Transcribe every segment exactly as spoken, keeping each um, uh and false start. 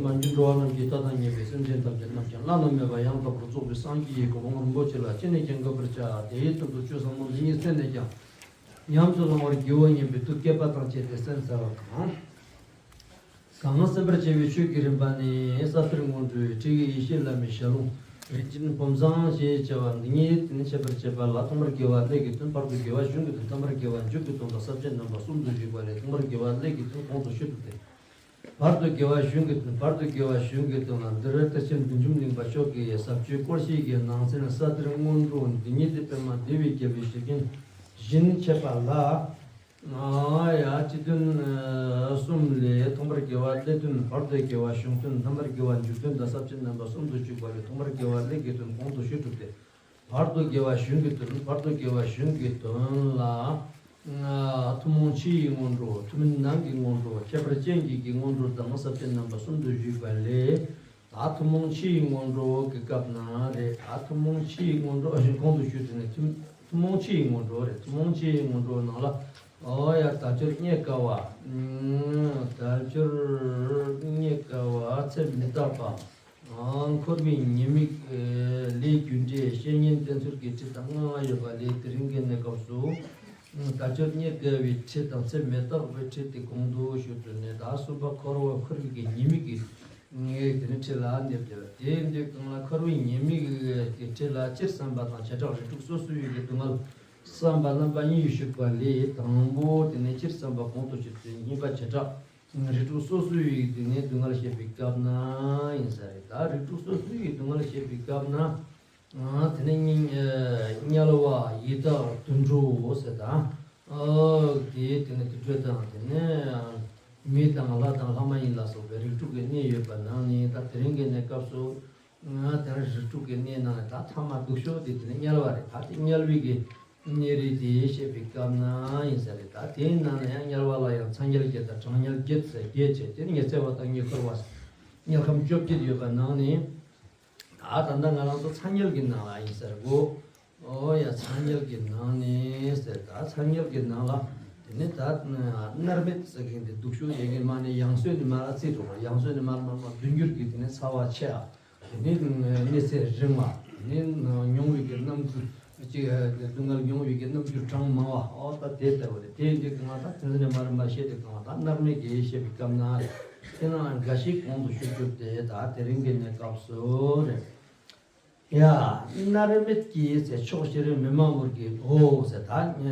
མ་གྱུར་འགྲོ་བ་རྣམས་ཀྱི་མཐའ་དང་ཉེ་བའི་སེམས་ཅན་ཐམས་ཅད་རྣམས་ཀྱང་བླ་ན་མེད་པ་ཡང་དག་པར་རྫོགས་པའི་སངས་རྒྱས་ཀྱི་གོ་འཕང་རིན་པོ་ཆེ་ལ་ཅི་ནས་ཀྱང་འགོད་པར་བྱ། དེའི་དོན་དུ་ཆོས་ཟབ་མོ་འདི་ཉིད་གསན་ནས་ཀྱང་ཉམས་སུ་བླང་བར་བགྱིའོ་སྙམ་པའི་ཐུགས་བསྐྱེད་པ་དང་བཅས་ཏེ་གསན་ཚར་བ་དང་། གང་གསན་པར་བྱ་བའི་ཆོས་ཀྱི་རིམ་པ་ནི་ས་གཏེར་སྔོན་འགྲོའི་ཁྲིད་ཡིག་ཡེ་ཤེས་བླ་མའི་ཞལ་ལུང་། རིན་ཆེན་བུམ་བཟང་ཞེས་བྱ་བ་འདི་ཉིད་དེ་ནི་འཆད་པར་བྱེད་པ་ལ་ཐོག་མར་དགེ་བ་ཀླད་ཀྱི་དོན། བར་དུ་དགེ་བ་གཞུང་གི་དོན། ཐ་མར་དགེ་བ་མཇུག་གི་དོན་དང་ས་བཅད་རྣམ་པ་གསུམ་དུ་བཞུགས་པ་ལས་ཐོག་མར་དགེ་བ་ཀླད་ཀྱི་དོན་གོང་དུ་ཞུས་གྲུབ་སྟེ། བར་དུ་དགེ་བ་གཞུང་གི་དོན། བར་དུ་དགེ་བ་གཞུང་གི་དོན་ལ་འདིར་གཏེར་ཆེན་བདུད་འཇོམས་གླིང་པ་མཆོག་གི་ཟབ་ཆོས་སྐོར་ཞིག་གི་ནང་ཚན་ས་གཏེར་སྔོན་འགྲོ་འདི་ཉིད་དེ་པདྨ་བདེ་བའི་རྒྱལ་པོའི་ཞལ་རྒྱུན་བཞིན་འཆད་པ་ལ། ཨ་ཡ་སྤྱི་དོན་གསུམ་ལས་ཐོག་མར་དགེ་བ་ཀླད་དོན། བར་དུ་དགེ་བ་གཞུང་དོན། ཐ་མར་དགེ་བ་མཇུག་དོན་དང་ས་བཅད་རྣམ་པ་གསུམ་དུ་བཅུག་པ་ལས་ཐོག་མར་དགེ་བ་ཀླད་ཀྱི་དོན་གོང་དུ་ཞུས་གྲུབ་སྟེ། བར་དུ་དགེ་བ་གཞུང་གི་དོན། བར་དུ་དགེ་བ་གཞུང་གི་དོན་ལ། ཨ་ཐུན་མོང་ཕྱི་ཡི་སྔོན་འགྲོ། ཐུན་མིན་ནང་གི་སྔོན་འགྲོ། ཁྱད་པར་ཅན་གྱི་གི་སྔོན་འགྲོ་དང་ས་བཅད་རྣམ་པ་གསུམ་དུ་བཞུགས་པ་ལས། ད་ཐུན་མོང་ཕྱི་ཡི་སྔོན་འགྲོ་གི་སྐབས་ན་རེད། ད་ཐུན་མོང་ཕྱི་ཡི་སྔོན་འགྲོ་གཞན་གོང་དུ་ཞུས་དེ་ནས་ཐུན་ཐུན་མོང་ཕྱི་ཡི་སྔོན་འགྲོ་རེད། ཐུན་མོང་ཕྱི་ཡི་སྔོན་འགྲོ་ནང་ལ། ཨོ་ཡ་དལ་འབྱོར་རྙེད་དཀའ་བ། དལ་འབྱོར་རྙེད་དཀའ་བ། ཚེ་མི་རྟག་པ། འཁོར་བའི་ཉེས་དམིགས། ལས་རྒྱུ་འབྲས། བཤེས་གཉེན་བསྟེན་ཚུལ་གྱི་ཁྲིད་དང་ལྔ་ཡོད་པ་ལས། དེ་རིང་གི་གནས་སྐབས་སུ། དལ་འབྱོར་རྙེད་དཀའ་བའི་ཁྲིད་དང་ཚེ་མི་རྟག་པའི་ཁྲིད་དེ་གོང་དུ་ཞུས་ཏེ་ནས། ད་གསུམ་པ་འཁོར་བ་འཁོར་བའི་གི་ཉེས་དམིགས་ཀྱི་ངས་དེ་ནི་ཁྲིད་ལ་འདེབས་ཏེ། དེ་འདི་གང་ལ་འཁོར་བའི་ཉེས་དམིགས་ཀྱི་ཁྲིད་ལ་སྤྱིར་བསམ་པ་དང་བྱེ་བྲག་རིགས་དྲུག་སོ་སོའི་གི་སྡུག་བསྔལ་བསམ་པ་རྣམ་པ་གཉིས་ཞུགས་པ་ལས། དང་པོ་དེ་ནི་སྤྱིར་བསམ་པ་གོང་དུ་ཞུས་ཏེ། གཉིས་པ་བྱེ་བྲག་རིགས་དྲུག་སོ་སོའི་གི་དེ་ནི་སྡུག་བསྔལ་བཤད་པའི་སྐབས་ན་ཡིན་ས་རེད། ད་རིགས་དྲུག་སོ་སོའི་གི་སྡུག་བསྔལ་བཤད་པའི་སྐབས་ན། དེ་ནས་དམྱལ་བ་ཡི་དྭགས་དུད་འགྲོ་ཟེར་དང་། དེ་དེ་ནས་དུད་འགྲོ་དང་། དེ་ནས་མི་དང་ལྷ་དང་ལྷ་མ་ཡིན་ལ་སོགས་པའི་རིགས་དྲུག་གི་གནས་ཡོད་པ་ནང་ནས། ད་དེ་རིང་གི་གནས་སྐབས་སུ་དེ་རིགས་དྲུག་གི་གནས་ནང་ནས་ད་ཐ་མ་སྡུག་ཤོས་དེ་དེ་ནས་དམྱལ་བ་རེད། ད་དེ་དམྱལ་བའི་གི་གནས་རིགས་དེ་བཤད་པའི་སྐབས་ན་ཡིན་ས་རེད། ད་དེའི་ནང་ན་ཡང་དམྱལ་བ་ལ་ཡང་ཚ་དམྱལ་བརྒྱད་དང་གྲང་དམྱལ་བརྒྱད་ཟེར་བརྒྱད་བྱས། དེ་ནས་ཉི་ཚེ་བ་དང་ཉེ་འཁོར་བ། དམྱལ་ཁམས་བཅོ་བརྒྱད་ཡོད་པ་ནང་ནས། ད་ད་ལྟ་ང་རང་ཚོ་ཚ་དམྱལ་གྱི་ནང་ལ་ཡིན་ཟེར་གོ། ཨོ་ཡ་ཚ་དམྱལ་གྱི་ནང་ནས་ཟེར། ད་ཚ་དམྱལ་གྱི་ནང་ལ་དེ་ནས་ད་མནར་མེད་ཟེར་མཁན་དེ་སྡུག་ཤོས་ཡིན་གྱི་མ་ནས་ཡང་གསོས་ནས་མར་ཚིག་འགྲོ་བ། ཡང་གསོས་ནས་མར་མར་མར་བདུན་འགྱུར་གྱི་དེ་ནས་ཚ་བ་ཆེ་བ། དེ་ནས་གནས་ཚད་རིང་བ། དེ་ནས་མྱོང་བའི་གི་རྣམ་འགྱུར་ཅིག་སྡུག་བསྔལ་མྱོང་བའི་གི་རྣམ་འགྱུར་གྲངས་མང་བ། ཨོ་ད་དེ་ལྟ་བུ་རེད། དེ་འདི་གང་ལ་ད་དེ་ཚོ་ནས་མར་མར་བཤད་དེ་གང་ལ་ད་མནར་མེད་ཀྱི་བཤད་པའི་སྐབས་ན་རེད། དེ་ན་འགའ་ཞིག་གོང་དུ་ཞུ་རྒྱུ་དེ་ད་དེ་རིང་གི་གནས་སྐབས་སུ་རེད། ཡ། མནར་མེད་ཀྱི་ཟེར། ཕྱོགས་བཞིར་མི་སྨྲ་བར་གྱིས་ཨོ་ཟེར། ད་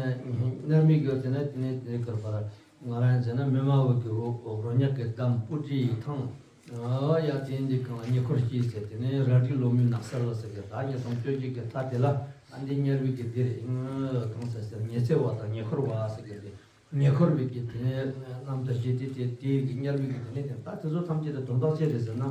མནར་མེད་ཀྱི་ཟེར་ན་དེ་ནས་དེ་ནས་གར་བར་ང་རང་ཟེར་ན་མི་སྨྲ་བར་གྱིས་ཨོ། རོ་མྱགས་ཀྱི་འདམ། སྤུ་གྲིའི་ཐང་། ཨ་ཡ་དེ་འདི་གང་ལ་ཉེ་འཁོར་གྱིས་ཟེར། དེ་ནས་རལ་གྲི་ལོ་མའི་ནགས་ཚལ་ཟེར་གྱི། ད་ཉེ་སྲོང་བཅོ་བརྒྱད་ཀྱི་མཐའ་དེ་ལ། ཨ་འདི་དམྱལ་བའི་གི་དེ་རེད། གང་ཟེར་ཟེར། ཉི་ཚེ་བ་དང་ཉེ་འཁོར་བ་ཟེར་གྱི་དེ། ཉེ་འཁོར་བའི་གི་དེ་ནས་རྣམ་ཐར་བྱེད་དེ། དེ་དེའི་གི་དམྱལ་བའི་གི་དེ་ནས་དེ། ད་དེ་ཚོ་ཐམས་ཅད་དེ་དོན་དག་ཅི་རེད་ཟེར་ན།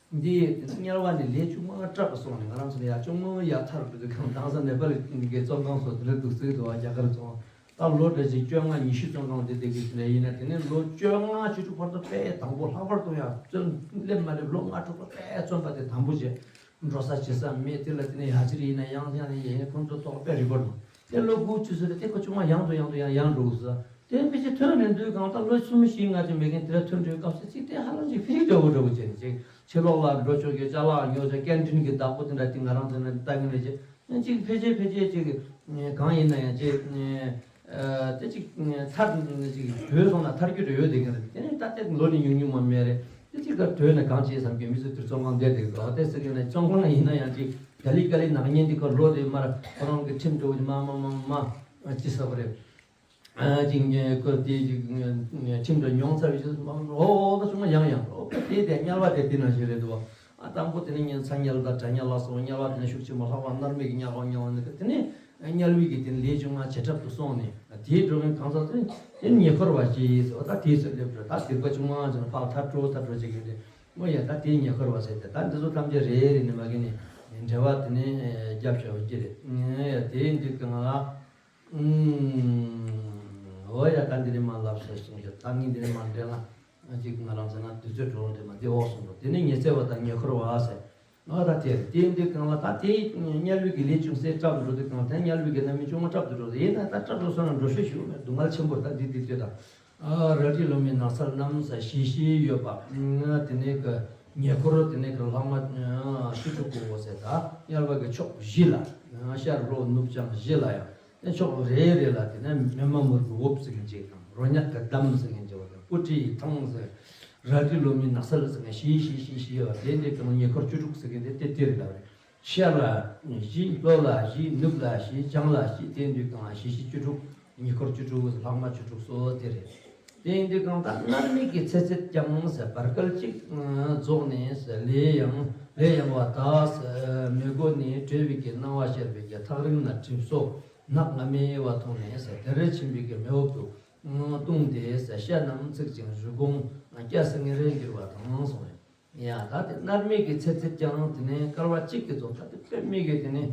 འདི་དམྱལ་བ་ནས་ལས་ཆུང་མ་དྲག་གི་སོང་ནས། ང་རང་ཚོ་ལ་ཡ་ཆུང་མ་ཡ་ཐར་དུ་གང་དང་ས་ནེ་པ་ལི་གི་བཙོན་ཁང་སོགས་དེ་འདྲ་འདུག་སྲིད་འདུག་བ། རྒྱ་གར་བཙོན། ད་ལོ་འདྲ་ཅིག་བཅོ་ལྔ་ཉི་ཤུ་བཙོན་ཁང་དེ་བསྡད་ཀྱི་ཡིན་ན། དེ་ནས་ལོ་བཅོ་ལྔ་བཅུ་དྲུག་བར་དུ་དཔེ་དང་པོ་ལྷག་པར་དུ་ཡང་བཙོན་སླེབས་མ་སླེབས་ལོ་ལྔ་དྲུག་ལ་དཔེ་བཙོན་པ་དེ་དང་པོ་བྱས། འགྲོ་ས་བྱེད་ས་མེད། དེ་ལ་དེ་ནས་ཡ་ཅི་རི་ཡིན་ན་ཡང་ཡང་ཡིན། ཁོང་ཚོ་ཐོག་དཔེ་རི་པོར་ནང་དེ་ལོ་དགུ་བཅུ་ཟེར་དེ་ཁོ་ཆུང་མ་ཡང་དུ་ཡང་དུ་ཡང་ཡང་འགྲོ་དགོས་ས། དེ་ཕལ་ཆེར་ཐོན་རན་དུས་གང་ལྟར་ལོ་གསུམ་བཞི་ལྔ་ཅིག་མེད་མཁན་དེ་ལ་ཐོན་དུས་སྐབས་སུ་ཅིག་དེ་ཧ་ལམ་ཅིག་ཕི་རིག་འདྲ་བོ་འདྲ་བོ་བྱས་ནས་ཅིག་ཕྱི་ལོགས་ལ་འགྲོ་ཆོག་གི་ཅ་ལག་ཉོ་ཆོག་ཀན་ཊིན་གི་བདག་པོ་དེ་འདྲ་དེ་ང་རང་ཚོ་ནས་ལྟ་གི་མེད་ཅིག་ཅིག་ཕལ་ཆེར་ཕལ་ཆེར་ཅིག་གང་ཡིན་ན་ཡང་ཅིག་དེ་ཅིག་ཐར་ཅིག་བྲོས་སོང་ན་ཐར་རྒྱུ་འདྲ་ཡོད་དེ་གི་རེད། དེ་ནས་ད་ལྟ་ལོ་ནི་ཉུང་ཉུང་མ་མེད་རེད། དེ་ཅིག་ག་བྲོས་ན་གང་བྱེད་བསམ་གི་མི་ཚོ་དེར་བཙོན་ཁང་བསྡད་དེ་གི་རེད། དེ་ཟེར་གི་ན་བཙོན་ཁང་ཡིན་ན་ཡང་ཅིག་ག་ལི་ག་ལི་ནག་ཉེས་འདི་ག་ལོ་རེ་མར་ཁོ་རང་གི་ཁྲིམས་འགྲོ་གི་མ་མ་མ་མ་ཅི་ཟེར་བ་རེད། ཅིག་ངས་ཁོ་དེ་ཅིག་ཁྲིམས་འདྲ་མྱོང་ཚར་བའི་ཕྱིར་མ་ཨོ་ད་ཆུང་མ་ཡང་ཡང་ཨོ་དེ་དེ་དམྱལ་བ་དེ་དེ་ནང་བཞིན་རེད་འདུག་ཨ་དང་པོ་དེ་ནས་ངས་ཚ་དམྱལ་དང་གྲང་དམྱལ་ལ་སོགས་དམྱལ་བ་དེ་ནས་ཤུགས་ཆེན་པོ་ལྷག་པ་མནར་མེད་ཀྱི་དམྱལ་བ་མྱོང་བ་ནི། དེ་ནས་དམྱལ་བའི་གི་དེ་ནས་ལས་བྱུང་ང་བྱེ་བྲག་ཏུ་སོང་ནས། དེའི་འགྲོ་མཁན་གང་ཟག་དེ་དེ་ཉེ་འཁོར་བ་ཞིག་ཟེར་བ། ད་དེའི་ཚོད་སླེབས་འགྲོ། ད་སྡིག་པ་ཆུང་མ་ཅན་ཕར་ཐར་འགྲོ་ཐར་འགྲོ་བྱེད་ཀྱི་རེད། མོ་ཡ་ད་དེའི་ཉེ་འཁོར་བ་ཟེར་ཏེ། ད་འདི་ཚོ་ཐམས་ཅད་རེ་རེ་ནས་མ་གི་ནས། འབྲེལ་བ་དེ་ནས་རྒྱབ་བྱ་བ་ཅི་རེད། ཡ་དེ་ཡིན་དུས་གང་ལ། ཨུམ། འོ་ཡ་ད་འདི་ནས་མ་ལབ་ས་སོང་ཞེས་ད་ངས་འདི་ནས་མ་འདྲེན་ལ། ཅིག་ང་རང་ཚོ་ན་དུས་ཚོད་འགྲོ་འདྲེ་མ་འདི་འོག་སོང་འགྲོ། དེ་ནས་ཉི་ཚེ་བ་དང་ཉེ་འཁོར་བ་ཟེར། ང་ད་དེར་དེ་འདི་གང་ལ་ད་དེ་དམྱལ་བའི་གི་ལས་ཅུང་ཟད་སྐྲག་འགྲོ་དུས་གང་དེ་དམྱལ་བའི་གི་རྣམ་སྨིན་ཅུང་མ་སྐྲག་ཏུ་འགྲོ་དུས་ཡིན་ན་ད་སྐྲག་འགྲོ་སོང་ན་འགྲོ་ཤོད་ཞུ་མེད་སྡུག་བསྔལ་ཆེན་པོ་ད་འདི་འདི་ལྟོས་དང་། རལ་གྲི་ལོ་མའི་ནགས་ཚལ་རྣམས་ཞེས་བྱས་ཡོད་པ། དེ་ནས་གི་ཉེ་འཁོར་དེ་ནས་གི་ལྷག་མ་བཅུ་དྲུག་གོ་ཟེར་ད་དམྱལ་བ་གི་ཕྱོགས་བཞི་ལ་ཤར་ལྷོ་ནུབ་བྱང་བཞི་ལ་ཡང་། དེ་ཕྱོགས་རེ་རེ་ལ་དེ་ནས་མེ་མ་མུར་གི་འོབས་ཟེར་མཁན་ཅིག་དང་རོ་མྱགས་ཀྱི་འདམ་ཟེར་མཁན་ཅིག་བ་དང་སྤུ་གྲིའི་ཐང་ཟེར། རལ་གྲི་ལོ་མའི་ནགས་ཚལ་ཟེར་མཁན་ཞེས་ཞེས་ཞེས་ཞེས་ཡོད་དེ་འདི་གང་ཉེ་འཁོར་བཅུ་དྲུག་ཟེར་མཁན་དེ་དེ་དེ་རེད་ལབ་རེད། ཤར་ལ་བཞི། ལྷོ་ལ་བཞི། ནུབ་ལ་བཞི། བྱང་ལ་བཞི། དེ་འདི་གང་ལ་བཞི་བཞི་བཅུ་དྲུག་ཉེ་འཁོར་བཅུ་དྲུག་ལྷག་མ་བཅུ་དྲུག་སོགས་དེ་རེད། དེ་ཡིན་དུས་གང་ལྟར་མནར་མེད་ཀྱི་ཚེ་ཚད་ཀྱང་ཟེར་བར་སྐལ་གཅིག་རྫོགས་ནས་ཟེར་ལས་ཡང་ལས་ཡང་བ་དག་ཟེར་མི་གོ་ནས་བྲལ་བའི་གི་སྣང་བ་ཤར་བའི་གི་ཐག་རིང་ན་གྲིབ་སོ་ནག་ང་མེ་བ་མཐོང་ནས་ཟེར་དེ་རེ་ཕྱིན་པའི་གི་མེ་འོབ་ཏུ་ལྟུང་སྟེ་ཟེར་ཤ་རྣམས་ཚིག་ཅིང་རུས་གོང་སྐྱ་སེར་ངེ་རེ་འགྱུར་བ་དང་གསུངས་རེད། ཡ་ད་དེ་མནར་མེད་ཀྱི་ཚེ་ཚད་ཀྱང་དེ་ནས་བསྐལ་པ་གཅིག་གི་རྫོགས་ད་དེ་དཔེ་མེད་ཀྱི་དེ་ནས་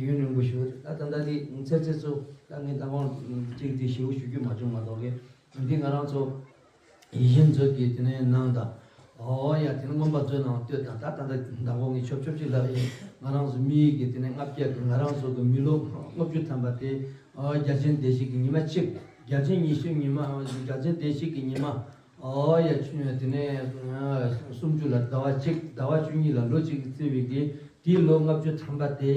ཡུན་རིང་པོ་ཞིག་རེད། ད་ད་ལྟ་དེ་ཚེ་ཚད་ཚོ་ད་ངས་ད་དགོང་གཅིག་དེ་ཞེ་པོ་ཞུ་རྒྱུ་མ་བྱུང་མ་གཏོགས་ཀྱི་འདི་ང་རང་ཚོ་ཡིད་བཞིན་མཛོད་ཀྱི་དེ་ནས་ནང་དང་། ཨོ་ཡ་དེ་ནས་མངོན་པ་མཛོད་ནང་ལྟོས་དང་ད་ད་ད་ད་དགོང་ངས་ཆོབ་ཆོབ་ཅིག་ལབ་ཡིན། ང་རང་ཚོ་མི་ཡི་གི་དེ་ནས་ལྔ་བརྒྱ་གི་ང་རང་ཚོ་གི་མི་ལོ་ལྔ་བཅུ་ཐམ་པ་དེ་ཨོ་རྒྱལ་ཆེན་སྡེ་བཞི་གི་ཉི་མ་གཅིག་རྒྱལ་ཆེན་ཉི་ཤུ་ཉི་མ་རྒྱལ་ཆེན་སྡེ་བཞི་གི་ཉི་མ། ཨོ་ཡ་ཆུ་དེ་ནས་སུམ་ཅུ་ལ་ཟླ་བ་གཅིག་ཟླ་བ་བཅུ་གཉིས་ལ་ལོ་གཅིག་བརྩི་བའི་གི་དེའི་ལོ་ལྔ་བཅུ་ཐམ་པ་དེ་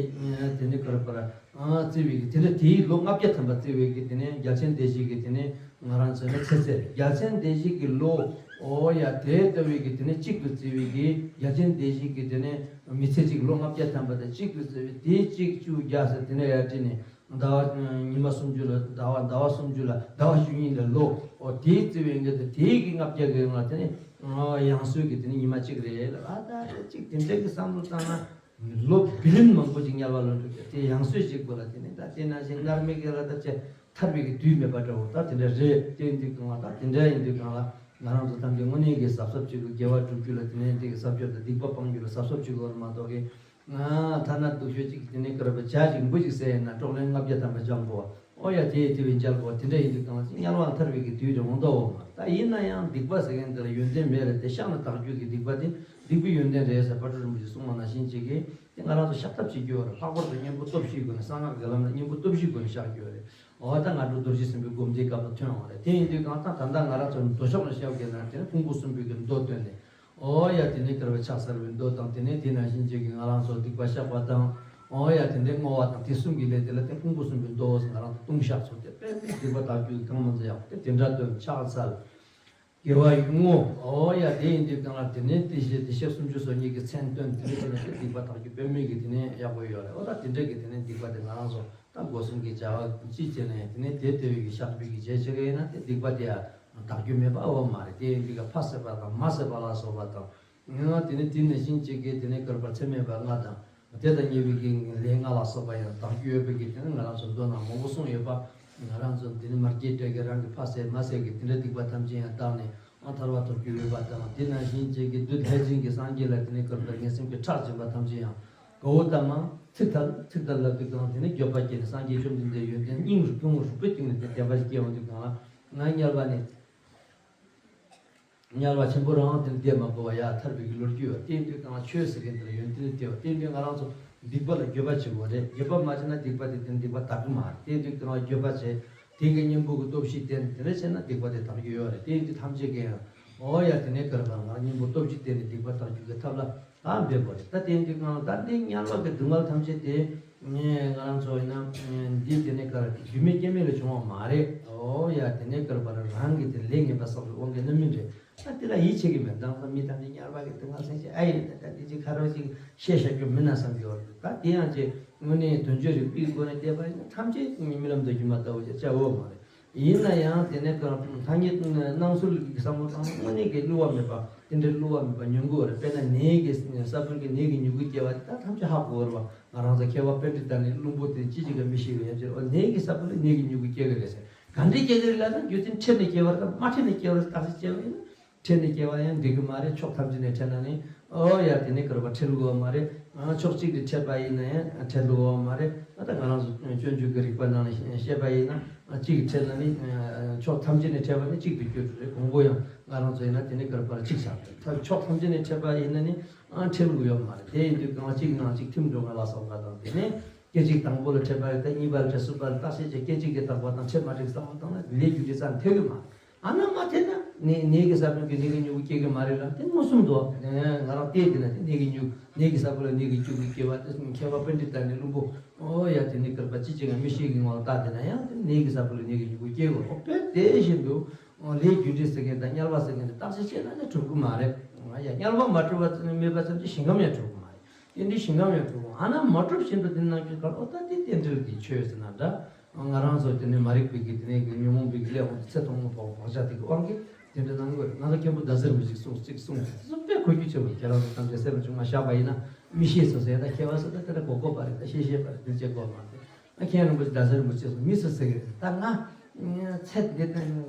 དེ་ནས་ག་རེ་བར་བརྩི་བའི་གི་དེ་ནས་དེའི་ལོ་ལྔ་བརྒྱ་ཐམ་པ་བརྩི་བའི་གི་དེ་ནས་རྒྱལ་ཆེན་སྡེ་བཞི་གི་དེ་ནས་ང་རང་ཚོ་ནས་ཚེ་ཚད་རྒྱལ་ཆེན་སྡེ་བཞི་གི་ལོ། ཨོ་ཡ་དེ་ལྟ་བུའི་གི་དེ་ནས་གཅིག་ཏུ་བརྩི་བའི་གི་རྒྱལ་ཆེན་སྡེ་བཞི་གི་དེ་ནས་མི་ཚེ་གཅིག་ལོ་ལྔ་བརྒྱ་ཐམ་པ་དང་གཅིག་ཏུ་བརྩི་བའི་དེ་གཅིག་བཅུ་བརྒྱ་ཟེར་དེ་ནས་ཡར་བྲིས་ནས། ཟླ་བ་ཉི་མ་སུམ་ཅུ་ལ་ཟླ་བ་ཟླ་བ་སུམ་ཅུ་ལ་ཟླ་བ་བཅུ་གཉིས་ལ་ལོ། ཨོ་དེའི་བརྩི་བའི་འགལ་དུ་དེའི་གི་ལྔ་བརྒྱ་གི་ང་དེ་ནི་ཡང་སོས་ཀྱི་དེ་ནི་ཉི་མ་གཅིག་རེད་ལ་ཨ་ད་རེ་གཅིག་དེ་འདྲ་གི་བསམ་བློ་བཏང་ན་ལོ་བི་ལིན་མང་པོ་ཅིག་དམྱལ་བ་ལ་འགྲོ་གི་དེ་ཡང་སོས་གཅིག་པོ་ལ་དེ་ནི་ད་དེ་ནང་བཞིན་མནར་མེད་ཀྱི་ལ་ད་ཆེ་ཐར་བའི་གི་དུས་མེད་པ་འདྲ་བོ་ད་དེ་འདྲ་རེད། དེ་འདི་གང་ལ་ད་དེ་འདྲ་ཡིན་དུས་གང་ལ་ང་རང་ཚོ་ཐམས་ཅད་དངོས་གནས་ཀྱི་གཟབ་གཟབ་བྱེད་དགོས། དགེ་བ་སྒྲུབ་རྒྱུ་ལ་དེ་ནས་དེ་གི་གཟབ་སྦྱོར་དང་སྡིག་པ་སྤང་རྒྱུ་ལ་གཟབ་གཟབ་བྱེད་དགོས་རེད་མ་གཏོགས་གི་ང་ཐ་ན་སྡུག་ཤོས་གཅིག་དེ་ནས་ཀ་ར་བ་བྱ་ཞིག་འབུ་ཞིག་ཟས་ཡིན་ན་ཀྲོག་ལན་ལྔ་བརྒྱ་ཐམ་པ་འཇམ་གོ། ཨོ་ཡ་དེ་དེ་བས་འཇལ་གོ་དེ་འདྲ་ཡིན་དུས་གང་ལ་དམྱལ་བ་ཐར་བའི་གི་དུས་དེ་འོང་དོ་འོང་མ་ད་ཡིན་ན་ཡང་སྡིག་པ་ཟེར་མཁན་དེ་ལ་ཡོན་ཏན་མེད་རེད་དེ་བཤགས་ན་དག་རྒྱུ་གི་སྡིག་པ་དེ་སྡིག་པའི་ཡོན་ཏན་རེད་ཟེར་ཕ་གྲུ་རིན་པོ་ཆེ་གསུངས་པ་ནང་བཞིན་བྱེད་ཀྱི་དེ་ང་རང་ཚོ་བཤགས་ཐབས་བྱེད་རྒྱུ་ཡོད་རེད། ལྷག་པར་དུ་གཉེན་པོ་སྟོབས་བཞིའི་སྒོ་ནས་གསང་སྔགས་ཀྱི་ལམ་ལ་གཉེན་པོ་སྟོབས་བཞིའི་སྒོ་ནས་བཤགས་རྒྱུ་ཡོད་རེད། འོ་ད་ང་ཚོ་རྡོ་རྗེ་སེམས་དཔའི་སྒོམ་བཟླས་སྐབས་ལ་ཐོན་འོང་རེད། དེ་ཡིན་དུས་གང་ལྟར་ད་ལྟ་ང་རང་ཚོ་མདོ་ཕྱོགས་ནས་བཤད་དགོས་ན་དེ་ནི་ཕུང་པོ་གསུམ་པོའི་གི་མདོ་བཏོན་ནས། ཨོ་ཡ་དེ་ནས་ཀ་ར་བ་ཕྱག་འཚལ་བའི་མདོ་དང་དེ་ནས་དེ་ནང་བཞིན་བྱེད་ཀྱི་ང་རང་ཚོ་སྡིག་པ་བཤགས་པ་དང་། ཨོ་ཡ་དེ་འདྲའི་བསྔོ་བ་དང་དེ་གསུམ་གྱི་ལས་དེ་ལ་དེ་ཕུང་པོ་གསུམ་པའི་མདོ་ཟེར་ང་རང་ཚོ་ལྟུང་བཤགས་ཚོ་དེ་དཔེ་མེད་སྡིག་པ་དག་རྒྱུ་གི་གང་མང་ཚོ་ཡག་དེ་དེ་འདྲ་བཏོན་ཕྱག་འཚལ། དགེ་བ་བསྔོ། ཨོ་ཡ་དེ་ཡིན་དུས་གང་ལ་དེ་ནས་དེ་བཞིན་དེ་བཞིན་སུམ་ཅུ་སོ་གཉིས་ཀྱི་མཚན་བཏོན་དེ་འདྲ་བྱས་ནས་དེ་སྡིག་པ་དག་རྒྱུ་དཔེ་མེད་ཀྱི་དེ་ནས་ཡག་པོ་ཡོད་རེད། ཨོ་ད་དེ་འདྲ་གི་དེ་ནས་སྡིག་པ་དེ་ང་རང་ཚོ། ད་སྒོ་གསུམ་གྱི་བྱ་བ་ཅི་བྱས་ནས་དེ་ནས་དེ་ལྟ་བུའི་གི་བཤགས་པའི་གི་རྗེས་བྱེད་ཀྱི་ཡིན་ན་དེ་སྡིག་པ་དེ་ཡང་དག་རྒྱུ་མེད་པ་འོ་མ་རེད། དེ་ཡིན་དུས་ཀ་ཕ་བསད་པ་དང་མ་བསད་པ་ལ་སོགས་པ་དང་། ཡང་དེ་ནས་དེ་ནས་བཞིན་གཅིག་གིས་དེ་ནས་བསྐལ་པར་ཚད་མེད་པ་ལྔ་དང་། དེ་དང་ཉེ་བའི་གི་ལས་ལྔ་ལ་སོགས་པ་ཡང་དག་རྒྱུ་ཡོད་པའི་གི་དེ་ནས་ང་རང་ཚོ་མདོ་ནང་མང་པོ་གསུངས་ཡོད་པ། ང་རང་ཚོ་དེ་ནས་མ་སྐྱེས་དགྲ་གིས་རང་གི་ཕ་བསད་མ་བསད་ཀྱི་དེ་འདྲ་སྡིག་པ་ཐམས་ཅད་ཡང་དག་ནས་ཨ་ཐར་བ་ཐོབ་རྒྱུ་ཡོད་པ་དང་དེ་ནང་བཞིན་བཅས་ཀྱི་བདུད་ལྷས་སྦྱིན་གྱི་སངས་རྒྱས་ལ་དེ་ནས་བསྐལ་པར་ངན་སེམས་ཀྱི་ཁྲག་འབྱིན་པ་ཐམས་ཅད་ཡང་། ག་འོ་ད་མ། ཚིག་ཐལ་ཚིག་ཐལ་ལབ་དུས་གང་དེ་ནས་འགྱོད་པ་སྐྱེས་ནས་སངས་རྒྱས་བཅོམ་ལྡན་འདས་ཡོན་ཏན་སྙིང་རུས་ཀྱང་རུས་པའི་གཏིང་ནས་དེ་དད་པ་ཞིག་སྐྱེ་འོང་དུས་གང་ལ། ང་དམྱལ་བ་ནས། དམྱལ་བ་ཆེན་པོ་རང་དེ་ནས་བསྡད་མ་དགོས་པ་ཡར་ཐར་བའི་གི་ལོ་རྒྱུས་ཡོད། དེ་ཡིན་དུས་གང་ལ་ཆོས་ཟེར་མཁན་དེ་ལ་ཡོན་ཏན་སྐྱེ་བ་དེ་ཡིན་དུས་ང་རང་ཚོ་སྡིག་པ་ལ་འགྱོད་པ་བྱེད་དགོས་རེད། འགྱོད་པ་མ་བྱས་ན་སྡིག་པ་དེ་དེ་ནས་སྡིག་པ་དག་གི་མ་རེད། དེ་ཡིན་དུས་གང་ལ་འགྱོད་པ་བྱས། དེ་གི་གཉེན་པོ་གི་སྟོབས་བཞི་བསྟེན་དེ་འདྲ་བྱས་ན་སྡིག་པ་དེ་དག་རྒྱུ་ཡོད་རེད། དེ་ཡིན་དུས་ཐམས་ཅད་ཀྱིས་ཡང་། ཨོ་ཡ་དེ་ནས་ཀར་བ་ང་གཉེན་པོ་སྟོབས་བཞི་བསྟེན་ནས་སྡིག་པ་དག་རྒྱུ་གི་ཐབས་ལ་ད་འབད་དགོས་རེད། ད་དེ་ཡིན་དུས་གང་ལ་ད་འདི་དམྱལ་བ་གི་སྡུག་བསྔལ་ཐམས་ཅད་དེ་ང་རང་ཚོ་ཡིན་ན་འདི་དེ་ནས་ཀར་རྒྱུ་མེད་རྐྱེན་མེད་ལ་བྱུང་བ་མ་རེད། ཨོ་ཡ་དེ་ནས་ཀར་བ་རང་གི་དེ་ལས་ངན་པ་བསགས་པའི་དབང་གིས་རྣམ་སྨིན་རེད། ད་དེ་ལ་ཡིད་ཆེས་ཀྱི་མེད། མདང་ས་མི་ཐམས་ཅད་དམྱལ་བ་གི་སྡུག་བསྔལ་སེམས་ཤེས་ཨ་ཡིན་ད་ད་དེ་ཅིག་ཁ་རོག་ཅིག་བཤད་བཞག་རྒྱུ་མིན་ན་བསམ་གྱི་ཡོད་རེད། ད་དེ་ཡང་ཅེ་དངོས་གནས་དོན་བརྗོད་རིག་པའི་སྒོ་ནས་བལྟས་པ་ཡིན་ན་ཐམས་ཅད་རྨི་ལམ་དུ་སྒྱུ་མ་ལྟ་བུ་ཅིག་བྱ་འོ་མ་རེད། ཡིན་ན་ཡང་དེ་ནས་ཀྱང་ཐ་སྙད་སྣང་ཚུལ་གྱི་བསམ་བློ་བཏང་ན་དངོས་གནས་ཀྱི་བསླུ་བ་མེད་པ་དེ་འདྲའི་བསླུ་བ་མེད་པ་ཉོན་གྱི་ཡོད་རེད། དཔེར་ན་ནད་ཀྱི་ས་བོན་གྱི་ནད་ཀྱི་མྱུ་གུ་སྐྱེ་བ་དེ་ད་ཐམས་ཅད་ཧ་གོ་གི་རེད་བ། ང་རང་ཚོ་མཁས་པ་པཎྜི་ཏ་ནི་བླུན་པོ་དེ་ཅི་ཅིག་ག་མི་ཤེས་པ་ཡང་ཅི་རེད། ཨོ་ནད་ཀྱི་ས་བོན་ལ་ནད་ཀྱི་མྱུ་གུ་སྐྱེ་གི་རེད་ཟེར། ག་འདྲས་སྐྱེ་གི་རེད་ལབ་ན་རྒྱུ་མཚན་ཁྲེལ་ནས་སྐྱེ་བ་རེད་དང་མ་ཁྲེལ་ནས་སྐྱེ་བ་རེད་བརྟག་དཔྱད་བྱས་པ་ཡིན་ན། ཁྲེལ་ནས་སྐྱེ་བ་ཡང་འགྲིག་གི་མ་རེད། ཕྱོགས་ཐམས་ཅད་ནས་ཁྲེལ་ན་ནི། ཨོ་ཡ། དེ་ནི་ག་རེ་བ། ཁྲེལ་དགོས་པ་མ་རེད། ཨ། ཕྱོགས་གཅིག་ནས་ཁྲེལ་བ་ཡིན་ན་ཡང་ཁྲེལ་དགོས་པ་མ་རེད། ཨ། ད་ང་རང་ཚོ་སྤྱོད་འཇུག་གི་རིག་པ་ནང་ནས་བཤད་པ་ཡིན་ན། ཨ། གཅིག་ཁྲེལ་ན་ནི། ཨ། ཕྱོགས་ཐམས་ཅད་ནས་ཁྲེལ་བ་ནི་གཅིག་ཏུ་གྱུར་རེད། གོང་བུ་ཡང་ང་རང་ཚོ་ཡིན་ན་དེ་ནི་ག་རེ་བ། གཅིག་ཆགས་རེད། ད་ཕྱོགས་ཐམས་ཅད་ནས་ཁྲེལ་བ་ཡིན་ན་ནི། ཨ། ཁྲེལ་དགོས་ཡོད་མ་རེད། དེ་ཡིན་དུས་གང་ལ་གཅིག་ནང་གཅིག་ཐིམ་འགྲོ་ག་ལ་སོགས་པ་དང་། དེ་ནས་སྐད་ཅིག་དང་པོ་ལ་ཁྲེལ་བ་རེད། ད་གཉིས་པ་ལ་ཁྲེལ། གསུམ་པ་ལ། བརྟག་དཔྱད་བྱས། སྐད་ཅིག་གིས་བརྟག་པ་དང་ཁྲེལ་མ་ཁྲེལ་བསམ་བློ་བཏང་ན་ལས་རྒྱུ་འབྲས་རྩ་ནས་ཐེབས་ཀྱི་མ་རེད། ཨ་ན་མ་ཐེབས་ན་ནད་ནད་ཀྱི་ས་བོན་གྱིས་ནད་ཀྱི་མྱུ་གུ་སྐྱེ་གི་མ་རེད་ལ། དེ་མངོན་སུམ་དུ་ང་རང་བལྟས་དེ་ན། དེ་ནད་ཀྱི་མྱུ་ནད་ཀྱི་ས་བོན་ལ་ནད་ཀྱི་མྱུ་གུ་སྐྱེ་བ་དེ་མཁས་པ་པཎྜི་ཏ་ནས་བླུན་པོ། ཨོ་ཡ། དེ་ནི་ག་རེ་བ། ཅི་བྱེད་ང་མི་ཤེས་ཀྱི་ངང་ལ་བལྟས་དེ་ན་ཡང་དེ་ནད་ཀྱི་ས་བོན་ལ་ནད་ཀྱི་མྱུ་གུ་སྐྱེ་གི། ཨོ་དཔེ་དེ་བཞིན་དུ། ཨོ་ལས་རྒྱུ་འབྲས་ཟེར་མཁན་དང་དམྱལ་བ་ཟེར་མཁན་དེ་བརྟག་དཔྱད་བྱས་ན་ནི་གྲུབ་ཀྱི་མ་རེད། ཡ། དམྱལ་བ་མ་གྲུབ་པ་མེད་པ་ཙམ་གྱིས་ཞིང་ཁམས་ཡང་གྲུབ་ཀྱི་མ་རེད། དེ་འདྲའི་ཞིང་ཁམས་ཡང་གྲུབ་དགོས། ཨ་ན་མ་གྲུབ་བཞིན་དུ་དེ་ནང་བཞིན་གར། ཨོ་ད་དེ་རྟེན་འབྲེལ་གྱི་ཆོས་ཟེར་ན་འདྲ། ང་རང་ཚོ་དེ་ནས་མ་རིག་པའི་གི་དེ་ནས་ཀྱི་ཉོན་མོངས་པའི་གི་ཀླད་ཀོར་ཚེ་ཐུང་ངུ་ཐོག་བག་ཆགས་དེ་གི་དབང་གིས་དེ་འདྲ་གནང་གི་རེད། ང་ཚོ་མཁན་པོ་ཟླ་ཟེར་མོ་ཅིག་གསུངས་ཅིག་གསུངས་ཟེར་དཔེ་གོ་རྒྱུ་ཆེ་བ། ཁྱེད་རང་ཚོ་ཐམས་ཅད་སེམས་ལ་ཆུང་མ་བཞག་པ་ཡིན་ན། མི་ཤེས་སོ་ཟེར། ད་མཁས་པ་སོ་ད་དེ་འདྲ་གོ་གོ་བ་རེད། ད་ཤེས་ཤེས་པ་རེད། དེ་བྱེད་དགོས་མ་རེད། ཨ། མཁན་རིན་པོ་ཆེ་ཟླ་ཟེར་མོ་ཅིག་གསུངས། མི་སུ་ཟེར་གི་རེད། ད་ང་ཚེ་འདི་ད་ད་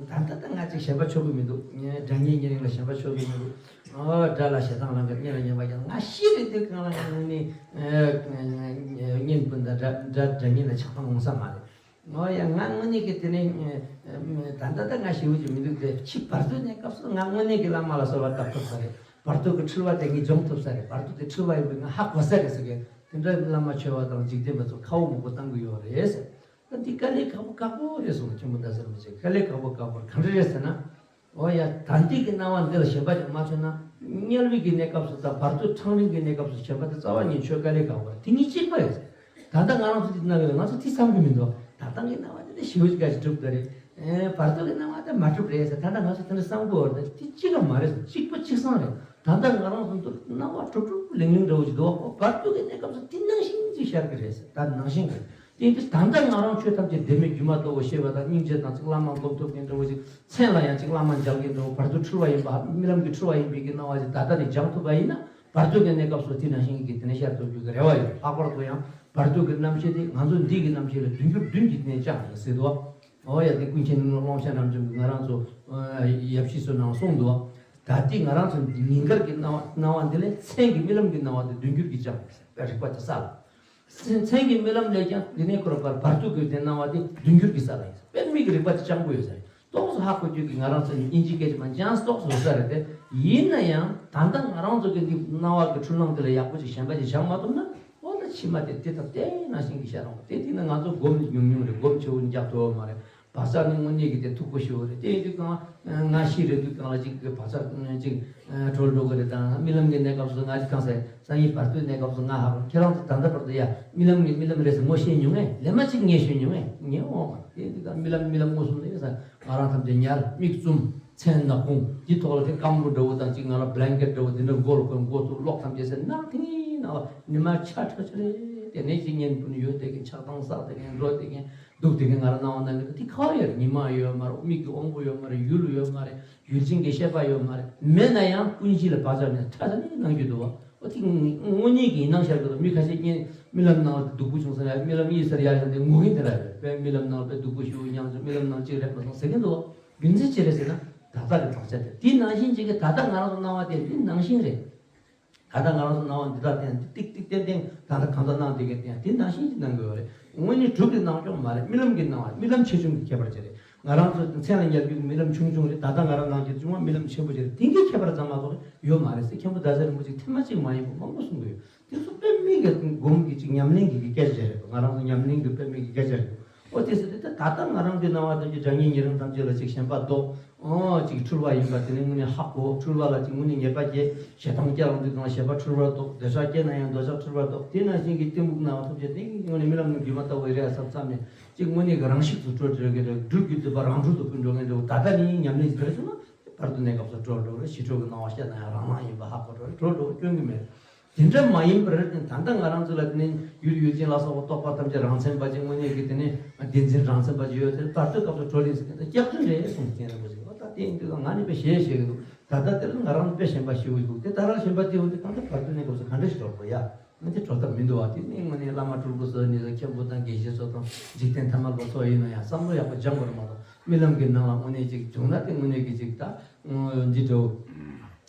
ད་ང་ཅིག་ཞེན་པ་ཆོག་གི་མི་འདུག་སྒྲ་སྙན་ཉན་རིང་ལ་ཞེན་པ་ཆོག་གི་མི་འདུག་ཨོ་སྒྲ་ལ་ཞེ་སྡང་ལངས་གི། སྙན་ལ་སྙན་པ་ཀྱང་ང་ཤི་རེད། དེ་གང་ལ་ཡང་ནི་སྙན་སྤུན་དང་སྒྲ་སྒྲ་སྒྲ་སྙན་ལ་ཆགས་སྡང་འོང་ས་མ་རེད། ཨོ་ཡ། ང་དངོས་གནས་ཀྱི་དེ་ནས་ད་ད་ད་ང་ཞེ་པོ་ཅིག་མི་འདུག་དེ་ཕྱི་བར་དོ་གནས་སྐབས་སུ་ང་དངོས་གནས་ཀྱི་བླ་མ་ལ་གསོལ་བ་བཏབ་ཐུབ་ས་རེད། བར་དོ་གི་འཁྲུལ་བ་དེ་ངས་སྦྱོང་ཐུབ་ས་རེད། བར་དོ་དེ་འཁྲུལ་བ་ཡིན་པས་ང་ཧ་གོ་ས་རེད་ཟེར་གི། དེ་འདྲ་བླ་མ་ཆོས་པ་དང་འཇིག་རྟེན་པ་ཚོ་ཁ་བོ་མང་པོ་བཏང་གི་ཡོད་རེད་ཟེར། ད་འདི་དཀའ་ལས་ཁག་པོ་ཁག་པོ་རེད་གསུངས། མཁན་པོ་ཟླ་ཟེར་མོ་ཅིག་དཀའ་ལས་ཁག་པོ་ཁག་པོ་རེད། ག་འདྲ་རེད་ཟེར་ན། ཨོ་ཡ། ད་ལྟའི་གི་སྣང་བ་འདི་ལ་ཞེན་པ་ཅིག་མ་ཆོད་ན། དམྱལ་བའི་གི་གནས་སྐབས་སུ་དང་བར་དོ་ཕྲང་རིང་གི་གནས་སྐབས་སུ་ཞེན་པ་དེ་རྩ་བ་ཉིད་ཆོད། དཀའ་ལས་ཁག་པོ་རེད། དེ་གཉིས་གཅིག་པ་རེད། ད་ལྟ་ང་རང་ཚོ་འདི་སྣང་གི་རེད། ང་ཚོ་དེ་བསམ་གི་མི་འདུག་ད་ལྟ་གི་སྣང་བ་འདི་ནི་ཞེ་པོ་ཅིག་ག་ཞིག་གྲུབ་ད་རེད། ཨེ། བར་དོ་གི་སྣང་བ་དེ་མ་གྲུབ་རེད་ཟེར། ད་ལྟ་ང་ཚོ་དེ་འདྲ་བསམ་གི་ཡོད་རེད། དེ་གཅིག་ག་མ་རེད། གཅིག་པ་གཅིག་སང་རེད། ད་ལྟ་ང་རང་ཚོ་འདི་སྣང་བ་གྲུབ་གྲུབ་ལིང་ལིང་འདྲ་བོ་ཞིག་འདུག་བར་དོ་གི་གནས་སྐབས་སུ་དེ་ནང་བཞིན་ཅིག་ཤར་གི་རེད་ཟེར། ད་ནང་བཞིན་རེད། དེ་ཡིན་དུས་ད་ལྟ་ང་རང་ཆོས་ཐམས་ཅད་བདེན་མེད་སྒྱུ་མ་ལྟ་བུ་ཤེས་པ་དང་སྙིང་རྗེ་དང་ཅིག་བླ་མ་སྒོམ་ཐུབ་མཁན་འདྲ་བོ་ཞིག་མཚན་ལ་ཡང་ཅིག་བླ་མ་མཇལ་མཁན་འདྲ་བོ། བར་དོ་འཁྲུལ་བ་ཡིན་པ། རྨི་ལམ་གྱི་འཁྲུལ་བ་ཡིན་པའི་གི་སྣང་བ་ཞིག་ད་ལྟ་ནས་སྦྱང་ཐུབ་པ་ཡིན་ན། བར་དོ་གི་གནས་སྐབས་སུ་དེ་ནང་བཞིན་གྱི་དེ་ནས་ཤར་ཐུབ་རྒྱུ་གི་རེ་བ་ཡོད། ལྷག་པར་དུ་ཡང་བར་དོ་གི་རྣམ་ཤེས་དེ་ང་ཚོ་འདི་གི་རྣམ་ཤེས་ལ་བདུན་འགྱུར་བདུན་གྱིས་དེ་ནས་བཅངས་ཡིན་ཟེར་འདུག་ཨོ་ཡ། དེ་ཀུན་མཁྱེན་ཀློང་ཆེན་རབ་འབྱམས་ཀྱིས་ང་རང་ཚོ་ཡབ་གཞིས་སུ་ནང་གསུངས་འདུག་ད་ལྟའི་ང་རང་ཚོ་ཉིན་དཀར་གྱི་སྣང་བ་སྣང་བ་འདི་ལས་མཚན་གྱི་རྨི་ལམ་གྱི་སྣང་བ་དེ་བདུན་འགྱུར་གྱིས་བཅངས་ཡིན་ཟེར། རིག་པ་དེ་གསལ། མཚན་གྱི་རྨི་ལམ་ལས་ཀྱང་འདི་ནས་འཁོར་བར་བར་དོ་གི་དེ་སྣང་བ་དེ་བདུན་འགྱུར་གྱིས་གསལ་ཡིན་ཟེར། དཔེ་མིག་གི་རིག་པ་དེ་སྤྱང་པོ་ཡོད་ས་རེད། ཏོག་ཙམ་ཧ་གོ་རྒྱུ་གི་ང་རང་ཚོ་ནི་དབྱིན་ཇིའི་སྐད་ཆ་མ་ཅང་ཏོག་ཙམ་ཡོད་ས་རེད་དེ། ཡིན་ན་ཡང་ད་ལྟ་ང་རང་ཚོ་གི་འདི་སྣང་བ་གི་འཁྲུལ་སྣང་དེ་ལ་ཡག་པོ་ཅིག་ཞེན་པ་ཅིག་བཞག་མ་ཐུབ་ན། ཨོ་ད་ཕྱི་མ་དེ་དེ་ལྟར་བལྟས་ནང་བཞིན་གྱི་ཤར་འོང་། དེ་དེ་ནི་ང་ཚོ་སྒོམ་ཉུང་ཉུང་རེད། སྒོམ་ཆེ་བོ་རྒྱག་ཐུབ་པ་མ་རེད། བག་ཆགས་ནི་དངོས་གནས་ཀྱི་དེ་མཐུག་པོ་ཞེ་བོ་རེད། དེ་ཡིན་དུས་གང་ང་ཤི་རེད་དུས་གང་ལ་ཅིག་གི་བག་ཆགས་ཅིག་གྲོལ་འགྲོ་གི་རེད། དང་རྨི་ལམ་གྱི་གནས་སྐབས་སུ་ང་ཅིག་གང་ཟེར། སང་ཉིན་བར་དོའི་གནས་སྐབས་སུ་ང་ཧ་གོ། ཁྱེད་རང་ཚོ་ད་ལྟ་བར་དུ་ཡ་རྨི་ལམ་གྱི་རྨི་ལམ་རེད་ཟེར་ངོ་ཤེས་མྱོང་ངས། ལས་མ་གཅིག་ངས་ཤེས་མྱོང་ངས། ངས་འོང་མ་རེད། དེ་ཡིན་དུས་གང་རྨི་ལམ་རྨི་ལམ་མངོན་སུམ་ནས་ཡིན་ས། ང་རང་ཐམས་ཅད་ཉལ། མིག་བཙུམ། མཚན་ནག་ཁུང་འདི་ཐོག་ལ་དེ་སྐམ་པོ་འདྲ་བོ་དང་ཅིག་ང་ལ་བྷི་ལན་ཀེཊ་འདྲ་བོ་འདི་འདྲ་མགོ་ལ་གོན། མགོ་ཐུག་གློག་ཐམས་ཅད་ཟེར་ནག་ཐིང་ཐིང་ནང་ལ་ཉི་མ་ཆ་ཁྲ་ཆ་རེད། དེ་ནས་ཅིག་གཉེན་སྤུན་ཡོད་དེ་གིན་ཆགས་སྡང་བསགས་དེ་གིན་འགྲོ་དེ་གིན་སྡུག་དེ་གིན་ང་རང་སྣང་བ་སྣང་གི་འདུག་དེ་ག་བ་ཡོད་རེད། ཉི་མ་ཡོད་མ་རེད། མིག་གི་དབང་པོ་ཡོད་མ་རེད། ཡུལ་ཡོད་མ་རེད། ཡུལ་ཅན་གྱི་ཤེས་པ་ཡོད་མ་རེད། མེད་ན་ཡང་ཀུན་གཞི་ལ་བག་ཆགས་ནས་ཁྲ་ཁྲ་ནས་སྣང་རྒྱུ་འདུག་བ། ཨོ་དེ་དངོས་གནས་ཀྱི་ཡིན་སྣང་ཤར་གི་འདུག་མི་ཁ་ཤས་ཀྱིས་རྨི་ལམ་ནང་ལ་སྡུག་པོ་བྱུང་ཟེར་ཡ། རྨི་ལམ་གཡས་ཟེར་ཡ་ཡང་དེ་ངུ་གིན་དེ་འདྲ་རེད། དཔེ་རྨི་ལམ་ནང་ལ་དཔེ་སྡུག་པོ་ཞེ་པོ་མྱངས་བྱུང་། རྨི་ལམ་ནང་གཅིག་རེད་མ་སོང་ཟེར་གིན་འདུག་རྒྱུ་མཚན་ཅི་རེད་ཟེར་ན། ད་ལྟ་གི་བག་ཆགས་དེ་དེ་ནང་བཞིན་ཅིག་གི་ད་ལྟ་ང་རང་ཚོ་སྣང་བ་དེ་འདི་ནང་བཞིན་རེད། ད་ལྟ་ང་རང་ཚོ་སྣང་བ་འདི་དག་དེ་ཏིག་ཏིག་ཏན་ཏན་ད་ལྟ་གང་ལྟར་སྣང་བསྡད་མཁན་དེ་ཡང་དེ་ནང་བཞིན་གྱི་སྣང་གི་ཡོད་རེད། དངོས་གནས་གྲུབ་ཀྱི་སྣང་ཆོག་མ་རེད། རྨི་ལམ་གྱི་སྣང་བ། རྨི་ལམ་ཆེ་ཆུང་གི་ཁྱད་པར་ཅིག་རེད། ང་རང་ཚོ་མཚན་ལ་ཉར་རྒྱུ་གི་རྨི་ལམ་ཆུང་ཆུང་རེད། ད་ལྟ་ང་རང་སྣང་རྒྱུ་ཆུང་བ་རྨི་ལམ་ཆེན་པོ་ཅིག་རེད། དེ་གའི་ཁྱད་པར་ཙམ་མ་གཏོགས་ཡོད་མ་རེད་ཟེར། མཁན་པོ་ཟླ་ཟེར་རིན་པོ་ཆེས་ཐེངས་མ་གཅིག་མ་ཡིན་པ་མང་པོ་གསུང་གི་ཡོད། དེ་ཚོ་དཔེ་མི་སྒེར་སྒོམ་གྱི་ཅིག་ཉམས་ལེན་གྱི་གི་སྐད་ཆ་རེད། ང་རང་ཚོ་ཉམས་ལེན་གྱི་དཔེ་མི་སྒེར་སྐད་ཆ་རེད། ཨོ་དེ་ཟེར་དུས་ད་ད་ལྟ་ང་རང་གི་སྣང་བ་ཐམས་ཅད་སྒྲ་སྙན་ཉེ་རིང་ཐམས་ཅད་ལ་ཅིག་ཞེན་པ་ལྡོག་ཨོ་ཅིག་འཁྲུལ་བ་ཡིན་པ་དེ་ནི་དངོས་གནས་ཧ་གོ། འཁྲུལ་བ་ལ་ཅིག་དངོས་གནས་ཉེས་པ་སྐྱེ། ཞེ་སྡང་སྐྱེ་ཡོང་དུས་གང་ཞེན་པ་འཁྲུལ་བ་ལྡོག་འདོད་ཆགས་སྐྱེ་ན་ཡང་འདོད་ཆགས་འཁྲུལ་བ་ལྡོག་དེ་ནང་བཞིན་གྱི་གཏི་མུག་སྣང་བ་ཐམས་ཅད་དེ་དངོས་གནས་རྨི་ལམ་ནི་སྒྱུ་མ་ལྟ་བུ་རེད་བསམ་བསམ་ནས་ཅིག་དངོས་གནས་ཀྱི་རང་ཤུགས་སུ་གྲོལ་འགྲོ་གི་རེད། སྦྲུལ་གྱི་མཛེས་པ་རང་གྲོལ་དུ་ཕུད་འགྲོ་མཁན་འདྲ་བོ། ད་ལྟ་ནི་ཉམས་ལེན་བྱེད་རེད་སོང་ན། བར་དོ་གནས་སྐབས་སུ་གྲོལ་འགྲོ་རེད། ཕྱི་གྲོལ་གྱི་སྣང་བ་ཤར་ན་ཡང་རང་སྣང་ཡིན་པ་ཧ་གོ་འགྲོ་རེད། གྲོལ་འགྲོ་སྐྱོན་གྱི་མེད། དེ་འདྲ་མ་ཡིན་པར་ད་ལྟ་ང་རང་ཚོ་ལ་དེ་ནས་ཡུལ་ཡུལ་ཅན་ལ་སོགས་པ་རྟོག་པ་ཐམས་ཅད་རང་མཚན་པ་ཅིག་དངོས་གནས་ཀྱི་དེ་ནས་བདེན་འཛིན་རང་མཚན་པ་ཅིག་ཡོད་ཚེ་བར་དོའི་སྐབས་སུ་གྲོལ་ཡིན་ཟེར་མཁན་དེ་སྐྱག་རྫུན་རེད་གསུངས་ཟེར་མཁན་རེད་པ་ཅིག་ཨོ་ད་དེ་ཡིན་དུས་ང་ནི་དཔེ་ཞེད་ཞེད་ཀྱི་འདུག་ད་ལྟ་དེ་ལ་ང་རང་དཔེ་ཞེན་པ་ཞེ་པོ་ཞིག་འདུག་དེ་ད་རང་ཞེན་པ་དེ་ཡོང་དུས་གང་ལྟར་བར་དོའི་གནས་སྐབས་སུ་ག་འདྲ་ཞིག་གྲོལ་དགོས་ཡ། ང་དེ་གྲོལ་ཐབས་མི་འདུག་བ། དེ་ནི་དངོས་གནས་བླ་མ་སྤྲུལ་སྐུ་སོགས་ནས་མཁན་པོ་དང་དགེ་བཤེས་ཚོ་དང་འཇིག་རྟེན་ཐ་མལ་པ་ཚོ་ཡིན་ན་ཡང་བསམ་བློ་ཡག་པོ་སྦྱང་དགོས་རེད་མ་གཏོགས། རྨི་ལམ་གྱི་ནང་ལ་དངོས་གནས་ཅིག་བྱུང་ན་དེ་དངོས་གནས་ཀྱི་ཅིག་ད་འདི་འདྲ་བོ།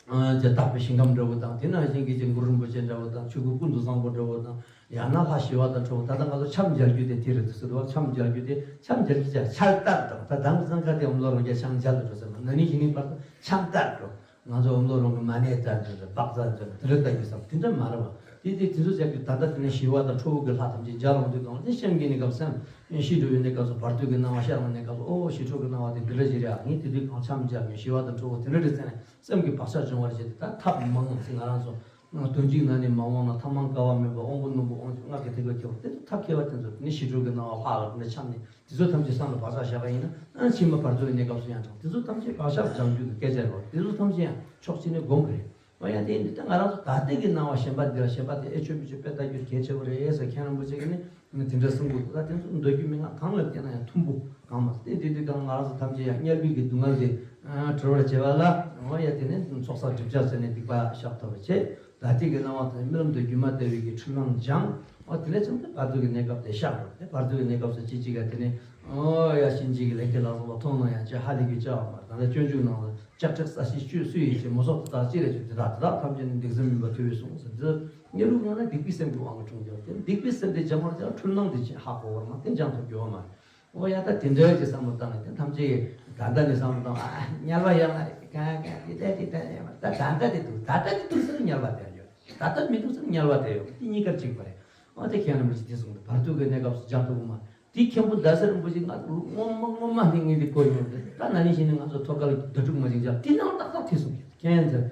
ཨ་ཅེ་དག་པའི་ཞིང་ཁམས་འདྲ་བོ་དང་དེ་ནང་བཞིན་གྱི་ཅིག་གུ་རུ་རིན་པོ་ཆེ་འདྲ་བོ་དང་ཆོས་སྐུ་ཀུན་ཏུ་བཟང་པོ་འདྲ་བོ་དང་། ཡང་ན་ལྷ་ཞི་བ་དང་ཁྲོ་བོ། ད་ལྟ་ང་ཚོ་འཆམ་མཇལ་རྒྱུ་དེ་དེ་རེད་ཟེར་དུས། འཆམ་མཇལ་རྒྱུ་དེ་འཆམ་མཇལ་རྒྱུ་ཆ་ཆར་ལྟར་དང་། ད་དང་གི་ཚང་ཁ་དེ་འོམ་ལོ་རང་རྒྱལ་འཆམ་མཇལ་དུ་འགྲོ་ཟེར་ན་ན་ནིང་གཞེས་ནིང་བར་དུ་འཆམ་ལྟར་འགྲོ། ང་ཚོ་འོམ་ལོ་རང་གི་མ་ཎི་ལྟར་འདྲ་འདྲ་སྦག་ཙ་འདྲ་འདྲ་དེ་འདྲ་ལྟ་ཡོད་བསམ། དེ་འདྲ་མ་རེད་བ། དེ་དེ་དེ་ཚོ་ཟེར་གི། ད་ལྟ་དེ་ནས་ཞི་བ་དང་ཁྲོ་བོ་གི་ལྷ་ཐམས་ཅད་མཇལ་འོང་དུས་གང་དེ་སེམས་ཀྱི་གནས་སྐབས་སམ། ཤི་འགྲོ་བའི་གནས་སྐབས་སུ་བར་དོ་གི་སྣང་བ་ཤར་བའི་གནས་སྐབས་སུ། ཨོ་ཞི་ཁྲོ་གི་སྣང་བ་དེ་འདི་འདྲ་ཞིག་རེད་ཨ། ངས་དེ་དུས་གང་འཆམ་མཇལ་ངས་ཞི་བ་དང་ཁྲོ་བོ་དེ་འདྲ་རེད་ཟེར་ནས་སེམས་ཀྱི་བག་ཆགས་སྦྱོང་བར་བྱེད་དེ། ད་ཐབས་མང་ཟེར། ང་རང་ཚོ་དོན་གཅིག་ན་ནི་མ་འོངས་ན། ཐ་མང་དཀའ་བ་མེད་པ། དབང་པོ་རྣོན་པོ་དབང་ཕྱུག་སྔགས་ཀྱི་ཐེག་པ་སྐྱོང་། དེ་ཚོ་ཐབས་མཁས་པ་དེ་ཚོ་ནི་ཞི་ཁྲོ་གི་སྣང་བ་ཕར་ལ་འདི་འཆམ་ནས་དེ་ཚོ་ཐམས་ཅད་བསམ་ལ་བག་ཆགས་བཞག་པ་ཡིན་ན། ཨ་ཕྱི་མ་བར་དོའི་གནས་སྐབས་སུ་ཡང་དང་དེ་ཚོ་ཐམས་ཅད་བག་ཆགས་སྦྱང་རྒྱུ་གི་སྐད་ཆ་རེད་བ། དེ་ཚོ་ཐམས་ཅད་ཡང་ཕྱོགས་གཅིག་ནས་སྒོམ་གི་རེད། འོ་ཡ། དེ་འདི་ལྟ་ང་རང་ཚོ་ད་ལྟའི་གི་སྣང་བ་གཞན་པ་འདི་ལ་གཞན་པ་དེ་ཨེ་ཆོས་མི་ཆོས་དཔེ་ལྟ་རྒྱུ་གལ་ཆེ་བོ་རེད་ཟེར་མཁན་རིན་པོ་ཆེ་གིས་ནི་དེ་འདྲ་གསུང་གི་འདུག་ད་དེ་ཚོ་འདོད་རྒྱུ་མི་མངའ། གང་ལབ་བལྟས་ན་ཡང་ཐུམ་བུ་གང་མ་རེད། དེ་དེ་དུས་གང་ང་རང་ཚོ་ཐམས་ཅད་ཡང་དམྱལ་བའི་གི་སྡུག་བསྔལ་དེ་གྲོལ་བར་བྱེད་པ་ལ། འོ་ཡ། དེ་ནས་ཚོགས་བསགས་སྒྲིབ་སྦྱང་བྱས་ནས་སྡིག་པ་བཤགས་ཐུབ་པ་བྱེད། ད་ལྟའི་གི་སྣང་བ་དང་རྨི་ལམ་དུ་སྒྱུ་མ་ལྟ་བུའི་གི་འཁྲུལ་སྣང་སྦྱང་། འོ་དེ་ལས་ཀྱང་དེ་བར་དོ་གི་གནས་སྐབས་དེ་བཤགས་རོགས། དེ་བར་དོ་གི་གནས་སྐབས་སུ་ཅི་ཅི་ག་དེ་ནས། འོ་ཡ། གཤིན་རྗེ་གི་ལས་ཀྱི་ལག་བཟོ་བ་མཐོང་ན་ཡང་ཅི་ཧ་ལས་ཀྱི་བྱ་བ་མ་རེད། ད་ལྟ་སྤྱོད་འཇུག་ནང་ལ་ལྕགས་ཁྲེགས་ས་གཞི་བཅུད་སུ་ཡིས་བྱེད། མུ་སོགས་དེ་དག་ཅི་རེད་ཅེས། དེ་དག་དེ་དག་ཐམས་ཅད་ནི་སྡིག་སེམས་ཡིན་པར་ཐུབ་པས་གསུངས་ཟེར། འདི་དམྱལ་བའི་ངང་ན་སྡིག་པའི་སེམས་ཀྱི་དབང་གིས་འཁྲུངས་ཀྱང་དེ་སྡིག་པའི་སེམས་དེ་སྦྱང་བར་བྱ། འཁྲུལ་སྣང་དེ་ཅི་ཧ་གོ་བར་མ། དེ་སྦྱང་ཐུབ་རྒྱུ་བ་མ་རེད། འོ་ཡ། ད་དེ་འདྲའི་ཅིག་བསམ་བློ་བཏང་ནས་དེ་ཐམས་ཅད་ཀྱིས་ད་ལྟ་ནས་བསམ་བློ་བཏང་། ཨ་དམྱལ་བ་ཡོད་མ་རེད། གང་གང་དེ་ལྟ་དེ་ལྟ་ཡོད་མ་རེད། ད་ད་ལྟ་དེ་འདུག་ད་ལྟ་དེ་འདུག་ཟེར་ན་དམྱལ་བ་དེ་ཡོད། ད་ལྟ་མི་འདུག་ཟེར་ན་དམྱལ་བ་དེ་ཡོད། དེ་གཉིས་ཀ་གཅིག་པ་རེད། འོ་དེ་མཁན་རིན་པོ་ཆེས་དེ་གསུངས་འདུག་བར་དོ་གི་གནས་སྐབས་སུ་སྦྱང་ཐུབ་ཀྱི་མ་རེད། དེ་མཁན་པོ་ཟླ་ཟེར་རིན་པོ་ཆེས་ང་སྔོན་མ་སྔོན་མ་ནས་ངས་དེ་གོ་ཡོང་། ད་ན་ནིང་གཞེས་ནིང་ང་ཚོ་ཐོད་རྒལ་ཟླ་དྲུག་མ་ཅིག་མཇལ། དེ་ནང་ཏག་ཏག་དེ་གསུངས་ཀྱི་མཁན་ཟེར།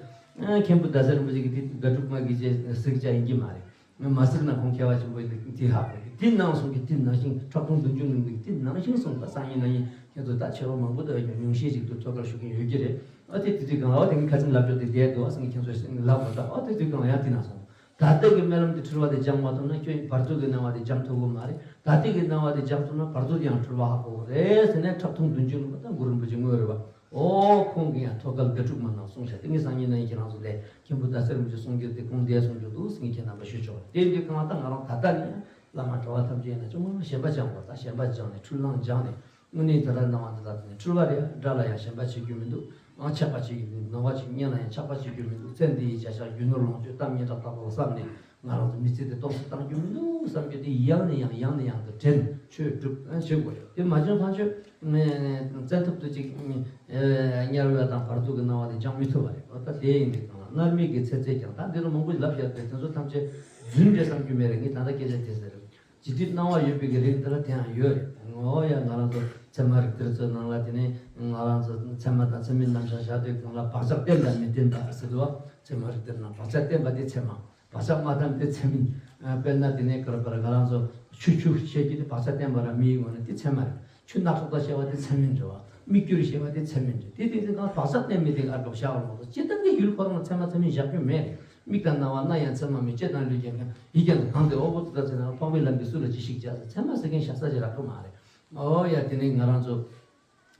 ཨ་མཁན་པོ་ཟླ་ཟེར་རིན་པོ་ཆེ་གིས་དེ་ཟླ་དྲུག་མ་གི་རྗེས་གཟིགས་བྱ་ཡིན་གྱི་མ་རེད། མ་གཟིགས་ན་ཁོང་མཁས་པ་ཆེན་པོ་ཡིན་དུས་དེ་ཧ་གོ་གི། དེ་ནང་གསུངས་ཀྱི་དེ་ནང་བཞིན། ཁྲག་འཐུང་བདུན་ཅུ་ནང་གི་དེ་ནང་བཞིན་གསུངས་པ། སང་ཉིན་གནངས་ཉིན་ཁྱེད་ཚོ་ད་ཆེ་བ་མང་པོ་དང་ཉུང་ཤས་ཤིག་ཏུ་ཐོད་རྒལ་ཞུ་མཁན་ཡོད་ཀྱི་རེད། ཨ་དེ་དེ་དུས་གང་ཨ་དེ་ངའི་ཁ་ཚིམ་ལབ་ཕྱོགས་དེ་བསྡད་འདུག་ཨ་སང་ཉིན་ཁྱེད་ཚོས་ལབ་དགོས། ད་ཨ་དེ་དུས་གང་ཡང་དེ་ནང་སོང་། ད་ལྟ་གི་རྨི་ལམ་དེ་འཁྲུལ་བ་དེ་སྦྱང་མ་ཐུབ་ན་ཁྱོད་བར་དོ་གི་སྣང་བ་དེ་སྦྱང་ཐུབ་ཀྱི་མ་རེད། ད་ལྟ་གི་སྣང་བ་དེ་སྦྱང་ཐུབ་ན་བར་དོ་དེ་ཡང་འཁྲུལ་བ་ཧ་གོ་གི་རེད་ཟེར་ནས། ཁྲག་འཐུང་བདུན་ཅུ་ནང་ད་གུ་རུ་རིན་པོ་ཆེ་དངོས་རེད་བ། ཨོ་ཁོང་གིས་ཡང་ཐོད་རྒལ་ཟླ་དྲུག་མ་ནང་གསུངས་ཤག་དེ་ངས་སང་ཉིན་གནངས་ཉིན་ཁྱེད་རང་ཚོ་ལས་མཁན་པོ་ཟླ་ཟེར་རིན་པོ་ཆེས་གསུང་རྒྱུ་དེ་ཁུངས་འདེད་གསུང་རྒྱུ་འདུག་ཟེར་ངས་ཁྱེད་རྣམ་པར་ཞུ་ཆོག་དེ་དུས་གང་ལྟར་ང་རང་ད་ལྟ་ནས་བླ་མ་གྲྭ་བ་ཐམས་ཅད་ཡིན་ན་ཅུང་མང་གཞན་པ་སྦྱང་དགོས། ད་གཞན་པ་སྦྱངས་ནས་འཁྲུལ་སྣང་སྦྱངས་ནས། དངོས་གནས་དེ་ལྟར་སྣང་བ་འདི་དག་དེ་ནི་འཁྲུལ་པ་རེད། དགྲ་ལ་ཡང་ཞེན་པ་བྱེད་རྒྱུ་མི་འདུག་ཨང་ཆགས་པ་བྱེད་རྒྱུ་མི་འདུག་ནོར་བ་ཅིག་རྙེད་ན་ཡང་ཆགས་པ་བྱེད་རྒྱུ་མི་འདུག་ཚེ་འདི་ཡི་བྱ་བཞག་རྒྱུ་ནོར་ལོངས་སྤྱོད་སྟབས་ཉེས་དྲག་ལྟ་བུ་བསམ་ནས་ང་རང་ཚོ་མི་ཚེ་འདི་སྟོང་ཟད་བཏང་རྒྱུ་མི་འདུག་བསམ་རྒྱུ་དེ་ཡང་ནས་ཡང་ཡང་ནས་ཡང་དུ་དྲན། ཆོས་སྒྲུབ་ཨང་བྱེད་དགོས་རེད། དེ་མ་བྱུང་ཐག་ཆོད་བཙན་ཐབས་དུ་ཅིག་དམྱལ་བ་དང་བར་དོ་གི་སྣང་བ་དེ་སྦྱང་མི་ཐུབ་པ་རེད། འོ་ད་དེ་ཡིན་དུས་གང་ལ་མནར་མེད་ཀྱི་ཚེ་ཚད་ཀྱང་། ད་འདི་ལ་མང་པོ་ལབ་བཞག་པས་དེ་ཚོ་ཐམས་ཅད་རྫུན་རེད་བསམ་རྒྱུ་མེད་རེད། ངས་ད་ལྟ་སྐད་ཆ་དེ་ཟེར། ཇི་སྲིད་སྣང་བ་ཡོད་པའི་གི་རིང་དེ་ལ་དེ་ཡང་ཡོད་རེད། འོ་ཡ། ང་རང་ཚོ་ཚད་མ་རིགས་གཏེར་ཚོའི་ནང་ལ་དེ་ནས་ང་རང་ཚོ་ཚད་མ་དང་ཚད་མིན་རྣམ་གཞག་བཞག་དུས་གང་ལ་བག་ཆགས་བརྟན་དང་མི་བརྟན་པ་ཟེར་འདུག་བ། ཚད་མ་རིགས་གཏེར་ནང་བག་ཆགས་བརྟན་པ་དེ་ཚད་མ། བག་ཆགས་མ་བརྟན་དེ་ཚད་མིན། ཨ་དཔེར་ན་དེ་ནས་ག་རེ་ག་རེ་ང་རང་ཚོ་ཆུ་ཆུ་བཤད་རྒྱུ་དེ་བག་ཆགས་བརྟན་པ་ར་མིའི་ངོས་ནས་དེ་ཚད་མ་རེད། ཆུ་སྣ་ཚོགས་དང་བཤད་པ་དེ་ཚད་མིན་རེད་བ། མིག་སྐྱུར་བཤད་པ་དེ་ཚད་མིན་རེད། དེ་དེ་དེ་གང་བག་ཆགས་བརྟན་མི་བརྟན་ཨར་སྐབས་བཞག་པ་མ་གཏོགས་སྤྱིར་བཏང་གི་ཡུལ་ཁོ་རང་ལ་ཚད་མ་ཚད་མིན་བཞག་རྒྱུ་མེད་རེད། མིག་དང་རྣ་བ་སྣ་ཡང་ཚད་མ་མིན། ལྕེ་དང་ལུས་ཀྱང་ཡིད་ཀྱང་གང་དེ་འོ་བོ་དེ་ལྟར་ཚེ་ན་འཕགས་པའི་ལམ་གྱི་སུ་ལ་ཅི་ཞིག་བྱ་ཟེར། ཚད་མ་ཟེར་མཁན་བཞག་ས་ཅིག་རག་གི་མ་རེད། ཨོ་ཡ། དེ་ནས་ང་རང་ཚོ་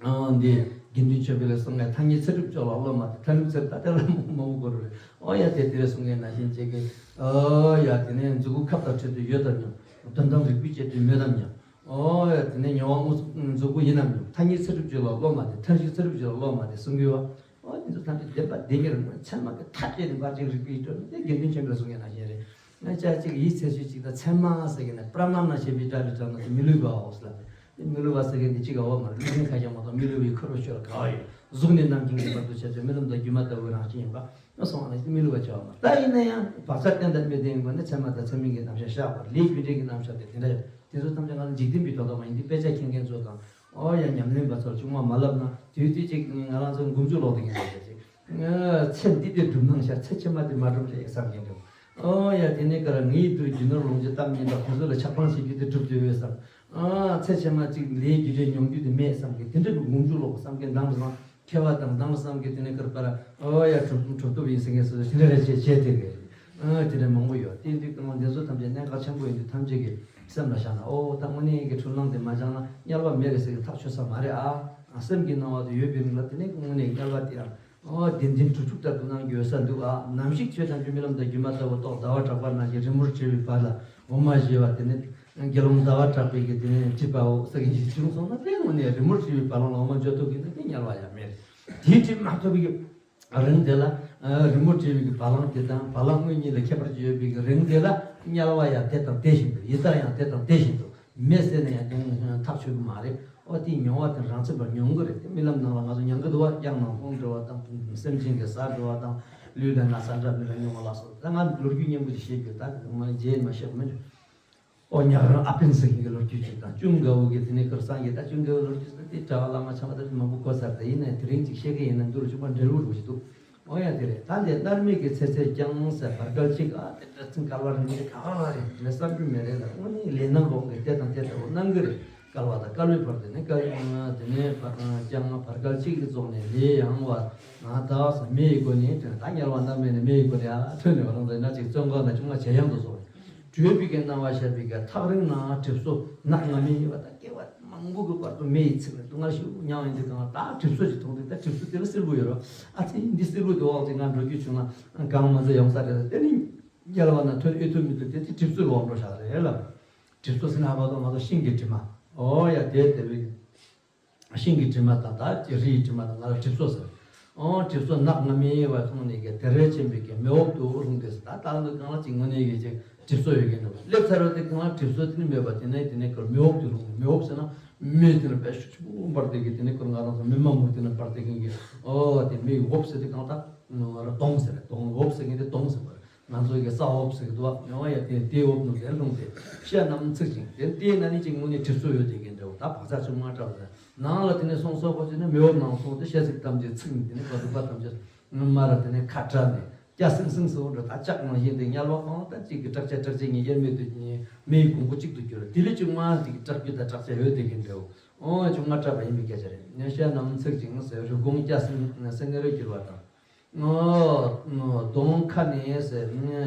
ཨ་འདི་དགེ་འདུན་ཆོས་འཕེལ་ལ་གསུང་མཁན། ཐ་སྙད་ཚེ་སྒྲུབ་སྦྱོར་བ་སློབ་མ་དེ། ཐ་སྙད་ཚེ་ད་ལྟ་ལ་མང་པོ་གོ་རེད། ཨོ་ཡ། དེ་དེ་རེད་གསུང་མཁན་ནང་བཞིན་བྱེད་ཀྱི། ཨོ་ཡ། དེ་ནས་མཛུ་གུ་ཁབ་དང་འཕྲད་དུས་ཡོད་དམ་སྙམ། དོན་དམ་རིག་པས་དཔྱད་དུས་མེད་དམ་སྙམ། ཨོ་ཡ། དེ་ནས་མྱོང་བ་དངོས་སུ་མཛུ་གུ་ཡིན་ནམ་སྙམ། ཐ་སྙད་ཚེ་སྒྲུབ་སྦྱོར་བ་སློབ་མ་དེ། ཐ་སྙད་ཚེ་སྒྲུབ་སྦྱོར་བ་སློབ་མ་དེ་གསུང་གི་ཡོད། ཨོ་དེ་ཚོ་ཐམས་ཅད་བདེན་པ་བདེན་གྱི་རེད་མོད། ཚད་མ་གི་མཐའ་བཅད་ནས་བར་ཆད་རིག་པའི་སྒྲོམ་དེ་དགེ་འདུན་ཆོས་འཕེལ་གསུང་མཁན་ནང་བཞིན་རེད། ང་ཅག་ཅིག་ཡིད་ཚད་ཚོད་ཅིག་དང་ཚད་མ་ཟེར་གྱི་ནས་པྲ་མ་ན་ཞེས་པའི་སྒྲ་རེ་དྲངས་ན་དེ་མི་བསླུ་བའོ་ཟེར་ལབ་པས། དེ་མི་བསླུ་བ་ཟེར་མཁན་དེ་གཅིག་ག་འོ་མ་རེད། བསླུ་མཁན་ཁ་ཤས་མ་གཏོགས་མི་བསླུ་བའི་ཁུར་བོ་ཆོད་ལ་ག་བ་ཡོད། གཟུགས་ནས་རྣམ་མཁྱེན་གྱི་བར་དུ་བྱས་ཚོད་རྨི་ལམ་དང་སྒྱུ་མ་ལྟ་བུའི་རང་བཞིན་ཡིན་པ་ང་སོང་བ་ན་མི་བསླུ་བ་བྱ་བ་མ་རེད། ད་ཡིན་ན་ཡང་བག་ཆགས་བརྟན་དང་མི་བརྟན་ཡིན་པ་ནི་ཚད་མ་དང་ཚད་མིན་གྱི་རྣམ་གཞག་བཞག་པར། ལས་རྒྱུ་འབྲས་ཀྱི་རྣམ་གཞག་དེ་དེ་འདྲ་ཡོད། དེ་ཚོ་ཐམས་ཅད་ང་ཚོ་འཇིག་རྟེན་པའི་དོན་དག་མ་ཡིན་ཏེ། དཔེ་ཆ་མཁྱེན་མཁན་ཚོ་དང་། ཨོ་ཡ། ཉམས་ལེན་པ་ཚོར་ཆུང་མ་མ་ལབ་ན་དུས་དུས་ཅིག་ང་རང་ཚོ་མགོ་མཇུག་ལོག་དེ་ཡིན་ཟེར་ཅིག་ཚེ་འདི་དེ་སྒྲུབ་སྣང་ཤར། ཚེ་ཕྱི་མ་དེ་མ་སྒྲུབ་རེད་བསམ་མཁན་འདུག་ཨོ་ཡ། དེ་ནས་ག་ར་ངའི་དུས་རྒྱུ་ནོར་ལོངས་སྤྱོད་སྟབས་ཉེས་དང་དེ་ཚོ་ལ་ཆགས་སྡང་བྱེད་རྒྱུ་དེ་སྒྲུབ་ཐུབ་ཡོད་བསམ། ཨ་ཚེ་ཕྱི་མ་ཅིག་ལས་རྒྱུ་འབྲས་མྱོང་རྒྱུ་དེ་མེད་བསམ་མཁན་དེ་འདྲ་གི་མགོ་མཇུག་ལོག་བསམ་མཁན་དང་། མཁས་པ་དང་དང་བསམ་གི། དེ་ནས་ཀར་པར་ཨོ་ཡ་གྲུབ་གྲུབ་ཐོབ་ཡིན་ཟེར་མཁན་སོ་སོ་དེ་འདྲ་རེ་བྱས་བྱས་དེ་རེད། ཨ་དེ་འདྲ་མང་པོ་ཡོད། དེ་འདི་གང་འདི་ཚོ་ཐམས་ཅད་གནད་འགག་ཆེན་པོ་ཡིན་དུས་ཐམས་ཅད་ཀྱི་སེམས་ལ་བཞག་ན། ཨོ་ད་དངོས་གནས་ཀྱི་འཁྲུལ་སྣང་དེ་མ་སྦྱངས་ན་དམྱལ་བ་མེད་རེད་ཟེར་གི་ཐག་ཆོད་ས་མ་རེད་ཨ། སེམས་ཀྱི་སྣང་བ་དེ་ཡོད་པའི་རིང་ལ་དེ་ནས་དངོས་གནས་དམྱལ་བ་དེ་ཡང་ཨོ་བདེན་བདེན་གྲུབ་གྲུབ་ལྟར་དུ་སྣང་རྒྱུ་ཡོད་ས་འདུག་ཨ། ནམ་ཞིག་ཆོས་ཐམས་ཅད་རྨི་ལམ་དང་སྒྱུ་མ་ལྟ་བུ་རྟོགས། ཟླ་བ་གྲགས་པ་ནང་བཞིན་རི་མོར་བྲིས་པའི་བར་ལ་འོ་མ་བཞད་པ་དེ་ནི། དགེ་སློང་ཟླ་བ་གྲགས་པའི་གི་དེ་ནས་སྒྲིབ་པའོ་ཟེར་མཁན་ཞིག་བྱུང་སོང་ན། དེ་དངོས་གནས་རི་མོར་བྲིས་པའི་བ་ལང་ལ་འོ་མ་འཇོག་ཐུབ་མཁན་དེ་དེ་དམྱལ་བ་ཡང་མེད། དེའི་སྒྲིབ་མ་ཐུབ་པའི་གི་རིང་དེ་ལ། ཨ། རི་མོར་བྲིས་པའི་གི་བ་ལང་དེ་དང་བ་ལང་དངོས་གཉིས་ལ་ཁྱད་པར་ཅིག་ཡོད་པའི་གི་རིང་དེ་ལ། དམྱལ་བ་ཡང་དེ་དང་དེ་བཞིན་དུ། ཡི་དྭགས་ཡང་དེ་དང་དེ་བཞིན་དུ། མེད་ཟེར་ན་ཡང་དེ་ཐག་ཆོད་གི་མ་རེད། ཨོ། དེའི་མྱོང་བ་དེ་རང་མཚན་པར་མྱོང་གི་རེད། དེ་རྨི་ལམ་ནང་ལ་ང་ཚོ་མྱང་གི་འདུག་བ། དབྱངས་རྣམས་ཧཱུྃ་འགྲོ་བ་དང་། སེམས་ཅན་གྱི་ཟ་འགྲོ་བ་དང་། ལུས་ལ་ན་ཚ་འདྲ་མི་ལ་མྱོང་བ་ལ་སོགས། ད་ང་ལོ་རྒྱུས་སྙན་པོ་ཅིག་བཤད་རྒྱུ་ད་དེ་མ་རྗེས་མ་བཤད་མི་འདུག་ཨོ། ཉག་རོང་ཨ་པིན་ཟེར་མཁན་གྱི་ལོ་རྒྱུས་ཅིག་དང་། ཅུང་དགའ་བོ་གི་དེ་ནས་ཁར་སངས་རྒྱས། ད་ཅུང་དགའ་བོའི་ལོ་རྒྱུས་ཟེར་དེ་གྲྭ་བ་བླ་མ་ཆ་མ་ད་མང་པོ་གོ་ཚར། དེ་ཡིན་ནའི་དེ་རིང་ཅིག་བཤད་གི་ཡིན་ན་འདུག་རུ་ཆུང་པ་འབྲེལ་བོ་རུ་ཞིག་འདུག་ཨོ་ཡ། དེ་རེད། ད་འདི་མནར་མེད་ཀྱི་ཚེ་ཚད་ཀྱང་ཟེར། བར་སྐལ་གཅིག་ཨ་དེ་འདྲ་ཚིག་བསྐལ་པ་རིང་མོ་ག་པར་རེད་ལས་བསམ་རྒྱུ་མེད་རེད་ལ། དངོས་གནས་ལས་སྣང་གོང་གི་དེ་དང་དེ་ལྟ་བུ་སྣང་གི་རེད། བསྐལ་པ་དང་བསྐལ་པའི་བར་དེ་ནས་བསྐལ། དེ་ནས་བར་ཀྱང་བར་སྐལ་གཅིག་གི་རྫོགས་ནས་ལས་ཡང་བ་ང་དག་ས་མེ་ཡི་སྒོ་ནས་ཐོན། ད་དམྱལ་བ་མནར་མེད་ནས་མེ་ཡི་སྒོ་ནས་ཨ་ཐོན་ནས་བ་རང་རེ་ན་ཅིག་བཙོན་ཁང་ན་ཆུང་མ་ཇེ་ཡང་དུ་སོང་། བྲོས་པའི་གི་སྣང་བ་ཤར་བའི་གི་ཐག་རིང་ན་གྲིབ་སོ་ནག་ང་མི་ཡོད་པ་དང་། བསྐལ་པ་མང་པོ་གི་བར་དུ་མེ་ཡི་ཚིག་ནས་སྡུག་བསྔལ་ཞིག་མྱངས་ཡིན་དུས་གང་ལ་ད་གྲིབ་སོ་ཞིག་མཐོང་དུས། ད་གྲིབ་སོ་དེ་ལ་སིལ་བུ་ཡོད་རོ། ཨ་ཙི་འདི་སིལ་བུ་དེ་འོག་ཅིག་ང་འགྲོ་རྒྱུ་བྱུང་ན་གང་མ་ཚད་ཡོང་ས་རེད། དེ་ནི་དམྱལ་བ་ན་ཐོན་ཨེ་ཐུབ་མི་ཐུབ་དེ་དེ་གྲིབ་སོའི་འོག་འགྲོ་བཞག་རེད་ལ། གྲིབ་སོ་ཟེར་ན་ཧ་མ་གཏོགས་ང་ཚོ་ཤིང་གི་དྲི་མ། ཨོ་ཡ། དེ་དེ་བས། ཤིང་གི་དྲི་མ་དང་། ད་ཅི་རི་ཡི་དྲི་མ་དང་། ང་ལ་གྲིབ་སོ་ཟེར། ཨོ། གྲིབ་སོ་ནག་ང་མི་ཡོད་པ་མཐོང་ནས་ཀྱི་དེ་རེ་ཆེན་པོའི་གི་མེ་འོབས་དུ་ལྷུང་སྟེ་ཟེར། ད་ལྟ་འདི་གང་ལ་ཅིག་དངོས་གནས་ཀྱི་ཅིག་གྲིབ་སོ་ཡོད་མཁན་འདུག་སླེབས་ཚར་བ་དེ་གང་ལ་གྲིབ་སོ་དེ་ནི་མེད་པ། དེ་ནས་དེ་ནས་ཁོར་མེ་འོབས་དུ་ལྷུང་ནས། མེ་འོབས་ཟེར་ན་མེ་དེ་ནི་དཔེ་ཤུགས་ཆེན་པོ་འབར་ཏེ་གི་དེ་ནས་ཁོར་ང་རང་ཚོ་མེ་མ་མུར་དེ་ནི་འབར་ཏེ་གི་གི། ཨོ། དེ་མེ་འོབས་ཟེར་དེ་གང་ལྟ་ང་རང་གདོང་ཟེར། གདོང་འོབས་ཟེར་མཁན་དེ་གདོང་ཟེར་བ་རེད། ང་ཚོ་གི་ས་འོབས་ཟེར་གི་འདུག་བ། ཡང་ཡ་དེ་དེ་འོབས་ནང་དེ་ལྷུང་སྟེ་ཤ་རྣམས་ཚིག་ཅིང་། དེ་དེའི་ནང་ནས་ཅིག་དངོས་གནས་གྲིབ་སོ་ཡོད་དེ་གི་འདྲ་བོ། ད་བག་ཆགས་ཆུང་མ་དྲགས་ཟེར། ནང་ལ་དེ་ནས་སོང་སོ་པོ་ཅིག་ནི་མེ་འོབས་ནང་སོང་སྟེ་ཤ་ཚིག་ཐམས་ཅད་ཚིག་ནས། དེ་ནས་བ་དུ་བ་ཐམས་ཅད་མར་ར་དེ་ནས་ཁ་བྲལ་ནས་སྐྱ་སིང་སིང་སོང་འགྲོ། ད་ལྕགས་ནང་བཞིན་དེ་དམྱལ་བ་གང་ལྟར་ཅིག་གི་དྲག་ཆ་དྲག་ཆ་ཉིད་དབྱེར་མེད་དུ་མེ་ཡི་གོང་བུ་གཅིག་ཏུ་གྱུར། དེ་ལས་ཆུང་མ་དེ་གི་དྲག་རྒྱུ་དང་དྲག་ཆ་ཡོད་དེ་གི་འདྲ་བོ། ཨོ། ཆུང་མ་དྲགས་པ་ཡིན་པའི་སྐད་ཆ་རེད། ནས་ཤ་རྣམས་ཚིག་ཅིང་ཟེར། རི་གོང་སྐྱ་སིང་སིང་རེ་གྱུར་བ་དང་། གདོང་ཁ་ནས་ཟེར།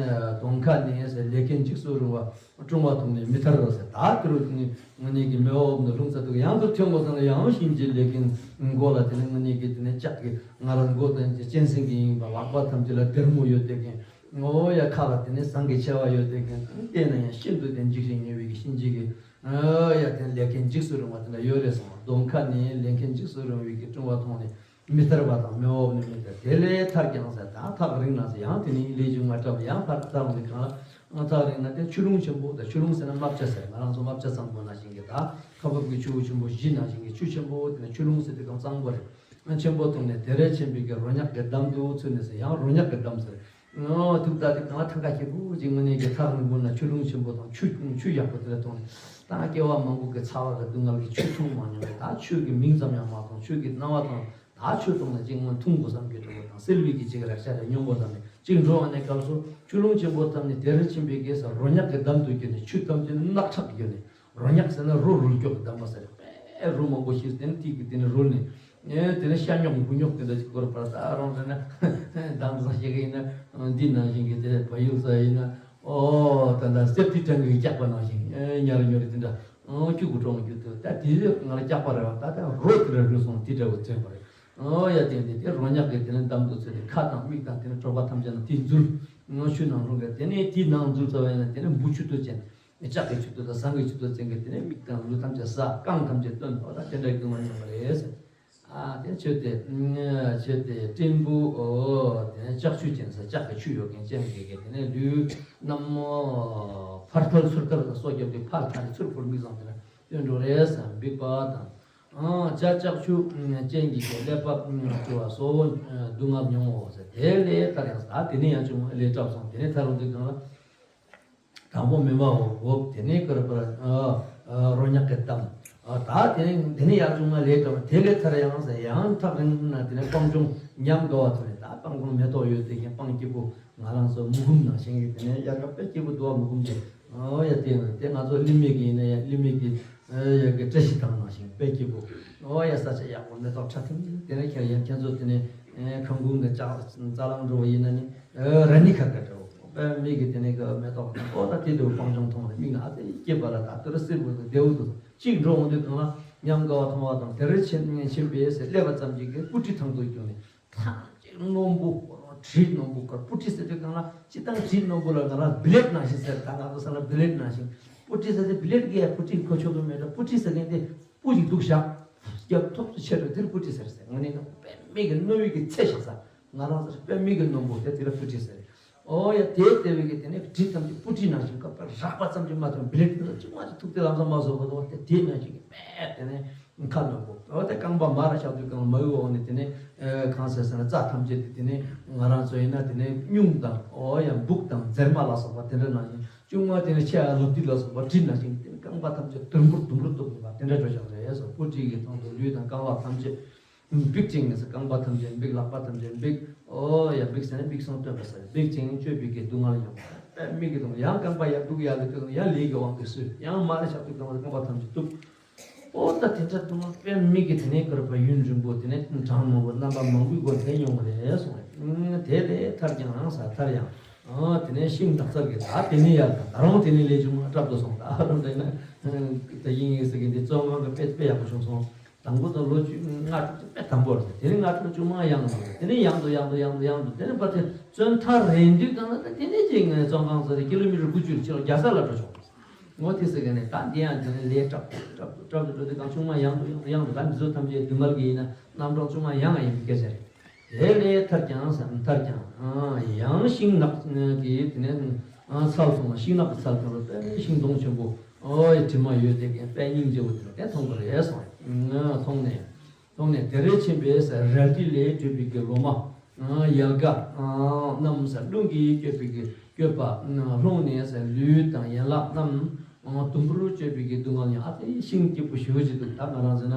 གདོང་ཁ་ནས་ཟེར། ལས་མཁན་འཇིགས་སུ་རུང་བ་བཀྲུང་བ་མཐོང་ནས་མི་ཐར་རོ་ཟེར། ད་དེ་རུ་དངོས་གནས་ཀྱི་མེ་འོབས་ནས་ལྷུང་ཚར་དུས་ཡང་དུ་ཐོན་དགོས་ཙང་ལ། ཡང་གཤིན་རྗེ་ལས་མཁན་མགོ་ལ་དེ་ནས་དངོས་གནས་ཀྱི་དེ་ནས་ལྕགས་ཀྱི་ང་རང་མགོ་དང་གཅན་གཟན་གྱི་ཡིན་པ། ལག་པ་ཐམས་ཅད་ལ་སྡེར་མོ་ཡོད་དེ་མཁན། ཨོ་ཡ། ཁ་ལ་དེ་ནས་ཟངས་ཀྱི་མཆེ་བ་ཡོད་དེ་མཁན། བལྟས་ན་ཡང་ཤིན་ཏུ་དེ་འཇིགས་ཤིང་ཉེ་བའི་གི་གཤིན་རྗེ་གི། ཨོ་ཡ། དེ་ནས་ལས་མཁན་འཇིགས་སུ་རུང་བ་དེ་འདྲ་ཡོད་རེད་གསུངས། གདོང་ཁ་ནས་ལས་མཁན་འཇིགས་སུ་རུང་བའི་གི་བཀྲུང་བ་མཐོང་ནས། མི་ཐར་བ་དང་། མེ་འོབས་ནས་མི་ཐར། དེ་ལས་ཐར་ཀྱང་ཟེར། ད་ཐག་རིང་ན་ཟེར། ཡང་དེ་ནས་ལས་རྒྱུ་ང་འདྲ་བ་ཡང་ཕར་ཐར་འོང་དུས་གང་ལ་ཐག་རིང་ན་དེ་ཆུ་ཀླུང་ཆེན་པོ་དང་། ཆུ་ཀླུང་ཟེར་ན་རྨ་བྱ་ཟེར། ང་རང་ཚོ་རྨ་བྱ་གཙང་པོ་ནང་བཞིན་གྱི། ད་ཁ་འབབ་ཀྱི་ཆུ་བོ་ཆེན་པོ་བཞི་ནང་བཞིན་གྱི་ཆུ་ཆེན་པོ་དེ་ནས་ཆུ་ཀླུང་ཟེར་དུས་གང་གཙང་པོ་རེད། ཆེན་པོ་མཐོང་ནས་དེ་རེ་ཆེན་པོའི་གི་རོ་མྱགས་ཀྱི་འདམ་དུ་ཚུད་ནས་ཟེར། ཡང་རོ་མྱགས་ཀྱི་འདམ་ཟེར། ཨོ། ཐུག་ད་དེ་གང་ལ་ཐང་ཀ་སྐྱིད་པོ་ཅིག་དངོས་གནས་ཀྱི་ཐག་རིང་པོ་ན་ཆུ་ཀླུང་ཆེན་པོ་དང་ཆུ་ཆུ་ཡག་པོ་དེ་ལ་མཐོང་ནས། ད་སྐྱེ་བ་མང་པོ་གི་ཚ་བ་གི་སྡུག་བསྔལ་གྱི་ཆུ་འཐུང་མ་མྱོང་བས། ད་ཆུ་གི་མིང་ཙམ་ཡང་མ་མཐོང་། ཆུ་གི་སྣང་བ་དང་། ད་ཆུ་མཐོང་ན་ཅིག་སྔོན་འཐུང་དགོས་བསམ་གྱི་འགྲོ་བ་དང་། བསིལ་བའི་གི་ཅིག་རེག་བྱ་རེ་མྱོང་དགོས་བསམ་ནས་ཅིག་འགྲོ་བ་ནས་སྐབས་སུ་ཆུ་ཀླུང་ཆེན་པོ་ཐམས་ནས་དེ་རུ་ཕྱིན་པའི་གེ་སར་རོ་མྱགས་ཀྱི་འདམ་དུ་གྱུར་ནས། ཆུ་ཐམས་ཅད་རྣག་ཁྲག་གིས་གྱུར་ནས། རོ་མྱགས་ཟེར་ན་རོ་རུལ་སྐྱོག་གི་འདམ་པ་ཟེར། དཔེ་རོ་མང་པོ་ཞིག་དེ་ནས་ཐིག་གིས་དེ་ནས་རུལ་ནས། ཨེ། དེ་ནས་ཤ་ཉོག་འབུ་ཉོག་དེ་འདྲ་ཅིག་སྐོར་བར། ད་རང་རེ་ན་དྭངས་སང་ཞིག་ཡིན་ན། འདི་ནང་བཞིན་གྱི་དེ་བལ་ཡུལ་ས་ཡིན་ན། ཨོ། ད་ལྟ་སེབ་ཏི་ཊེང་གི་སྐྱག་པ་ནང་བཞིན། ཨེ། ཉར་ཉོར་དེ་འདྲ། ཨོ། ཁྱུ་གུ་གྲོང་རྒྱུ་དུ། ད་དེ་ང་ལ་སྐྱག་པ་རེད་བ། ད་ད་རོ་དེ་འདྲ་རུལ་སོང་དེ་འདྲ་བོ་ཐོན་པ་རེད། ཨོ་ཡ། དེ་འདི་དེ་རོ་མྱགས་ཀྱི་དེ་ནས་འདམ་དུ་ཚུད་དེ་ཁ་དང་མིག་དང་དེ་ནས་གྲོད་པ་ཐམས་ཅད་ན་དེ་འཛུལ། ཆུ་ནང་ལྷུང་གི། དེ་ནས་དེའི་ནང་འཛུལ་ཚར་བ་ཡིན་ན་དེ་ནས་འབུ་མཆུ་ཏོ་ཅན། ལྕགས་ཀྱི་མཆུ་ཏོ་དང་ཟངས་ཀྱི་མཆུ་ཏོ་ཅན་གྱི་དེ་ནས་མིག་དང་ལུས་ཐམས་ཅད་ཟ། རྐང་ཐམས་ཅད་བཏོན། འོ། ད་དེ་འདྲའི་སྡུག་བསྔལ་མྱོང་བ་རེད་ཟེར། ཨ། དེ་ཆོས་དེ། ཆོས་དེ་སྤྲིན་ཕུང་། ཨོ། དེ་ནས་ལྕགས་ཆུ་ཅན་ཟེར། ལྕགས་ཀྱི་ཆུ་ཡོད་མཁན་ཅན་གྱི་གི་དེ་ནས་ལུས་རྣམས་ཕར་ཐལ་ཚུར་ཐལ་སོགས་བརྒྱབ་སྟེ་ཕར་ཐལ་ཚུར་ཕུར་མིག་བཟང་དེ་ལ་བཏོན་འགྲོ་རེད་ཟེར། འབིགས་པ་དང་། ཨང་། བྱ་ལྕགས་ཆུ་ཅན་གྱི་ཀླད་པ་བཀྲུ་བ་སོགས་སྡུག་བསྔལ་མྱོང་ངོ་ཟེར། དེ་ལས་ཐར་ཡང་ཟེར། ད་དེ་ནས་ཡང་ཆུང་ལས་སྐྲག་སོང་། དེ་ནས་ཐར་འོང་དུས་གང་ལ། དང་པོ་མེ་མ་འོབས། དེ་ནས་ཀར་པར། ཨ། ཨ། རོ་མྱགས་ཀྱི་འདམ། ཨ། ད་དེ་ནས་དེ་ནས་ཡང་ཆུང་ལས་སྐྲག། དེ་ལས་ཐར་ཡང་ཟེར། ཡང་ཐག་རིང་ན་དེ་ནས་སྤང་ལྗོངས་ཉམས་དགའ་བ་ཐོན་ནས། ད་སྤང་ལྗོངས་མེ་ཏོག་ཡོད་དེ་ཡང་སྤང་སྐྱིད་པོ། ང་རང་ཚོ་མུ་གུམ་ནང་བཞིན་གྱི་དེ་ནས་དབྱར་ཁ་དཔེ་སྐྱིད་པོ་འདུག་བ། མུ་གུམ་དེ། ཨོ་ཡ། དེ་དེ་ང་ཚོ་ལི་མེ་གི་ཡིན་ན་ཡང་ལི་མེ་གི། ཨེ། ཡ་གི་བཀྲ་ཤིས་ཐང་ནང་བཞིན་དཔེ་སྐྱིད་པོ། ཨོ་ཡ། ས་ཆ་ཡག་པོ། མེ་ཏོག་ཁྲ་ཐིང་ཐིང་། དེ་ནས་ཁྱེད་ཡང་ཁྱེད་ཚོ་དེ་ནས། ཨེ། ཁམས་ཁུང་གི་ལྕགས་རྩ་རླངས་འགྲོ་བ་ཡིན་ན་ནི། ཨེ། ར་ནི་ཁ་ཁ་འདྲ་བོ། དཔེ་མེད་ཀྱི་དེ་ནས་གི་མེ་ཏོག་དང་། ཨོ། ད་དེ་དུ་སྤང་ལྗོངས་མཐོང་ནས་མིག་ནང་ཨ་ཙི་སྐྱིད་པ་ལ། ད་དུ་ར་སིལ་བུ་དང་བདེ་བོ་འདུག་གཅིག་འགྲོ་འོང་དུས་གང་ལ་ཉམས་དགའ་བ་མཐོང་བ་དང་། དེ་རུ་ཕྱིན་ཕྱིན་པས་ཟེར། སླེབས་པ་ཙམ་གྱིས་གི་སྤུ་གྲི་ཐང་དུ་བརྒྱུགས་ནས། ཐང་ཅིག་རྣོན་པོ། གྲི་རྣོན་པོ་དཀར། སྤུ་གྲི་ཟེར་དུས་གང་ལ་སྤྱིར་བཏང་གྲི་རྣོན་པོ་ལ་ང་རང་བི་ལེཌ་ནང་བཞིན་ཟེར། ད་ང་ཚོ་ས་ལ་བི་ལེཌ་ནང་བཞིན། པུ་ཊི་ཟེར་དེ་བི་ལེཊ་གི་ཡ་པུ་ཊི་གོ་ཆོག་གི་མེད་འགྲོ། པུ་ཊི་ཟེར་མཁན་དེ་སྤུ་ཅིག་འདུག་བཞག་རྒྱབ་ཐོབ་ཏུ་ཆེ་འགྲོ་དེར་པུ་ཊི་ཟེར་ཟེར། དངོས་གནས་ན་དཔེ་མེད་ཀྱི་རྣོ་བའི་གི་ཚད་བཞག་ས། ང་རང་ཚོར་དཔེ་མེད་ཀྱི་རྣོན་པོ་དེ་དེ་ལ་པུ་ཊི་ཟེར། ཨོ་ཡ་དེ་ལྟ་བུའི་གི་དེ་ནས་གྲི་ཐམས་ཅད་པུ་ཊི་ནང་བཞིན་ཀ་པ་རགས་པ་ཙམ་གྱིས་མ་ཐོན། བི་ལེཊ་དེ་ལ་ཅུང་མ་ཅིག་ཐུག་དེ་ལམ་སང་མ་བཟོ་བ་དང་དེ་དེ་ནང་བཞིན་གི་དཔེ་དེ་ནས། ཁ་ནོར་བུ། འོ་དེ་རྐང་པ་མར་ཆག་དུས་སྒང་ལ་མ་ཡུ་འོག་ནས་དེ་ནས་གང་ཟེར་ཟེར་ན་རྩྭ་ཐམས་ཅད་དེ་དེ་ནས་ང་རང་ཚོ་ཡིན་ན་དེ་ནས་སྨྱུག་དང་འོ་ཡ་སྦུག་དང་འཛེར་མ་ལ་སོགས་པ་དེ་འདྲ་ནང་བཞིན་ཅུང་མ་དེ་ནས་ཆེ་ཨ་ལོ་ཏི་ལ་སོགས་པ་གྲི་ནང་བཞིན་དེ་ནས་རྐང་པ་ཐམས་ཅད་དུམ་བུར་དུམ་བུར་གཏུབ་དགོས་པ་དེ་འདྲ་འགྲོ་བཞག་རེད་སོ། སྤུ་གྲི་གི་ཐོག་ཏུ་ལུས་དང་རྐང་ལག་ཐམས་ཅད་འབིག་ཅིང་ངེས་སོ། རྐང་པ་ཐམས་ཅད་འབིག་ལག་པ་ཐམས་ཅད་འབིག་འོ་ཡ་འབིག་ཟེར་ན་འབིག་སོང་སྟོན་པ་ཟེར། འབིག་ཅིང་སྤྱོད་པའི་གི་སྡུག་བསྔལ་མྱོང་། དཔེ་མི་གི་དང་ཡང་རྐང་པ་ཡར་འདུག་ཡར་ལ་སྟོན་ཡང་ལས་ཀྱི་དབང་གིས་སུ་ཡང་མར་ཆག་དུས་སྒང་ལ་རྐང་པ་ཐམས་ཅད་གཏུབ། ཨོ་ད་དེ་འདྲ་སྡུག་བསྔལ་དཔེ་མི་གི་དེ་ནས་བསྐོར་བ་ཡུན་རིང་པོ་དེ་ནས་གྲངས་མང་པོ་རྣམ་པ་མང་པོའི་སྒོ་ནས་མྱོང་བ་རེད་གསུངས་རེད། དེ་ལས་ཐར་ཀྱང་ས་ཐར་ཡང་། དེ་ནས་ཤིང་ནགས་ཚལ་གྱི་ད་དེ་ནས་ཡར་ད་རུང་དེ་ནས་ལས་བྱུང་སྐྲག་ཏུ་སོང་། ད་རུང་དེ་ན་ད་ཡིན་ཡིན་ཟེར་གི་འདི་བཙོན་ཁང་གི་དཔེ་དཔེ་ཡག་པོ་བྱུང་སོང་། དང་པོ་དང་ལོ་བཅུ་ལྔ་དྲུག་དེ་དཔེ་དམ་པོ་རེད། དེ་ནས་ལྔ་དྲུག་བཅུ་མང་ཡང་དེ་ནས་ཡང་དུ་ཡང་དུ་ཡང་དུ་ཡང་དུ་དེ་ནས་ཕར་དེ་བཙོན་ཐར་རན་དུས་གང་ལ་ད་དེ་ནས་ཅིག་བཙོན་ཁང་ཚོ་དེ་ཀི་ལོ་མི་ཊར་དགུ་བཅུ་ཕྱིར་རྒྱལ་ས་ལ་འགྲོ་ཆོག་ངོ་དེ་ཟེར་ག་ནས་ད་འདི་ཡང་དེ་ནས་ལས་སྲབ་སྲབ་སྲབ་ཏུ་འགྲོ་དུས་གང་བྱུང་མ་ཡང་དུ་ཡང་དུ་ཡང་དུ་ད་མི་ཚོ་ཐམས་ཅད་སྡུག་བསྔལ་གྱི་ཡིན་ན་རྣམ་གྲངས་བྱུང་མ་ཡང་ཡིན་པའི་སྐད་ཆ་རེད། དེ་ལས་ཐར་ཀྱང་ཟེར་ཐར་ཀྱང་ཡང་ཤིང་ནགས་ཀྱི་དེ་ནས་ཚལ་སོང་ལ་ཤིང་ནགས་ཀྱི་ཚལ་སོང་ལ་དཔེ་ཤིང་སྡོང་ཆེན་པོ་ཨོ་ཡི་དྲི་མ་ཡོད་དེ་དཔེ་སྙིང་རྗེ་བོ་དེ་ལ་དེ་མཐོང་གི་རེད་གསུངས་རེད། མཐོང་ནས། སོང་ནས་དེར་ཕྱིན་པས་རལ་གྲི་ལས་གྲུབ་པའི་གི་ལོ་མ། ཡལ་ག་རྣམས་རླུང་གིས་བསྐྱོད་པའི་གི་བསྐྱོད་པ་ལྷུང་ནས་ལུས་དང་ཡན་ལག་རྣམས་དུམ་བུར་གཅོད་པའི་གི་སྡུག་བསྔལ་ཡང་། ཨ་དེ་ཤིང་སྐྱིད་པོ་ཞེ་པོ་ཅིག་འདུག་ད་ང་རང་ཟེར་ན་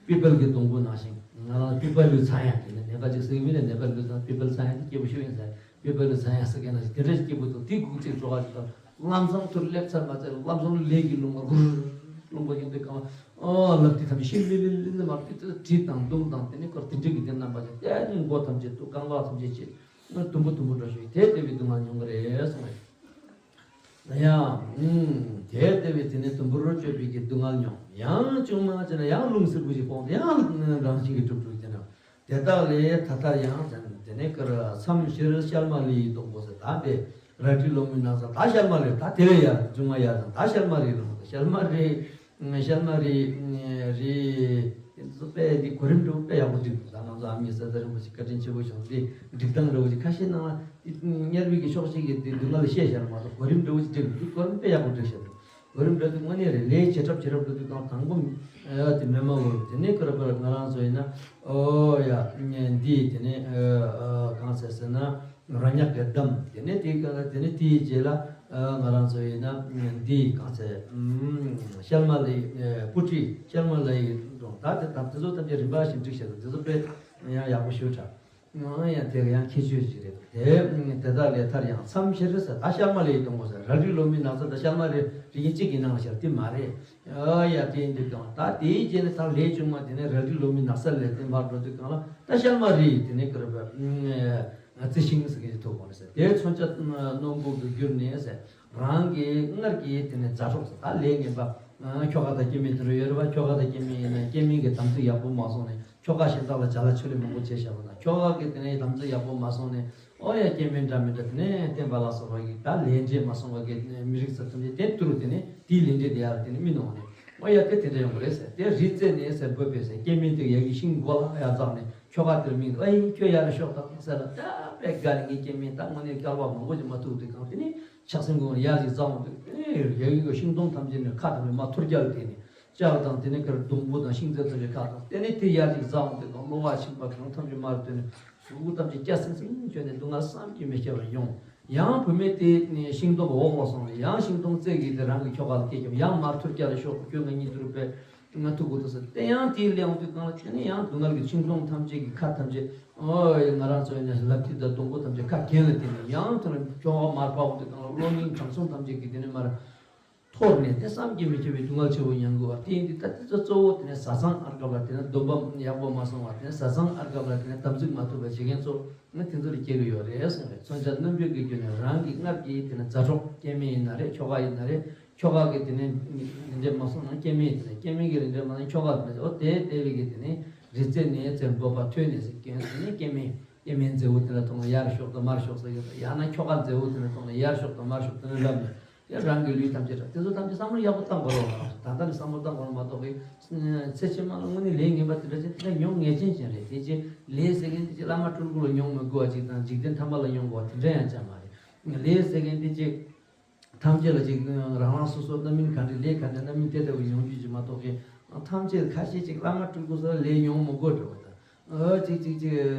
པི་པལ་གྱི་སྡོང་པོ་ནང་བཞིན་ང་རང་པི་པལ་ལུས་ཚང་ཡང་དེ་ནས་ནད་པ་ཅིག་ཟེར་གི་མི་ནས་ནད་པ་ལུས་ཚང་པི་པལ་ཚང་ཡང་དེ་སྐྱིད་པོ་ཞེ་པོ་ཡིན་ཟེར། པི་པལ་ལུས་ཚང་ཡང་ཟེར་མཁན་ནང་བཞིན་དེ་འདྲ་སྐྱིད་པོ་འདུག་དེ་སྒུག་ཚིག་གྲོགས་ཀ་ཅིག་དང་། ལམ་སང་ཐུར་སླེབས་ཚར་མ་ཚར་ལམ་སང་ལས་ཀྱི་རླུང་བ་ཧུར་རླུང་བ་ཡོང་དུས་གང་ལ་ཨོ་ལབ་དེ་ཐམས་ཅད་ཤིན་ལི་ལི་ལི་ལི་མར་དེ་ཚོ་གྲི་དང་མདུང་དང་དེ་ནས་ཁོར་དེ་འདྲ་གི་དེ་རྣམ་པ་ཅན་དེ་ནི་མགོ་ཐམས་ཅད་དུ་རྐང་ལག་ཐམས་ཅད་ཅིག་དུམ་བུ་དུམ་བུ་འགྲོ་ཞིག་དེ་ལྟ་བུའི་སྡུག་བསྔལ་མྱོང་གི་རེད་གསུངས་རེད། ཡང་དེ་ལྟ་བུའི་དེ་ནི་དུམ་བུར་གཅོད་པའི་གི་སྡུག་བསྔལ་མྱོང་། ཡང་ཅུང་མ་ཅི་ན་ཡང་རླུང་བསིལ་པོ་ཞིག་ཕོག་ཡང་རང་བཞིན་གྱིས་གྲུབ་གྲུབ་དེ་ན། དེ་དག་ལས་ཐ་ཐར་ཡང་དེ་ནས་ཀར་མཚམས་བཞིར་ཤལ་མ་ལི་ཡི་སྡོང་པོ་ཟེར། ད་དེ་རལ་གྲི་ལོ་མའི་ནགས་ཚལ་ད་ཤལ་མ་ལི་ད་དེ་ལས་ཡར་འབྱུང་བ་ཡར་དང་ད་ཤལ་མ་རི་ལོ་མ་ད་ཤལ་མ་རི་ཤལ་མ་རི་རི་དེ་ཚོ་དཔེ་དེ་གོ་རིམ་འདྲ་བོ་དཔེ་ཡག་པོ་བསྒྲིགས་འདུག་ད་ང་ཚོ་ཨ་མྱེས་ས་ཚ་རིན་པོ་ཆེ་བཀའ་དྲིན་ཆེ་བོ་བྱུང་དེ་སྒྲིག་སྟངས་འདྲ་བོ་ཅིག་ཁ་ཤས་ནང་ལ་དེ་དམྱལ་བའི་གི་ཕྱོགས་གཅིག་གི་དེ་སྡུག་བསྔལ་ལ་བཤད་བཞག་མ་གཏོགས་གོ་རིམ་འདྲ་བོ་ཅིག་བསྒྲིགས་འདུག་གོ་རིམ་དཔེ་ཡག་པོ་བསྒྲིགས་བཞག་འདུག་གོ་རིམ་འགྲོ་དུས་དངོས་གནས་རེད། ལས་བྱེད་གྲབས་བྱེད་གྲབས་འགྲོ་དུས་གང་དང་པོ་དེ་མེ་མ་འོར་དེ་ནས་ཀར་པར་ང་རང་ཚོ་ཡིན་ན་ཨོ་ཡ་འདི་དེ་ནས་གང་ཟེར་ཟེར་ན་རོ་མྱགས་ཀྱི་འདམ་དེ་ནས་དེའི་སྐབས་ལ་དེ་ནས་དེའི་རྗེས་ལ་ང་རང་ཚོ་ཡིན་ན་འདི་གང་ཟེར་ཤལ་མ་ལི་སྤུ་གྲི་ཤལ་མ་ལི་ཡི་སྡོང་ད་དེ་དང་དེ་ཚོ་ཐམས་ཅད་རིམ་པ་བཞིན་བསྒྲིགས་བྱས་དང་དེ་ཚོ་དཔེ་ཡང་ཡག་པོ་ཞེ་དྲག་ང་ཡང་དེ་ག་ཡང་ཁྱད་ཆོས་ཤིག་རེད། དེ་དེ་དག་ལས་ཐར་ཡང་མཚམས་བཞིར་ཟེར་ད་ཤལ་མ་ལི་ཡི་སྡོང་པོ་ཟེར་རལ་གྲི་ལོ་མའི་ནགས་ཚལ་དང་ཤལ་མ་རི་རི་གི་གཅིག་གི་ནང་ལ་ཤར་དེ་མ་རེད། ཨ་ཡ་དེ་ཡིན་དུས་ཀྱང་ད་དེའི་རྗེས་ནས་ད་ལས་བྱུང་བ་དེ་ནས་རལ་གྲི་ལོ་མའི་ནགས་ཚལ་ལས་དེ་མར་འགྲོ་དུས་གང་ལ་ད་ཤལ་མ་རི་ཡི་དེ་ནས་ཀར་བ་རྩི་ཤིང་ཟེར་གྱི་ཐུག་པ་ནས་ཟེར་དེ་མཚོན་ཆ་རྣོན་པོ་གི་བསྒྱུར་ནས་ཟེར། རང་གི་སྔར་གྱི་དེ་ནས་མཛའ་གྲོགས་སུ་ད་ལས་ངན་པ་ཁྱོ་ག་དང་སྐྱེ་དམན་དེ་འདྲ་ཡོད་རེད་པ། ཁྱོ་ག་དང་སྐྱེ་དམན་ཡིན་ན་སྐྱེ་དམན་གྱི་དམ་ཚིག་ཡག་པོ་མ་སྲུང་ནས་ཁྱོ་ག་གཞན་དག་ལ་བྱ་ལ་ཆོས་ལས་མང་པོ་བྱས་བཞག་པ་དང་ཁྱོ་ག་གི་དེ་ནས་དམ་ཚིག་ཡག་པོ་མ་སྲུང་ནས་ཨོ་ཡ་སྐྱེ་དམན་འདྲ་མི་འདྲ་དེ་ནས་བསྟན་པ་ལ་སོགས་པ་གི་ད་ལས་འབྲས་མ་སྲུང་བ་གི་མི་རིགས་ཚོ་ཐམས་ཅད་དེ་དུ་རུ་དེ་ནས་དེའི་ལས་འབྲས་དེ་ཡར་དེ་ནས་མི་གནང་བ་ནས་ཨོ་ཡ་དེ་དེ་འདྲ་ཡོང་གི་རེད་ཟེར། དེ་རི་རྩེ་ནས་ཟེར་འབོད་པས་ཟེར་སྐྱེ་དམན་དེ་ཡ་གི་ཤིང་མགོ་ལ་ཡར་འཛེགས་ནས་ཁྱོ་ག་དེར་མིན་ཨེ་ཁྱོད་ཡར་ཤོག་དང་ཟེར་ལ་ད་པས་དགའ་ནས་ངའི་སྐྱེ་དམན་ད་དངོས་གནས་སྐལ་བ་མང་པོ་ཅིག་མ་ཐུག་དུས་གང་དེ་ནས། ཆགས་སེམས་ཀྱི་ངོ་ཡར་ཅིག་འཛེགས་འོང་དུས་ཨེ་ཡ་གི་གི་ཤིང་སྡོང་ཐམས་ཅད་ནས་ཁ་ཐམས་ཅད་མར་ཐུར་རྒྱལ་དེ་ནས་ལྕགས་དང་དེ་ནས་ཁར་སྡོང་པོ་དང་ཤིང་རྩེ་ཐམས་ཅད་ཁ་དང་དེ་ནས་དེ་ཡར་ཅིག་འཛེགས་འོང་དུས་གང་གློ་བ་མཆིན་པ་གང་ཐམས་ཅད་མར་དེ་ནས་གཟུགས་ཐམས་ཅད་སྐྱ་སིང་སིང་བྱས་ནས་སྡུག་བསྔལ་བསམ་གྱིས་མི་ཁྱབ་པ་ཡོང་། ཡང་བུད་མེད་དེ་ནས་ཤིང་སྡོང་འོག་ལ་སོང་ནས་ཡང་ཤིང་སྡོང་རྩེ་གི་དེ་རང་གི་ཁྱོ་ག་ལ་སྐྱེས་ཀྱང་ཡང་མར་ཐུར་རྒྱལ་ལ་ཤོག་ཁྱོད་ང་གཉིས་དུ་རུ་པས། ང་ཐུག་གོ་ཐུག་ས་དེ་ཡང་དེའི་ལས་འོང་དུས་གང་ལ་དེ་ནས་ཡང་སྡུག་བསྔལ་གྱི་ཤིང་སྡོང་ཐམས་ཅད་ཀྱི་ཁ་ཐམས་ཅད་ཨོ་ཡ་ང་རང་ཚོ་ཡིན་ན་ལག་མཐིལ་དང་སྡོང་པོ་ཐམས་ཅད་ཁ་གྱེན་ལ་བསྟན་ནས་ཡང་དེ་ནས་ཁྱོ་ག་མར་བབས་འོང་དུས་གང་ལ་གློ་སྙིང་བྲང་གསུམ་ཐམས་ཅད་ཀྱི་དེ་ནས་མར་འཐོར་ནས་དེ་བསམ་གྱིས་མི་ཁྱབ་པའི་སྡུག་བསྔལ་ཆེ་བོ་མྱང་དགོས་པ་དེ་ཡིན་དུས་ད་དེ་ཚོ་གཙོ་བོ་དེ་ནས་བཟའ་ཚང་ཨར་སྐབས་ལ་དེ་ནས་སྡོམ་པ་ཡག་པོ་མ་སྲུང་བ་དེ་ནས་བཟའ་ཚང་ཨར་སྐབས་ལ་དེ་ནས་དམ་ཚིག་མ་ཐུབ་པ་བྱེད་མཁན་ཚོ་ང་དེ་ཚོ་ལ་སྐྱེ་གི་ཡོད་རེད་གསུངས་རེད། མཚོན་ཆ་རྣོན་པོའི་གི་རྒྱུ་ནས་རང་གི་སྔར་གྱི་དེ་ནས་མཛའ་གྲོགས་སྐྱེ་དམན་ཡིན་ན་རེད་ཁྱོ་ག་ཡིན་ན་རེད། ཁྱོ་ག་གི་དེ་ནས་རིན་འབྲས་མ་སོང་ན་སྐྱེ་དམན་དེ་ནས་སྐྱེ་དམན་གྱི་རིན་འབྲས་མ་སོང་ན་ཁྱོ་ག་དེ་ནས་འོ་དེ་ལྟ་བུའི་གི་དེ་ནས་རི་རྩེ་ནས་རྩེ་འབོད་པ་ཐོས་ནས་ཟེར་སྐྱེ་དེ་ནས་སྐྱེ་དམན་སྐྱེ་དམན་མཛེས་པོ་དེ་ལ་མཐོང་ན་ཡར་ཤོག་དང་མར་ཤོག་ཟེར་གི་ཡང་ན་ཁྱོ་ག་མཛེས་པོ་དེ་ལ་མཐོང་ན་ཡར་ཤོག་དང་མར་ཤོག་དེ་ནས་ལབ་ནས་ དེ་རང་གི་ལུས་ཐམས་ཅད་ར་དེ་ཚོ་ཐམས་ཅད་བསམ་བློ་ཡག་པོ་བཏང་དགོས་རེད་བ། ད་ལྟ་ནས་བསམ་བློ་བཏང་དགོས་རེད་མ་གཏོགས་གི་ཚེ་ཕྱི་མ་ལ་དངོས་གནས་ལས་ངན་པ་དེ་འདྲ་ཅིག་དེ་འདྲ་མྱོང་ངེས་ཅན་ཅན་རེད། དེ་ཅི་ལས་ཟེར་མཁན་དེ་ཅི་བླ་མ་སྤྲུལ་སྐུ་ལ་མྱོང་མི་དགོས་པ་ཅིག་དང་འཇིག་རྟེན་ཐ་མལ་ལ་མྱོང་དགོས་པ་དེ་འདྲ་ཡང་ཅང་མ་རེད། ལས་ཟེར་མཁན་དེ་ཅི་ཐམས་ཅད་ལ་ཅིག་རང་རང་སོ་སོ་རྣམ་སྨིན་ག་འདྲ་ལས་ག་འདྲ་རྣམ་སྨིན་དེ་ལྟ་བུ་ཡོང་རྒྱུ་ཅིག་མ་གཏོགས་གི་ཐམས་ཅད་ཁ་ཤས་ཅིག་བླ་མ་སྤྲུལ་སྐུ་སོགས་ལས་མྱོང་མི་དགོས་འདྲ་བ་དང་། ཨོ་ཅིག་ཅིག་ཅིག་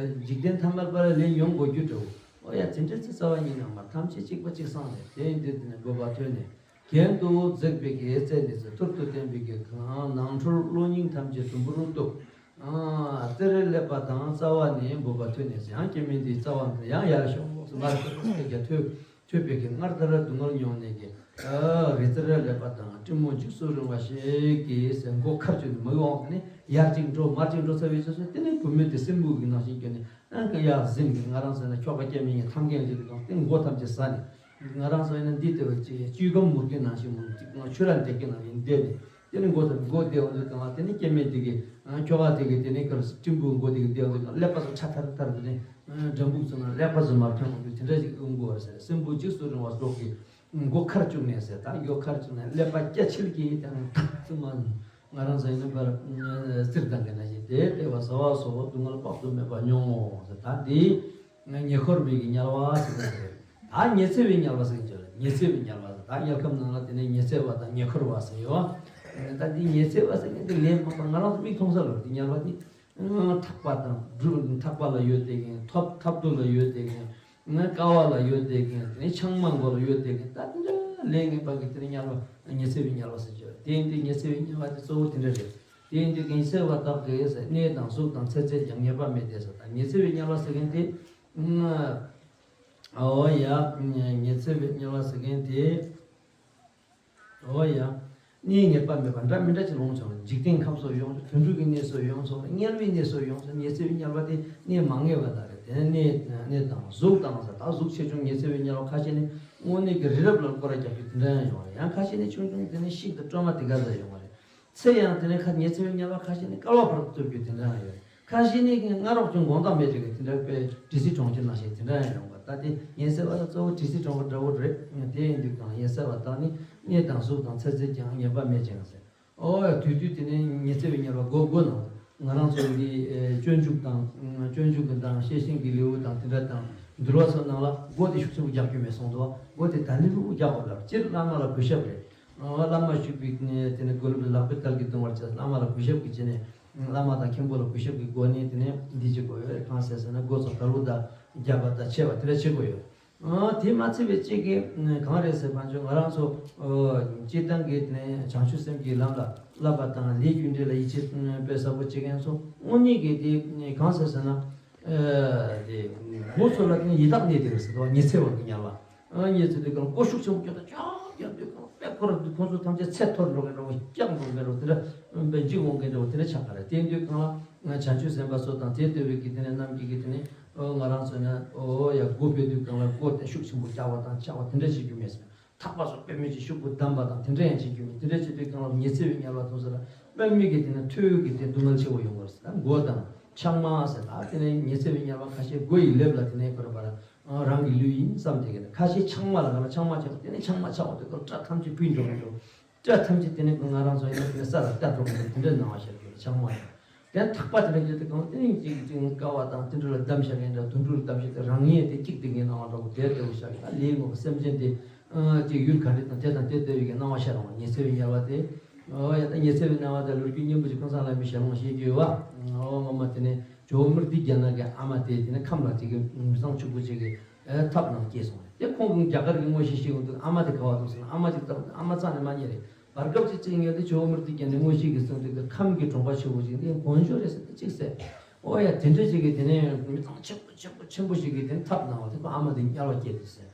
འཇིག་རྟེན་ཐ་མལ་པ་ལ་ལས་མྱོང་དགོས་རྒྱུ་འདྲ་བོ། ཨོ་ཡ་དེ་འདྲ་ཅིག་རྩ་བ་ཉིད་ནས་མ་ཐམས་ཅད་གཅིག་པ་གཅིག་སང་རེད། དེ་ཡིན་དུས་དེ་ནས་འབོད་པ་ཐོས་ནས། གྱེན་དུ་འཛེགས་པའི་གི་རྩེ་ནས་ཟེར། ཐུར་དུ་བསྟན་པའི་གི་གང་ནང་ཁྲོལ་གློ་སྙིང་ཐམས་ཅད་དུམ་བུར་གཏུབས། ཨ་རྩེ་རུ་སླེབས་པ་དང་རྩ་བ་ནས་འབོད་པ་ཐོས་ནས་ཟེར། ཡང་སྐྱེ་དམན་དེའི་རྩ་བ་ནས་ཡང་ཡར་ཤོག་ཟེར་མར་ཤོག་ཟེར་རྒྱ་ཐོས། ཐོས་པའི་གི་སྔར་ལྟར་སྡུག་བསྔལ་མྱོང་ནས་ཀྱི། ཨ་རི་རྩེ་རུ་སླེབས་པ་དང་སྤྲིན་མོ་འཇིགས་སུ་རུང་བ་ཞིག་གིས་ཟེར་མགོ་ཁར་བཅུག་ནས་མི་འོང་ནས་ཡར་གཅིག་འགྲོ་མར་གཅིག་འགྲོ་ཚར་བའི་རྗེས་སུ་དེ་ནས་བུད་མེད་དེ་སྲིན་བུ་གི་ནང་བཞིན་གྱི་ནས་ཨང་ཀི་ཡར་ཟིན་གྱི། ང་རང་ཚོ་ཡིན་ན་ཁྱོ་ག་སྐྱེ་མི་ཉན་ཐམ་གྱི་ཡང་ཅིག་དང་སྟེང་མགོ་ཐམས་ཅད་ཟ་ནས། ང་རང་ཚོ་ཡིན་ན་འདི་ལྟ་བུ་ཅིག་བཅུད་སྒམ་མུར་གྱི་ནང་བཞིན་མུར་གཅིག་ང་ཆུ་ར་འདྲེད་ཀྱི་ནང་བཞིན་བསྡད་ནས། དེ་ནས་མགོ་དང་མགོ་བདེ་བ་འདུག་དང་། དེ་ནས་སྐྱེ་དམན་དེ་གི་ཁྱོ་ག་དེ་གི་དེ་ནས་ཀར་སྤྲིན་བུ་མགོ་དེ་གི་བདེ་བ་འདུག་དང་། ཀླད་པ་སོགས་ཁྲ་ཐར་ཐར་དེ་ནས་འགྲམ་བུ་ཚོ་ན་ཀླད་པ་ཚོ་མར་འཕེན་འོང་དུས་དེ་འདྲ་ཞིག་ཨུ་མགོ་བར་ཟེར། སྲིན་བུ་འཇིགས་སུ་རུང་བ་སོགས་ཀྱིས་མགོ་ཁར་བཅུག་ནས་ཟེར། ད་མགོ་ཁར་བཅུག་ནས་ཀླད་པ་སྐྱ་ཆིལ་གྱིས་དང་ཐག་ཚུ་མ་ང་རང་ཚོ་ཡིན་ན་པར་བཙིར་དང་གི་ན་བཞིན་དེ་ལྟེ་བ་ཟ་བ་སོགས་སྡུག་བསྔལ་དཔག་ཏུ་མེད་པ་མྱོང་ངོ་ཟེར། ད་འདི་ཉེ་འཁོར་བའི་གི་དམྱལ་བ་ཟེར་གྱི་རེད། ད་ཉི་ཚེ་བའི་དམྱལ་བ་ཟེར་གྱི་རེད། ཉི་ཚེ་བའི་དམྱལ་བ་ཟེར། ད་དམྱལ་ཁམས་ནང་ལ་དེ་ནས་ཉི་ཚེ་བ་དང་ཉེ་འཁོར་བ་ཟེར་ཡོད། ད་འདི་ཉི་ཚེ་བ་ཟེར་མཁན་དེ་ལས་མང་པོ་ང་རང་ཚོ་མིག་མཐོང་ས་ལ་འདི་དམྱལ་བ་འདི་ཐག་པ་དང་སྦྲུལ་ཐག་པ་ལ་ཡོད་དེ་གིན། ཐབ་ཐབ་རྡོ་ལ་ཡོད་དེ་གིན། ཀ་བ་ལ་ཡོད་དེ་གིན། དེ་ནས་ཆང་མ་མགོ་ལ་ཡོད་དེ་གིན། ད་དེ་འདྲ་ལས་ངན་པ་གི་དེ་ནས་དམྱལ་བ་ཉི་ཚེ་བའི་དམྱལ་བ་ཟེར་གྱི་རེད། དེ་ཡིན་དུས་ཉི་ཚེ་བའི་དམྱལ་བ་དེ་གཙོ་བོ་དེ་འདྲ་རེད། དེ་ཡིན་དུས་ཉི་ཚེ་བ་དག་གིས་ཟེར། གནས་དང་གཟུགས་དང་ཚེ་ཚད་ཀྱང་ངེས་པ་མེད་དེ་ཟེར། ད་ཉི་ཚེ་བའི་དམྱལ་བ་ཟེར་མཁན་དེ། ཨོ་ཡ། ཉི་ཚེ་བའི་དམྱལ་བ་ཟེར་མཁན་དེ། ཨོ་ཡ། གནས་ངེས་པ་མེད་པ་འདྲ་མི་འདྲ་ཅིག་ལོངས་བྱུང་། འཇིག་རྟེན་ཁམས་སུ་ཡོངས་བྱུང་། དུད་འགྲོ་གི་གནས་སུ་ཡོངས་བྱུང་། དམྱལ་བའི་གནས་སུ་ཡོངས་བྱུང་། ཉི་ཚེ་བའི་དམྱལ་བ་དེ་གནས་མ་ངེས་པ་དག་རེད། དེ་ནས་གནས་གནས་དང་གཟུགས་དང་ཟེར། ད་གཟུགས་ཆེ་ཆུང་ཉི་ཚེ་བའི་དམྱལ་བ་ཁ་ཤས་ནི་དངོས་གནས་ཀྱི་རི་རབ་ལ་སྐོར་ར་རྒྱག་རྒྱུ་དེ་འདྲ་ཡང་ཡོང་བ་རེད། ཡང་ཁ་ཤས་ནི་ཆུང་ཆུང་དེ་ནི་ཤིང་དང་སྤྲོ་མ་དེ་ག་ཚ་ཡོང་བ་རེད། ཚེ་ཡང་དེ་ནས་ཁ་ཉི་ཚེ་བའི་དམྱལ་བ་ཁ་ཤས་ནི་སྐལ་བ་བར་དུ་སྟོར་རྒྱུ་དེ་འདྲ་ཡང་ཡོད། ཁ་ཤས་ནི་སྔ་རོགས་ཀྱི་དགོང་དག་མེད་ཅིག་གི་དེ་འདྲ་པའི་དྲི་ཟའི་གྲོང་ཁྱེར་ནང་བཞིན་དེ་འདྲ་ཡང་ཡོང་བ། ད་དེ་ཉི་ཚེ་བ་ལ་གཙོ་བོ་དྲི་ཟའི་གྲོང་ཁྱེར་འདྲ་བོ་རེད། དེ་ཡིན་དུས་ཀྱང་ཉི་ཚེ་བ་དག་ནི་གནས་དང་གཟུགས་དང་ཚེ་ཚད་ཀྱང་ངེས་པ་མེད་ཅིང་ཟེར། ཨོ་ཡ། དུས་དུས་དེ་ནས་ཉི་ཚེ་བའི་དམྱལ་བ་སྒོ་སྒོ་ནང་ང་རང་ཚོ་འདི་སྤྱོད་འཇུག་དང་སྤྱོད་འཇུག་གི་དང་ཤེས་བཞིན་གྱི་ལེའུ་དང་དེ་འདྲ་དང་འདུལ་བ་ཚོ་ནང་ལ་སྒོ་དེ་ཤུགས་ཆེན་པོ་རྒྱག་རྒྱུ་མེད་གསུངས་འདུག་སྒོ་དེ་ད་ནི་ལྷུག་རྒྱག་དགོས་ལབ། སྤྱིར་བླ་མ་ལ་གུས་ཞབས་རེད། ཨོ་བླ་མ་བཞུགས་པའི་དེ་ནས་སྒོ་ལུགས་ལ་ལག་པས་ཏལ་གྱིས་བརྡུང་བར་བྱས། བླ་མ་ལ་གུས་ཞབས་ཀྱི་བྱས་ནས། བླ་མ་དང་མཁན་པོ་ལ་གུས་ཞབས་ཀྱི་སྒོ་ནས་དེ་ནས་འདི་བྱེད་དགོས་ཡོད་རེད། གང་ཟེར་ཟེར་ན་སྒོ་ཚོ་དལ་བུ་དང་རྒྱབ་པ་དང་ཕྱེ་བ་དེ་འདྲ་བྱེད་དགོས་ཡོད། ཨ་དེ་མ་ཚད་པའི་གཅིག་གིས་གང་རེད་ཟེར་བ་ཚོ་ང་རང་ཚོ་སྤྱིར་བཏང་གི་དེ་ནས་བྱང་ཆུབ་སེམས་ཀྱི་ལམ་ལ་བསླབ་པ་དང་ལས་རྒྱུ་འབྲས་ལ་ཡིད་ཆེས་དཔེ་ཟབ་པོ་བྱེད་མཁན་ཚོ་དངོས་གནས་ཀྱི་དེ་གང་ཟེར་ཟེར་ན། དེ་སྒོ་ཚོ་ལ་དེ་ནས་ཡི་དྭགས་གནས་དེ་རེད་ཟེར་དོ། ཉི་ཚེ་བ་གི་དམྱལ་བ། ཨ་ཉི་ཚེ་དེ་གང་སྒོ་ཤུགས་ཆེན་པོ་རྒྱག་དང་ཅག་རྒྱག་དུས་གང་དཔེ་ཁོ་ར་ཁོང་ཚོ་ཐམས་ཅད་ཚེ་འཐོར་འགྲོ་མཁན་འདྲ་བོ། སྐྱག་འགྲོ་མཁན་འདྲ་བོ། དེ་འདྲ་དཔེ་འཇིག་འོང་མཁན་འདྲ་བོ་དེ་འདྲ་ཆགས་པ་རེད། དེ་དུས་གང་ལ་ང་བྱང་ཆུབ་སེམས་དཔའ་ཚོ་དང་དེ་ལྟ་བུའི་གི་དེ་ནས་རྣམས་ཀྱིས་གི་དེ་ནས་ཨོ་ང་རང་ཚོ་ན་ཨོ་ཡ་སྒོ་ཕྱེ་དུས་གང་ལ་སྒོ་དེ་ཤུགས་ཆེན་པོ་རྒྱག་པ་དང་ཕྱག་པ་དེ་འདྲ་བྱེད་རྒྱུ་མེད་ཟེར། ཐག་པ་སོགས་དཔེ་མི་ཅིག་ཤུགས་པོ་བསྡམས་པ་དང་དེ་འདྲ་ཡང་བྱེད་རྒྱུ་མེད། དེ་འདྲ་བྱེད་དུས་གང་ལ་ཉི་ཚེ་བའི་དམྱལ་བ་མཐོང་ས་ལ་དཔེ་མི་གི་དེ་ནས་ཐོལ་གྱི་དེ་སྡུག་བསྔལ་ཆེ་བོ་ཡོང་བ་རེད་ཟེར། ད་སྒོ་དང་ཕྱགས་མ་ཟེར། ད་དེ་ནས་ཉི་ཚེ་བའི་དམྱལ་བ་ཁ་ཤས་སྒོ་ཡི་ལེབ་ལ་དེ་ནས་ཁོ་ར་བར། རང་གི་ལུས་ཡིན་བསམ་དེ་གི་ཁ་ཤས་ཕྱགས་མ་ལ་ག་ལ་ཕྱགས་མ་ཆགས་པ་དེ་ནས་ཕྱགས་མ་ཆགས་པ་དེ་ཁོ་སྐྲ་ཐམས་ཅད་ཕུལ་འགྲོ་གི་འགྲོ། སྐྲ་ཐམས་ཅད་དེ་ནས་ང་རང་ཚོ་ཡིན་ན་དེ་ནས་ས་ལ་ལྟ་འགྲོ་གི་འགྲོ། དེ་འདྲའི་སྣང་བ་ཤར་གྱི་ཕྱགས་མ་ཡིན། དེ་ཐག་པ་དེ་འདྲ་ཡོད་དེ་གང་དེ་ནས་ཅིག་ཅིག་ཀ་བ་དང་དེ་འདྲ་ལ་བསྡམས་བཞག་གི་འདྲ། དུད་འགྲོ་ལ་བསྡམས་བཞག་དེ་རང་ཡིན་དེ་གཅིག་དེ་གི་སྣང་བ་འདྲ་བོ་དེ་ལྟ་བུ་ཤར་གི། ད་ལས་ངོ་བོ་སེམས་ཅན་དེ་ཅིག་ཡུལ་ག་འདྲ་དང་དེ་དང་དེ་ལྟ་བུའི་གི་སྣང་བ་ཤར་འོང་བ། ཉི་ཚེ་བའི་དམྱལ་བ་དེ། ཨོ་ཡ། ད་ཉི་ཚེ་བའི་དམྱལ་བ་དེ་ལོ་རྒྱུས་སྙན་པོ་ཅིག་ཀུན་བཟང་བླ་མའི་ཞལ་ལུང་བཤད་རྒྱུ་ཡོད་བ། ཨོ་ངོ་མ་དེ་ནས་ཇོ་བོ་མུ་ཏིག་རྒྱ་ནག་གི་ཨ་མ་དེ་དེ་ནས་ཁམས་ལ་ཅིག་གི་མི་ཚང་ཕྱུག་པོ་ཅིག་གི་ཨེ་ཐབ་ནང་སྐྱེས་སོང་རེད། དེ་ཁོང་གིས་རྒྱ་གར་གྱི་དངོས་གཞི་ཤེས་ཡོང་དུས་ཨ་མ་དེ་ག་བ་འདུག་ཟེར་ན་ཨ་མ་ཅིག་ཙམ་ཨ་མ་རྩ་ནས་མ་རྙེད་རེད། བར་སྐབས་ཅིག་ཅིག་ཡིན་ཡོད་དུས་ཇོ་བོ་མུ་ཏིག་རྒྱ་ནག་དངོས་གཞི་གི་གསུང་དུས་ཀྱི་ཁམས་ཀྱི་གྲོང་པ་ཕྱུག་པོ་ཅིག་དེ་དཀོན་མཆོག་རེད་ཟེར་དེ་ཅིག་ཟེར། ཨོ་ཡ། དེ་འདྲ་ཅིག་གི་དེ་ནས་མི་ཚང་ཆེན་པོ་ཆེན་པོ་ཆེན་པོ་ཞིག་གིས་དེ་ནས་ཐབ་གནང་བ་དེ་ཁོ་ཨ་མ་དེ་དམྱལ་བ་སྐྱེས་དུས་ཟེར།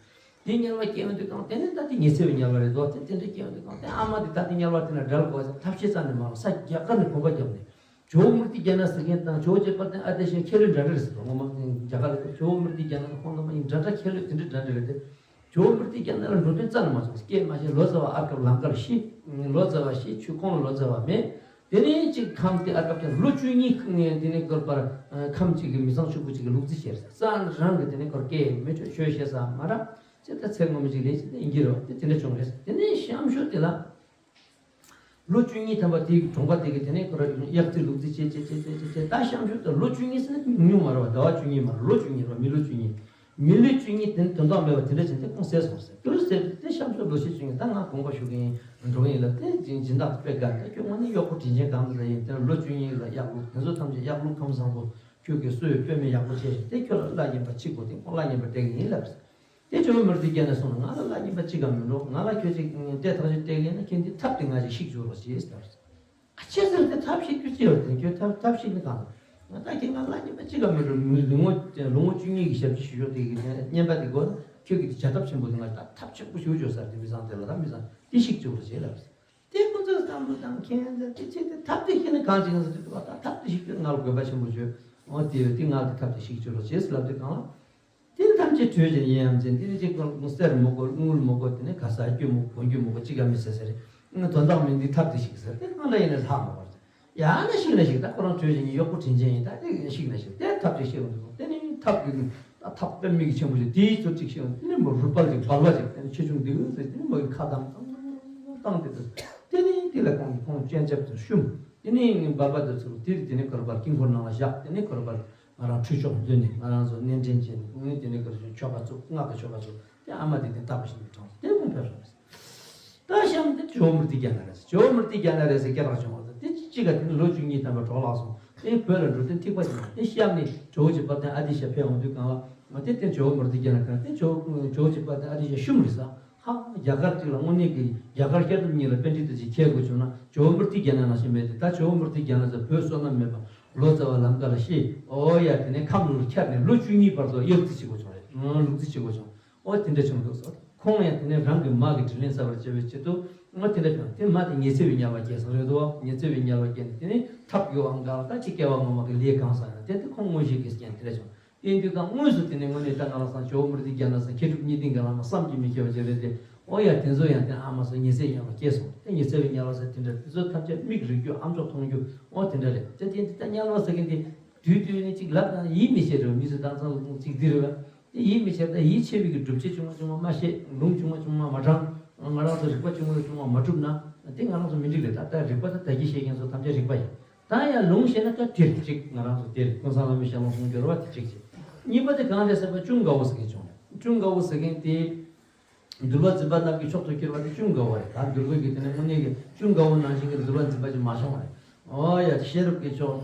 དེ་དམྱལ་བ་སྐྱེས་ཡོང་དུས་གང་དེ་ནས་ད་དེ་ཉི་ཚེ་བའི་དམྱལ་བ་རེད་དོ། དེ་དེ་འདྲ་སྐྱེས་ཡོང་དུས་གང་དེ་ཨ་མ་དེ་ད་དེ་དམྱལ་བ་དེ་ན་བསྒྲལ་དགོས་ཟེར་ཐབས་ཤེས་རྩ་ནས་མ་རེད། ས་རྒྱ་གར་ནས་གོམ་པ་བརྒྱབ་ནས་ཇོ་བོ་མུ་ཏིག་རྒྱ་ནག་ཟེར་མཁན་དང་ཇོ་བོ་རྗེ་དཔལ་ལྡན་ཨ་ཏི་ཤའི་ཁྱད་ལས་འདྲ་འདྲ་རེད་ཟེར་དོ། ངོ་མ་རྒྱ་གར་ལ་ཇོ་བོ་མུ་ཏིག་རྒྱ་ནག་དང་ཁོང་རྣམ་པ་གཉིས་འདྲ་འདྲ་ཁྱད་ལས་དེ་འདྲ་འདྲ་འདྲ་རེད་དེ། ཇོ་བོ་མུ་ཏིག་རྒྱ་ནག་ལ་འགྲོ་དོན་རྩ་ནས་མ་བྱུང་། སྐྱེས་མ་ཤེས་ལོ་ཙཱ་བ་ཨར་ཀ་ལང་ཀར་ཤི། ལོ་ཙཱ་བ་ཤི་ཆུ་ཁོང་ལ་ལོ་ཙཱ་བ་མེད། དེ་ནས་ཅིག་ཁམས་དེ་ཨར་ཀ་ལོ་བཅུ་གཉིས་དེ་ནས་སྐོར་པར་ཁམས་ཅིག་གི་མི་ཚང་ཕྱུག་པོ་ཅིག་གི་ལུག་རྫི་བཤད་ས་རང་གི་དེ་ནས་སྐོར་སྐད་མི་ཆོས་ཆོས་བཤད་ས་མ་ར། དེ་ད་ཚེ་སྔོན་མོ་ཅིག་ལས་ཅིག་དེ་ཡིན་གྱི་རེད་བ། དེ་དེ་འདྲ་བྱུང་རེད། དེ་ནས་གཤམ་ཤོས་དེ་ལ། ལོ་བཅུ་གཉིས་ཐམ་པ་དེའི་གྲོང་པ་དེ་གི་དེ་ནས་ཁོ་ར་གཡག་རྩི་ལུག་རྩི་བྱས་བྱས་བྱས་བྱས་བྱས་བྱས། ད་གཤམ་ཤོས་དེ་ལོ་བཅུ་གཉིས་ཟེར་ན་ཉུང་ཉུང་མ་རེད་བ། ཟླ་བ་བཅུ་གཉིས་མ་རེད། ལོ་བཅུ་གཉིས་རེད་བ། མི་ལོ་བཅུ་གཉིས། མི་ལོ་བཅུ་གཉིས་དེ་དོན་དག་མེད་པ་དེ་འདྲ་བྱས་ཏེ་ཁོང་བསད་སོང་ཟེར། དེ་ལ་ཟེར་དེ་གཤམ་ཤོས་ལོ་ཕྱེད་བཅུ་གཉིས་ད་ང་དགོངས་པ་ཞུ་གི་ཡིན། འགྲོ་གི་ཡིན་ལབ་དེ་སྦྱིན་སྦྱིན་བདག་དཔེ་དགའ། ད་ཁྱོད་དངོས་གནས་གཡོག་པོ་དྲིན་ཅན་གང་འདྲ་ཡིན། དེ་ལོ་བཅུ་གཉིས་ལ་གཡག་ལུག་དེ་ཚོ་ཐམས་ཅད་གཡག་ལུག་ཁམས་བཟང་པོ། ཁྱོད་ཀྱིས་གསོས་དཔེ་མེད་ཡག་པོ་བྱས་ཤིང་དེ་ཁྱོད་ལ་བླ་ཉན་པ་གཅིག་དགོས། དེ་ཁོང་བླ་ཉན་པ་སྤྲད་གི་ཡིན་ལབ་ཟེར། དེ་ཇོ་བོ་མུ་ཏིག་རྒྱལ་ནས་གསུངས་ལ། ང་ལ་བླ་ཉན་པ་གཅིག་ག་མི་འགྲོ། ང་ལ་ཁྱོད་ཅིག་སྤྲད་ཐག་ཆོད་སྤྲད་གི་ཡིན་ན་ཁྱེད་འདི་ཐབས་དེ་ང་ཅིག་བཤིག་བཅུག་རོགས་བྱེད་ཟེར། ཨ་ཅེ་ཟེར་དེ་ཐབས་བཤིག་རྒྱུ་ཅི་ཡོད་དེ། ཁྱོད་ཐབས་ཐབས་བཤིག་ནི་གང་། ང་ད་ཁྱེད་ང་བླ་ཉན་པ་གཅིག་ག་མི་འགྲོ། ལོ་ངོ་ལོ་ངོ་བཅུ་གཉིས་ཀྱི་ཞབས་ཕྱི་ཞུ་ཆོག་དེ་གི་བརྙན་པ་དེ་དགོས་ན་ཁྱོད་ཀྱི་དེ་བྱ་ཐབས་ཆེན་པོ་དེ་ང་ད་ཐབས་ཆེན་པོ་ཞུ་ཆོག་ཟེར། དེ་མི་ཚང་དེ་ལ་ད་མི་ཚང་དེ་བཤིག་བཅུག་རོགས་བྱེད་ལབ་ཟེར། དེ་ཁོ་ཚོས་བསམ་བློ་བཏང་མཁན་ཚོས་དེ་ཆེད་དུ་ཐབས་དེ་ཤེས་ནི་གང་ཅི་ཡིན་ཟེར་དུས་ད་ཐབས་དེ་ཤེས་དུས་ང་ལ་དགོས་པ་ཆེན་པོ་བརྗོད། འོ་དེ་ཡོད་དེ་ང་ལ་དེ་ཐབས་དེ་ཤེས་བཅུག་རོགས་བྱེད་ཟེར་ལབ་དུས་གང་ལ། དེ་ཐམས་ཅད་གྲོས་ཀྱི་ཡིན་ཡང་ཅན་དེ་ནི་གཅིག་གསེར་མི་དགོས། དངུལ་མི་དགོས། དེ་ནི་ག་ས་སྐྱོན་མི་དགོས། གོན་རྒྱུ་མི་དགོས། གཅིག་ག་མི་ཟེར་ཟེར། དོན་དག་མིན་འདི་ཐབས་དེ་ཤེས་ཟེར། དེ་གང་ལ་ཡིན་ན་ལྷག་མ་བར་ཟེར། ཡང་ན་ཤིག་ན་ཤིག་ད་ཁོ་རང་གྲོས་ཀྱི་ཡིན། གཡོག་པོ་དྲིན་ཅན་ཡིན། ད་དེ་ཤིག་ན་ཤིག་དེ་ཐབས་ཅིག་ཤེས་འོང་དུས་དེ་ནི་ཐབས་ཀྱི་ད་ཐབས་དཔེ་མི་གི་ཆེན་པོ་ཞིག་དེའི་ཚུལ་ཅིག་ཤེས་འོང་། དེ་ནི་མོ་རུ་པལ་ཅིག་སྦལ་པ་ཅིག་དེ་ནི་ཆེ་ཆུང་འདི་གུ་ཟེར། དེ་ནི་མོ་གི་ཁ་བཏང་བཏང་བཏང་དེ་དུས་དེ་ནི་དེ་ལ་ཁོང་གིས་ཁོང་སྤྱན་ཆབ་ཏུ་བཤུམས། དེ་ནི་སྦལ་པ་དེ་ཚུར་དེ་དེ་ནི་གར་པར་དཀྱིལ་འཁོར་ནང་ལ་བཞག་དེ་ནི་གར་པར་ང་རང་ཁྲུས་ཆོག་འདོན་ནས་ང་རང་ཚོ་གནས་འདྲེན་བྱས་ནས་དེ་ནི་གར་ཆོ་ཆོ་ག་ཚུགས། སྔགས་ཀྱི་ཆོ་ག་ཚུགས། དེ་ཨ་མ་དེ་དེ་བཏགས་པ་བཞིན་དུ་དྲངས་སོང་། དེ་ཁོང་ཕེབས་སོང་། ད་གཤམ་དེ་ཇོ་བོ་མུ་ཏིག་རྒྱ་ནག་རེད། ཇོ་བོ་མུ་ཏིག་རྒྱ་ནག་རེད་ཟེར་སྐད་གྲགས་བྱུང་བ་དང་། དེ་གཅིག་ག་དེ་ནི་ལོ་བཅུ་གཉིས་ཐམ་པ་གྲོགས་ལ་སོང་། དེ་བོད་ལ་འགྲོ་དུས་ཐིགས་པ་བྱུང་། དེ་གཤམ་ནས་ཇོ་བོ་རྗེ་དཔལ་ལྡན་ཨ་ཏི་ཤ་ཕེབས་འོང་དུས་གང་ལ་དེ་དེ་ཇོ་བོ་མུ་ཏིག་རྒྱ་ནག་གང་དེ་ཇོ་ཇོ་བོ་རྗེ་དཔལ་ལྡན་ཨ་ཏི་ཤ་བཤུམས་རེད་ས། ཧ་རྒྱ་གར་གཅིག་ལ་དངོས་གནས་ཀྱི་རྒྱ་གར་ཤར་ནུབ་གཉིས་ལ་པཎྜི་ཏ་ཅིག་ཁྱེར་དགོས་བྱུང་ན་ཇོ་བོ་མུ་ཏིག་རྒྱ་ནག་ནང་བཞིན་མེད་དེ། ད་ཇོ་བོ་མུ་ཏིག་རྒྱ་ནག་ཚོ་བོད་བསོད་ནམས་མེད་པ་ལོ་ཙཱ་བ་ལམ་ཀ་ལ་ཤེས། ཨོ་ཡ་དེ་ནས་ཁམས་ལུགས་ཁྱེར་ནས་ལོ་བཅུ་གཉིས་བར་དུ་གཡོག་རྩིས་བྱེད་དགོས་བྱུང་རེད། ལུག་རྩིས་བྱེད་དགོས་བྱུང་། ཨོ་དེ་འདྲ་བྱུང་འདུག་ཟེར། ཁོང་ཡང་དེ་ནས་རང་གི་མ་གི་དྲིན་ལན་གསབ་པར་བྱ་བའི་ཆེད་དུ་ཨོ་དེ་འདྲ་བྱུང་། དེ་མ་དེ་ཉི་ཚེ་བའི་དམྱལ་བ་སྐྱེས་སོང་རེད་དོ། ཉི་ཚེ་བའི་དམྱལ་བ་སྐྱེས་ནས་དེ་ནས་ཐབས་ཡོད་ཨང་ག་ལ་ད་ཅི་སྐྱེ་བ་སྔོན་མ་གི་ལས་གང་བསགས་ཡོད་ན་དེ་དེ་ཁོང་དངོས་གཞི་གི་རྐྱེན་དེ་འདྲ་བྱུང་། དེ་དུས་ཀ་དངོས་སུ་དེ་ནས་དངོས་གནས་ད་ང་རང་སང་ཇོ་བོ་མུ་ཏིག་རྒྱ་ནག་སང་མཁས་གྲུབ་གཉིས་ལྡན་གྱི་ལམ་ལ་བསམ་གྱིས་མི་ཁྱབ་པ་ཅིག་རེད་དེ། ཨོ་ཡ་དེ་ཚོ་ཡང་དེ་ཨ་མ་སང་ཉི་ཚེ་དམྱལ་བ་སྐྱེས་སོང་། དེ་ཉི་ཚེ་བའི་དམྱལ་བ་ཟེར་དེ་འདྲ་དེ་ཚོ་ཐམས་ཅད་མིག་རིག་རྒྱུ་ཨ་མཆོག་མཐོང་རྒྱུ་ཨོ་དེ་འདྲ་རེད། དེ་དེ་འདི་ད་དམྱལ་བ་ཟེར་མཁན་དེ་དུས་དུས་ནས་ཅིག་ལབ་ན་ཡིད་མི་ཆེས་རེད། མི་ཚོ་དྭངས་གཙང་ལ་ཅིག་འདི་རེད་བ། དེ་ཡིད་མི་ཆེས་ད་ཡིད་ཆེས་པའི་གི་སྒྲུབ་བྱེད་ཆུང་མ་ཆུང་མ་མ་ཤེས། ལུང་ཆུང་མ་ཆུང་མ་མ་དྲངས། ང་རང་ཚོ་རིག་པ་ཆུང་མ་ཆུང་མ་མ་གྲུབ་ན་དེ་ང་རང་ཚོ་མི་འགྲིག་རེད། ད་ལྟ་རིག་པ་ད་ད་གི་ཤེས་མཁན་ཚོ་ཐམས་ཅད་རིག་པ་ཡིན། ད་ཡང་ལུང་བཤད་ན་ད་དེར་གཅིག་ང་རང་ཚོ་དེར་ཀུན་བཟང་བླ་མའི་ཞལ་ལུང་གསུང་རྒྱུ་རེད་བ། དེ་གཅིག་བྱས། གཉིས་པ་དེ་གང་རེད་ཟེར་བ་ཀུན་དགའ་བོ་ཟེར་མཁན་བྱུང་རེད། ཀུན་དགའ་བོ་ཟེར་མཁན་དེ་འདུལ་བ་འཛིན་པ་རྣམས་ཀྱི་མཆོག་ཏུ་གྱུར་པ་དེ་ཀུན་དགའ་བོ་རེད། ད་འདུལ་བ་གི་དེ་ནས་དངོས་གནས་ཀྱི་ཀུན་དགའ་བོ་ནང་བཞིན་གྱི་འདུལ་བ་འཛིན་པ་ཅིག་མ་བྱུང་བ་རེད། ཨོ་ཡ་ཤེས་རབ་ཀྱི་མཆོག་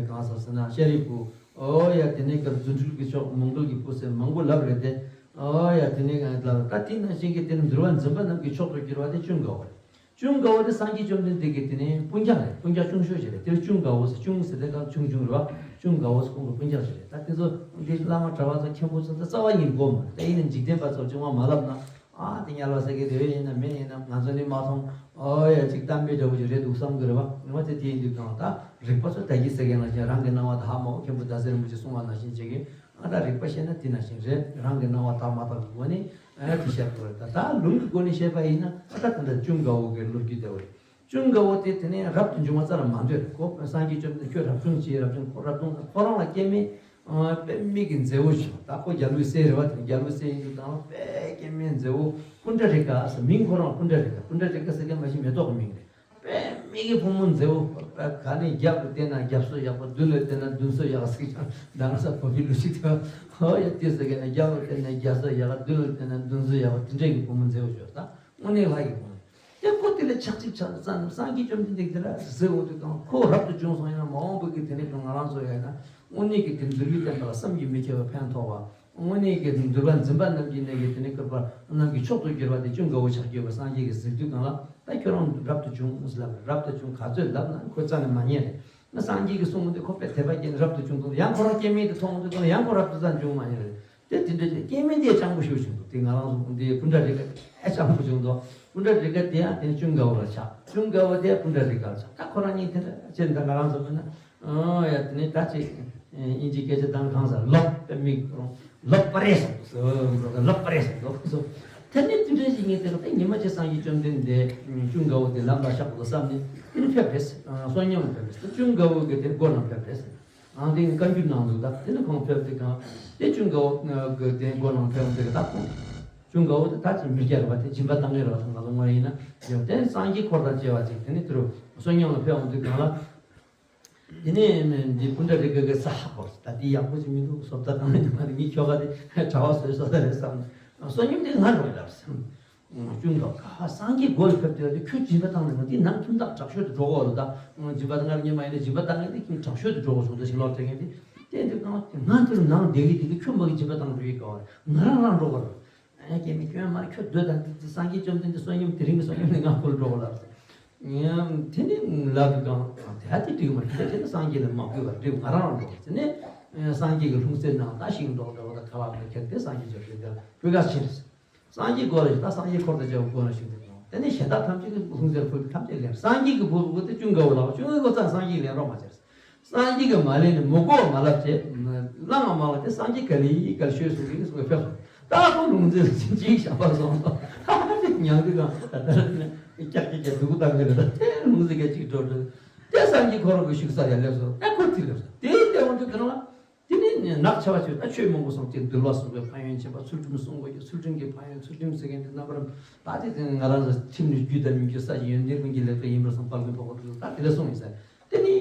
གང་ཟེར་ཟེར་ན་ཤཱ་རིའི་བུ། ཨོ་ཡ་དེ་ནས་ཀྱི་རྫུ་འཕྲུལ་གྱི་མཆོག་མོའུ་འགལ་གྱི་བུ་ཟེར་མང་པོ་ལབ་རེད་དེ། ཨོ་ཡ་དེ་ནས་ལབ་ད་དེ་ནང་བཞིན་གྱི་དེ་ནས་འདུལ་བ་འཛིན་པ་རྣམས་ཀྱི་མཆོག་ཏུ་གྱུར་པ་དེ་ཀུན་དགའ་བོ་རེད། ཀུན་དགའ་བོ་དེ་སངས་རྒྱས་བཅོམ་ལྡན་འདས་ཀྱི་དེ་ནས་སྤུན་ཀྱག་རེད། སྤུན་ཀྱག་ཆུང་ཤོས་ཤིག་རེད། དེ་ལ་ཀུན་དགའ་བོ་ཟེར། ཀུན་ཟེར་དེ་ག་ཆུང་ཆུང་རེད་བ། ཀུན་དགའ་བོ་ཟེར་ཁོང་གི་སྤུན་ཀྱག་ཅིག་རེད། ད་དེ་ཚོ་འདི་བླ་མ་གྲྭ་པ་ཚོ་མཁན་པོ་ཚོ་ད་རྩ་བ་ཉིད་གོ་མ་རེད། ད་ཡིན་ན་འཇིག་རྟེན་པ་ཚོ་ཅུང་མ་མ་ལབ་ན་ཨ་དེ་དམྱལ་བ་ཟེར་གི་དེ་བས་ཡིན་ན་མིན་ཡིན་ན་ང་ཚོ་ནི་མ་མཐོང་། ཨོ་ཡ་ཅིག་གཏམ་དཔེ་འདྲ་བོ་ཅིག་རེད་འདུག་བསམ་གི་རེད་བ། ངོ་དེ་དེ་ཡིན་དུས་གང་ད་རིག་པ་ཚོ་ད་གི་ཟེར་མཁན་ལ་ཅན་རང་གི་སྣང་བ་ད་ཧ་མ་གོ། མཁན་པོ་ཟླ་ཟེར་རིན་པོ་ཆེ་གསུང་བ་ནང་བཞིན་བྱེད་གི་ང་ད་རིག་པ་ཤེས་ན་དེ་ནང་བཞིན་རེད། རང་གི་སྣང་བ་དག་མ་དག་གི་སྒོ་ནས་ཨ་དེ་བཤད་དགོས་རེད། ད་ད་ལུང་གི་སྒོ་ནས་བཤད་པ་ཡིན་ན་ཨ་ད་ད་ལྟ་ཀུན་དགའ་བོ་གི་ལོ་རྒྱུས་དེ་བ་རེད། ཀུན་དགའ་བོ་དེ་དེ་ནས་རབ་ཏུ་བྱུང་བ་རྩ་ལ་མ་འདོད། ཁོ་སངས་རྒྱས་བཅོམ་ལྡན་ཁྱོད་རབ་བྱུང་ཆེ་རབ་བྱུང་ཁོ་རབ་བྱུང་ཁོ་རང་ལ་སྐྱེ་དམན་དཔེ་མི་གི་མཛེས་བོ་ཞིག་ད་ཁོ་རྒྱལ་བའི་སྲས་རེད་བ། དེ་རྒྱལ་བའི་སྲས་ཡིན་དུས་དང་དཔེ་སྐྱེ་དམན་མཛེས་བོ་པུཎྜ་རི་ཀ་ཟེར། མིང་ཁོ་རང་པུཎྜ་རི་ཀ། པུཎྜ་རི་ཀ་ཟེར་མཁན་མ་གཞི་མེ་ཏོག་གི་མིང་རེད། དཔེ་མི་གི་བུ་མོ་མཛེས་བོ། ག་ནས་རྒྱབ་ལ་བལྟས་ན་རྒྱབ་སོ་ཡག་པོ། མདུན་ལ་བལྟས་ན་མདུན་སོ་ཡག་ཟིག་ཀྱང་ད་ང་ས་བོ་བི་ལུ་ཞིག་ཐོན། ཧོ་ཡ་དེ་ཟེར་གི་ན་རྒྱབ་ལ་བལྟས་ན་རྒྱབ་སོ་ཡག་མདུན་ལ་བལྟས་ན་མདུན་སོ་ཡག་པོ། དེ་འདྲས་ཀྱི་བུ་མོ་མཛེས་བོ་ཞོར་ད་དངོས་གནས་ལྷ་ཡི་བུ་མོ། དེ་ཁོ་དེ་ལ་ཆགས་ཅིག་ཆགས་ཙང་སངས་རྒྱས་བཅོམ་ལྡན་འདས་དེ་ལ་ཟེར་འོང་དུས་གང་ཁོ་རབ་ཏུ་བྱུང་སོང་ཡིན་ན་མ་འོངས་པ་གི་དེ་ནས་ཀྱང་ང་རང་ཚོ་ཡིན་ན་དངོས་གནས་ཀྱི་དེ་འདུལ་བའི་བསྟན་པ་ལ་བསམ་གྱིས་མི་ཁྱབ་པའི་ཕན་ཐོགས་པ། དངོས་གནས་ཀྱི་འདུལ་བ་འཛིན་པ་རྣམས་ཀྱི་གནས་ཀྱི་དེ་ནས་བཀོད་པ་རྣམས་ཀྱི་མཆོག་ཏུ་གྱུར་པ་དེ་ཀུན་དགའ་བོ་ཆགས་ཡོད་པ་སངས་རྒྱས་ཀྱིས་གཟིགས་དུས་གང་ལ་ད་ཁྱོད་རང་རབ་ཏུ་བྱུང་ལབ་རེད། རབ་ཏུ་བྱུང་ག་ཚོད་ལབ་ན་ཁོ་རྩ་ནས་མ་ཉན་རེད། ང་སངས་རྒྱས་ཀྱིས་གསུངས་མི་འདུག་ཁོ་དཔེ་དད་པ་སྐྱེས་ནས་རབ་ཏུ་བྱུང་འདུག་ཡང་ཁོ་རང་སྐྱེ་དམན་དེ་མཐོང་འདུག་ཡང་ཁོ་རབ་ཏུ་རྩ་བྱུང་མ་ཉན་རེད། དེ་དེ་འདྲ་ཅིག་སྐྱེ་དམན་དེ་སྤྱང་པོ་ཞིག་བྱུང་འདུག་དེ་ང་རང་ཚོ་འདི་པུཎྜ་རི་ཀ་དེ་སྤྱང་པོ་བྱུང་འདུག་པུཎྜ་རི་ཀ་དེ་ཡང་དེ་ཀུན་དགའ་བོ་ལ་ཆགས། ཀུན་དགའ་བོ་དེ་པུཎྜ་རི་ཀ་ལ་ཆགས། ད་ཁོ་རང་གཉིས་དེ་འདྲ་ཅིག་ད་ང་རང་ཚོ་མིན་ན། ཨོ་ཡ་དེ་ནས་ད་ཅིག་དབྱིན་ཇིའི་སྐད་ཆ་དང་གང་ཟེར་ལོབ་པའི་མིག་ལོབ་པ་རེད་སོང་། ལོབ་པ་རེད་སོང་། ལོབ་སོང་། དེ་ནས་དེ་འདྲ་ཞིག་ངས་དེ་ལ་ད་ཉི་མ་གཅིག་སངས་རྒྱས་བཅོམ་ལྡན་འདས་ཀུན་དགའ་བོ་དེ་ལམ་ལ་བཞག་དགོས་བསམ་ནས་དེ་ནས་ཕེབས་རེད། བསོད་སྙོམས་ལ་ཕེབས་རེད། ཀུན་དགའ་བོ་གི་དེ་སྒོ་ནང་ཕེབས་རེད། ཨང་དེ་བཀའ་འགྱུར་ནང་དུ་ད་དེ་ནི་ཁོང་ཕེབས་དེ་གང་དེ་ཅུང་དགའ་བོ་གི་དེ་སྒོ་ནང་ཕེབས་དེ་གི་ད་ཁོང་ཅུང་དགའ་བོ་དེ་ད་ཅིག་མི་སྐྱར་བ་དེ་སྦྱིན་པ་བཏང་གི་རེད་བ། ད་ང་ཚོ་དངོས་ཡིན་ན་ཡང་དེ་སངས་རྒྱས་འཁོར་དང་བཅས་པ་ཅིག་དེ་ནི་དེ་རུ་བསོད་སྙོམས་ལ་ཕེབས་འོང་དུས་གང་ལ། དེ་ནས་འདི་སྤུན་ཟླ་རེ་འགའ་གི་ས་ཧ་གོ་ད་འདི་ཡག་པོ་ཅིག་མི་འདུག་བཟོ་ལྟ་བཏང་ནས་མ་རེད། ངའི་ཁྱོ་ག་དེ་གྲྭ་བ་བཟོས་བཟོ་ལྟ་རེད་བསམ། བསོད་སྙོམས་དེ་ང་རོགས་ལབ་ཟེར། ཅུང་དགའ་བོ་ཁ་སངས་རྒྱས་སྒོ་ལ་ཕེབས་དུས་དེ་ཁྱོད་སྦྱིན་པ་བཏང་ནས་ང་འདི་ནང་ཁྱིམ་བདག་དྲག་ཤོས་དེ་འགྲོ་གོ་རུ་ད། སྦྱིན་པ་བཏང་ང་ཉེ་མ་ཡིན་ན་སྦྱིན་པ་བཏང་ངས་འདི་ཁྱིམ་དྲག་ཤོས་དེ་འགྲོ་གོ་བྱུང་ད་ཞིག་ལོག་དྲན་ངས་འདི་བལྟས་འདུག་གང་ང་འདིར་ནང་བསྡད་ཀྱི་དེ་གི་ཁྱོད་མ་གི་སྦྱིན་པ་བཏང་འགྲོ་ཡི་ག་བ་རེད། ང་རང་རང་འགྲོ་གོ་རུ། ཨེ་རྒྱལ་མི་ཁྱོད་མ་ཁྱོད་སྡོད་དང་འདི་འདི་སངས་རྒྱས་བཅོམ་ལྡན་འདས་བསོད་སྙོམས་དེ་རིང་གི་བསོད་སྙོམས་ནི་ང་ཁོ་ལ་འགྲོ་གོ་ལབ་ཟེར། དེ་ནི་ལབ་དུས་གང་དེ་ཧ་དེ་འགྲིག་མ་རེད། དེ་ནི་སངས་རྒྱས་ལ་མ་གུས་པར་འགྲིག་ང་རང་ལ་འགྲོ་ཟེར་ནས། སངས་རྒྱས་ཀྱི་ལྷུང་བཟེད་ནང་ད་ཤིང་ཏོག་འདྲ་བོ་དང་ཁ་ལག་འདྲ་ཁྱེར་ཏེ་སངས་རྒྱས་བཅོམ་ལྡན་འདས་ལ་ཕུལ་ག་ཕྱིན། སངས་རྒྱས་སྒོ་ལ་ཞིག་ད་སངས་རྒྱས་འཁོར་དང་བཅས་པ་སྒོ་ལ་ཞིག་འདུག་དེ་ནི་གཞན་དག་ཐམས་ཅད་ཀྱི་ལྷུང་བཟེད་ཕུལ་ཐམས་ཅད་ལེན། སངས་རྒྱས་ཀྱི་བུ་བུ་དེ་ཅུང་དགའ་བོ་ལགས་ཅུང་དགའ་བོ་ཙང་སངས་རྒྱས་ལེན་རོགས་མ་བྱས། སངས་རྒྱས་ཀྱིས་མ་ལེན་ནས་མི་དགོས་མ་ལབ་བྱས། བླ་མ་མ་ལ་དེ་སངས་རྒྱས་ག་ལེ་ཡིན་ག་ལེ་ཤོད་གསུང་གིན་གསུང་གིན་ཕེབས་སོང་། ད་ཁོ་ལུང་ཚན་ཅིག་ཅིག་བཞག་པ་སོང་། ཧ་ཧ་ཅིག་ཉང་དུ་གང་ད་ལྟ་ནས་ཀྱག་ཀྱག་ཀྱག་སྡུག་པོ་བཏང་གི་རེད། ད་དེ་ལུང་ཚན་ག་ཅིག་འགྲོ་འགྲོ། དེ་སངས་རྒྱས་ཁོ་རང་གི་བཞུགས་ས་ཡར་སླེབས་སོང་། ད་ཁོ་དེ་སླེབས་སོང་། དེ་ལྟ་འོང་དུས་གང་ལ། དེ་ནས་ནག་ཆ་བ་ཆོས་ད་ཆོས་མང་པོ་གསུངས་ཏེ་འདུལ་བ་གསུངས་པའི་ཕན་ཡོན་ཆེན་པ། ཚུལ་ཁྲིམས་གསུང་དགོས་ཀྱི་ཚུལ་ཁྲིམས་ཀྱི་ཕན་ཡོན། ཚུལ་ཁྲིམས་ཟེར་མཁན་དེ་རྣམ་པར་ད་དེ་ང་རང་ཚོ་ཁྲིམས་ནི་རྒྱུད་དང་མི་རྒྱུད་ས་ཞིང་ཡོན་ཏན་ཀུན་གྱི་ལེགས་སྤྱད་ཡིན་པར་བསམ། དཔལ་མགོན་འཕགས་པ་ཀླུ་སྒྲུབ་ད་དེ་ལས་གསུངས་ཡིན་ཟེར། དེ་ནི་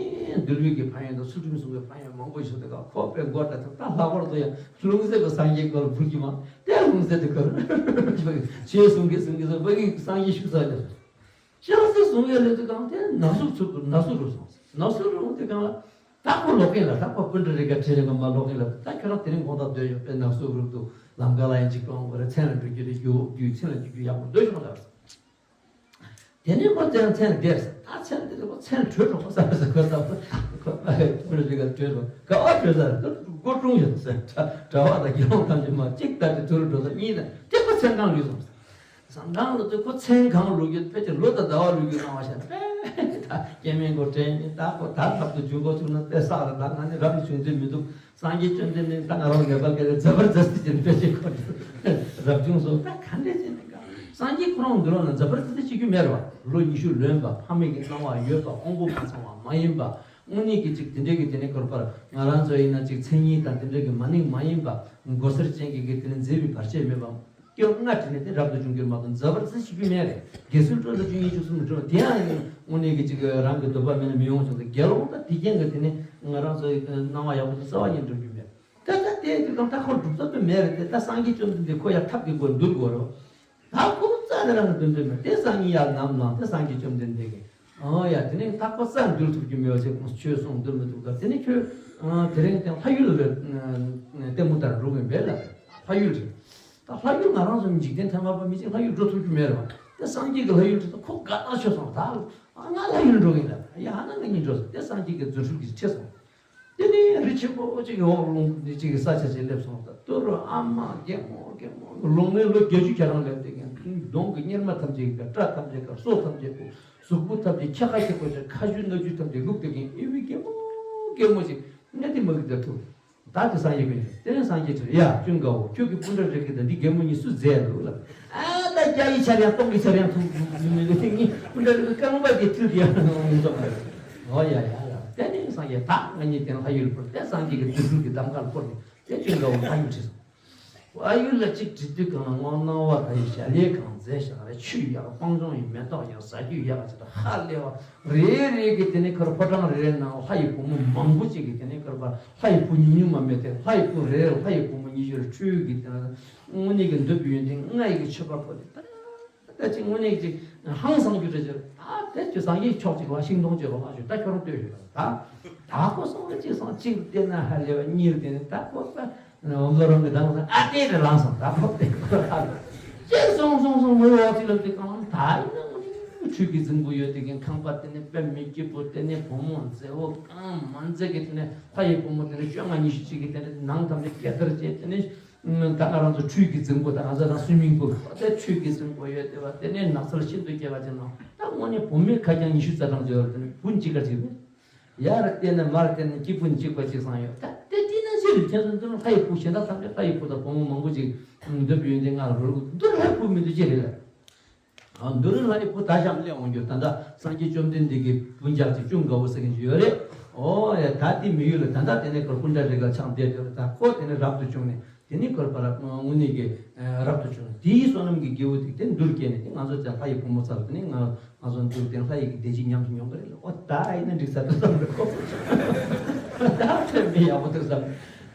འདུལ་བའི་གི་ཕན་ཡོན་དང་ཚུལ་ཁྲིམས་གསུང་བའི་ཕན་ཡོན་མང་པོ་ཞིག་དེ་ག་ཁོ་པའི་མགོ་ད་ད་ལྷག་པར་དུ་ཡང་ལྷུང་བཟེད་པའི་སངས་རྒྱས་སྐོར་འབུལ་གྱི་མ་དེ་ལྷུང་བཟེད་དེ་ཁོ་ཆོས་གསུང་གི་གསུང་གི་སོ་པ་གི་སངས་རྒྱས་བཞུགས་ས་ལ། ཤང་སེ་བཟུང་ཡ་ལས་དུ་གང་དེ་ནག་སུབ་ཚུགས་ནག་སུབ་རུ་སོང་། ནག་སུབ་རུ་དེ་གང་ལ་ད་ཁོ་ལོག་གིན་ལ་ད་ཁོ་སྤུན་གྲི་རི་ག་ཁྲི་རི་ག་མ་ལོག་གིན་ལ་ད་ཁྱོད་རང་དེ་རིང་དགོང་དག་སྡོད་ཡོད་པའི་ནག་སུབ་རུ་དུ་ལམ་ཀ་ལ་ཡིན་གཅིག་གཏོང་དགོས་རེད། མཚན་ལ་འགྲོ་རྒྱུ་རེད། རྒྱུ་རྒྱུ་མཚན་ལ་འགྲོ་རྒྱུ་ཡག་པོ་སྡོད་ཤོག་ལ། དེ་ནས་ཁོ་ཚན་མཚན་ལ་བསྡད་ཟེར། ད་མཚན་དེ་ཁོ་མཚན་བྲོས་འགྲོ་ཁོ་ས་ཟེར་ཁོ་ས་ཁོ་སྤུན་གྲི་རི་ག་བྲོས་སོང་། ག་བ་བྲོས་ས་རེད། ད་སྒོ་ཀྲུང་ཡོད་ཟེར། གྲྭ་བ་དང་དགེ་སློང་ཐམས་ཅད་མ་གཅིག་ལྟ་དེ་དུ་རུ་འགྲོ་ས་གཉིས་ན་དེ་ཁོ་མཚན་གང་ལུས་སོང་ཟེར། ཟམ་གང་ལ་ཚོད་ཁོ་མཚན་གང་ལུག་ཡོད་ཕལ་ཆེར་ལོ་དང་ཟླ་བ་ལུག་ཡོད་སྣང་བ་ཤར་པས། ད་སྐྱེ་དམན་གོ་དྲན་ནས་ད་ཁོ་ད་རབ་ཏུ་བྱུང་གོ་ཚུགས་ན་དེ་བསགས་ལ་ད་ང་ནི་རབ་ཏུ་བྱུང་ཚུལ་མི་འདུག་སངས་རྒྱས་བཅོམ་ལྡན་འདས་ད་ང་རང་ནེ་པཱལ་སྐད་ལ་ཛ་བར་ཛ་སི་ཅན་དཔེ་ཆེ་ཁོ་རབ་བྱུང་སོང་ད་ག་འདྲས་བྱས་ནས་ག་སངས་རྒྱས་ཁོ་རང་འདུལ་བ་ན་ཛ་བར་ཛ་སི་བྱེད་རྒྱུ་མེད་ར་བ། ལོ་ཉི་ཤུ་ལོན་པ་ཕ་མེས་ཀྱི་གནང་བ་ཡོད་པ་དབང་པོ་མ་ཚང་བ་མ་ཡིན་པ་དངོས་གནས་ཀྱི་ཅིག་དེ་འདྲས་ཀྱི་དེ་ནས་ཁོར་པར་ང་རང་ཚོ་ཡིན་ན་ཅིག་མཚན་ཉིད་དང་དེ་འདྲས་ཀྱི་མ་ནིང་མ་ཡིན་པ་མགོ་སེར་ཅན་གྱི་གི་དེ་ནས་མཛེས་པའི་བར་ཆད་མེད་པ། སྐྱོན་ལྔ་བྲིས་ནས་དེ་རབ་ཏུ་བྱུང་གྱུར་མ་གཏོགས་ཛ་བར་ཛ་སི་བྱེད་རྒྱུ་མེད་རེད། དགེ་ཚུལ་སྤྲོད་ལ་བཅུ་གཉིས་བཅུ་གསུམ་འགྲོ་བ་དེ་ཡང་དངོས་གནས་ཀྱི་ཅིག་རང་གི་འདོད་པ་མེད་ན་མི་ཡོང་བྱུང་ཚེ་དགེ་སློང་ད་དེ་རྐྱེན་གྱིས་དེ་ནི་ང་རང་ཚོའི་སྣང་བ་ཡག་པོ་ཞིག་རྩ་བ་ཉིད་འགྲུབ་རྒྱུ་མེད། ད་ལྟ་དེ་དུས་དང་ད་ཁོ་སྒྲུབ་ཐབས་དུ་མེད་རེད་དེ། ད་སངས་རྒྱས་བཅོམ་ལྡན་འདས་ཁོ་ཡང་ཐབས་ཀྱི་སྒོ་འདུལ་དགོས་རོ། ད་ཁོ་རྩ་ནས་རང་གི་འདོད་འདོད་མེད་དེ་སངས་རྒྱས་ཡར་ནམ་ལངས་ཏེ་སངས་རྒྱས་བཅོམ་ལྡན་འདས་ཀྱིས་ཨོ་ཡ་དེ་ནི་ད་ཁོ་རྩ་འདུལ་ཐུབ་རྒྱུ་མེད་པ་ཞིག་ཁོང་ཆོས་གསུང་འདུལ་མི་ཐུབ་ཀ་དེ་ནི་ཁྱོད་དེ་རིང་དེ་ལྷ་ཡུལ་ལ་ལྟད་མོ་ལྟར་འགྲོ་གི་མེད་ལ། ལྷ་ཡུལ་རེད། ད་ལྷ་ཡུལ་ང་རང་ཚོ་འཇིག་རྟེན་ཐ་མལ་པ་མི་གཅིག་ལྷ་ཡུལ་འགྲོ་ཐུབ་རྒྱུ་མེད་རེད་བ། དེ་སངས་རྒྱས་ཀྱི་ལྷ་ཡུལ་དེ་ད་ཁོ་དགའ་ཐག་ཆོད་སོང་། ད་ང་ལྷ་ཡུལ་འགྲོ་གི་ཡིན་ལ་ཡ་ཧ་ན་ང་གཉིས་འགྲོ་སོང་། དེ་སངས་རྒྱས་ཀྱི་རྫུ་འཕྲུལ་གྱིས་ཁྲིད་སོང་། དེ་ནས་རི་ཆེན་པོ་གཅིག་གི་འོག་ལུང་གཅིག་གི་ས་ཆ་ཅིག་སླེབས་སོང་། ད་དུ་རུ་ཨ་མ་རྒན་མོ་རྒན་མོ་ལུང་མའི་ལོ་བརྒྱད་ཅུ་གྱ་གྲངས་སླེབས་བསྡད་མཁན་གདོང་གི་གཉེར་མ་ཐམས་ཅད་ཀྱི་སྐྲ་ཐམས་ཅད་ཀྱི་སོ་ཐམས་ཅད་ཀྱི་གཟུགས་པོ་ཐམས་ཅད་ཁྱེད་ཁ་ཁྱེད་ཁོ་ཅིག་ཁ་ཆུ་སྣ་ཆུ་ཐམས་ཅད་བླུགས་བསྡད་མཁན་ཨི་བི་རྒན་མོ་རྒན་མོ་ཅིག་ངས་དེ་མ་གི་དེར་ཐུག་ད་དེ་སངས་རྒྱས་ཀུན་དེ་ནས་སངས་རྒྱས་ཁྲིད་ཡ་ཅུང་དགའ་བོ་ཁྱོད་ཀྱི་སྤུན་ཟླ་རེ་གི་དང་འདི་རྒན་མོ་གཉིས་སུ་མཛད་འདུག་ལ། ཨ་ད་རྒྱ་ཡི་ཆར་ཡང་སྟོང་གི་ཆར་ཡང་ཐུག་མི་མི་མི་ངའི་སྤུན་ཟླ་རེ་གི་རྐང་པ་དེ་ཐུག་ཡ་ནང་མི་འདུག་ཨོ་ཡ་ཡ་ཡ་དེ་ནས་སངས་རྒྱས་ད་ང་གཉིས་དེ་ལྷ་ཡུལ་སྤོར་དེ་སངས་རྒྱས་ཀྱི་རྫུ་འཕྲུལ་གྱི་གདམས་ངག་སྤོར་ནས་དེ་ཅུང་དགའ་བོ་ལྷ་ཡུལ་ཁྲིད་སོང་། ལྷ་ཡུལ་ལ་གཅིག་བྲིས་དུས་གང་ལ་སྔོ་སྣང་བ་ད་ཡི་ཞལ་ལས་གང་མཛེས་ཤག་རེ་ཆུ་ཡག་སྤང་ལྗོངས་ཡི་མེ་ཏོག་ཡག་ཟ་རྒྱུ་ཡག་ཅིག་ད་ཧ་ལས་བ་རེ་རེ་གི་དེ་ནས་ཁར་ཕོ་བྲང་རེ་རེ་ནང་ལྷ་ཡི་བུ་མོ་མང་པོ་ཅིག་གི་དེ་ནས་ཁར་པ་ལྷ་ཡི་བུ་ཉུང་ཉུང་མ་མེད་དེ་ལྷ་ཡི་བུ་རེ་རེ་ལྷ་ཡི་བུ་མོ་ཉི་ཤུ་རེ་ཁྲུས་ཀྱི་དེ་ན་དངོས་གནས་ཀྱི་འདོད་པའི་ཡོན་ཏན་ལྔ་ཡི་གི་མཆོད་པ་ཕོག་སྟེ་ད་ད་ཅིག་དངོས་གནས་ཀྱི་ཧང་སང་རྒྱུ་རེ་ཅེར་ད་དེ་ཅི་སངས་རྒྱས་ཕྱོགས་གཅིག་ལ་ཤིང་སྡོང་གཅིག་ལ་ལྷག་ཞུ་ད་ཁྱོད་རང་ལྟོས་ཞུ་ད་ད་ཁོ་སོང་ལ་ཅིག་སོང་གཅིག་བལྟས་ན་ཧ་ལས་པ་གཉིས་བལྟས་ན་ད་ཁོ་ད། འོ་ལོ་རང་གི་དང་ཨ་ཏེ་རེ་ལངས་སོང་ད་ཕོག་སྟེ་ཁོ་ལ་ཅེ་སོང་སོང་སོང་མོའི་འོག་ཅིག་ལ་དེ་གང་ད་ཡིན་ན་ཁྲུས་ཀྱི་རྫིང་བུ་ཡོད་དེ་གིན་ཁང་པ་དེ་ནས་དཔེ་མི་སྐྱིད་པོ་དེ་ནས་བུ་མོ་མཛེས་བོ་གང་མ་མཛེས་གི་དེ་ནས་ལྷ་ཡི་བུ་མོ་དེ་ནས་བཅོ་ལྔ་ཉི་ཤུ་ཅིག་གི་དེ་ནས་ནང་ཐམས་ཅད་སྐྱ་ཐར་བྱས་དེ་ནས་ད་ང་རང་ཚོ་ཁྲུས་ཀྱི་རྫིང་བུ་དང་ང་ཚོ་རང་སུའི་མིང་པོ་དེ་ཁྲུས་ཀྱི་རྫིང་བུ་ཡོད་དེ་བ་དེ་ནས་ནགས་ཚལ་ཤིན་ཏུ་རྒྱས་པ་ཅན་ནང་ད་དངོས་གནས་བུད་མེད་ཁ་རྐྱང་ཉི་ཤུ་རྩ་གྲངས་ཡོད་རེད། དེ་ནས་བུ་གཅིག་ག་གཅིག་རེད། ཡར་བལྟས་ན་མར་བལྟས་ན་སྐྱིད་པོ་གཅིག་པ་གཅིག་སང་ཡོད། ད་དེ་དེ་ན་ཅི་རེད། ཁྱེད་ཚོ་འདི་ལ་ལྷ་ཡི་བུ་གཞན་དག་ཐམས་ཅད་ལྷ་ཡི་བུ་དང་བུ་མོ་མང་པོ་ཅིག་འདོད་པའི་ཡོན་ཏན་ལྔ་ལ་རོལ་དགོས། འདི་ལ་ལྷ་ཡི་བུ་མི་འདུག་ཅི་རེད་ལ། ཨ་འདི་ལ་ལྷ་ཡི་བུ་ད་ཞབས་སླེབས་འོང་རྒྱུ་ད་ལྟ་སངས་རྒྱས་བཅོམ་ལྡན་འདས་ཀྱི་སྤུན་ཀྱག་ཅིག་ཅུང་དགའ་བོ་ཟེར་མཁན་ཅིག་ཡོད་རེད། ཨོ་ཡ། ད་དེ་མི་ཡུལ་ལ་ད་ལྟ་དེ་ནས་ཁོ་སྐུ་འདྲ་རེ་ག་ཆགས་བསྡད་ཡོད་རེད། ད་ཁོ་དེ་ནས་རབ་ཏུ་བྱུང་ནས་དེ་ནས་ཁོར་པ་རབ་དངོས་གནས་ཀྱི་རབ་ཏུ་བྱུང་ནས་དེའི་བསོད་ནམས་ཀྱི་སྐྱེ་བོ་དེ་དེ་འདུལ་སྐྱེས་ནས་དེ་ང་ཚོ་ཅག་ལྷ་ཡི་བུ་མོ་ཚ་ལ་དེ་ནས་ང་ང་ཚོ་འདུལ་དེ་ལྷ་ཡི་གི་བདེ་སྐྱིད་ཉམས་སུ་མྱོང་གི་རེད། ཨོ་ད་ཡིན་ན་འགྲིག་ས་འདུག་བསམ་རེད་ཁོ། ད་ཚོད་མི་ཡག་པོ་འདུག་བསམ།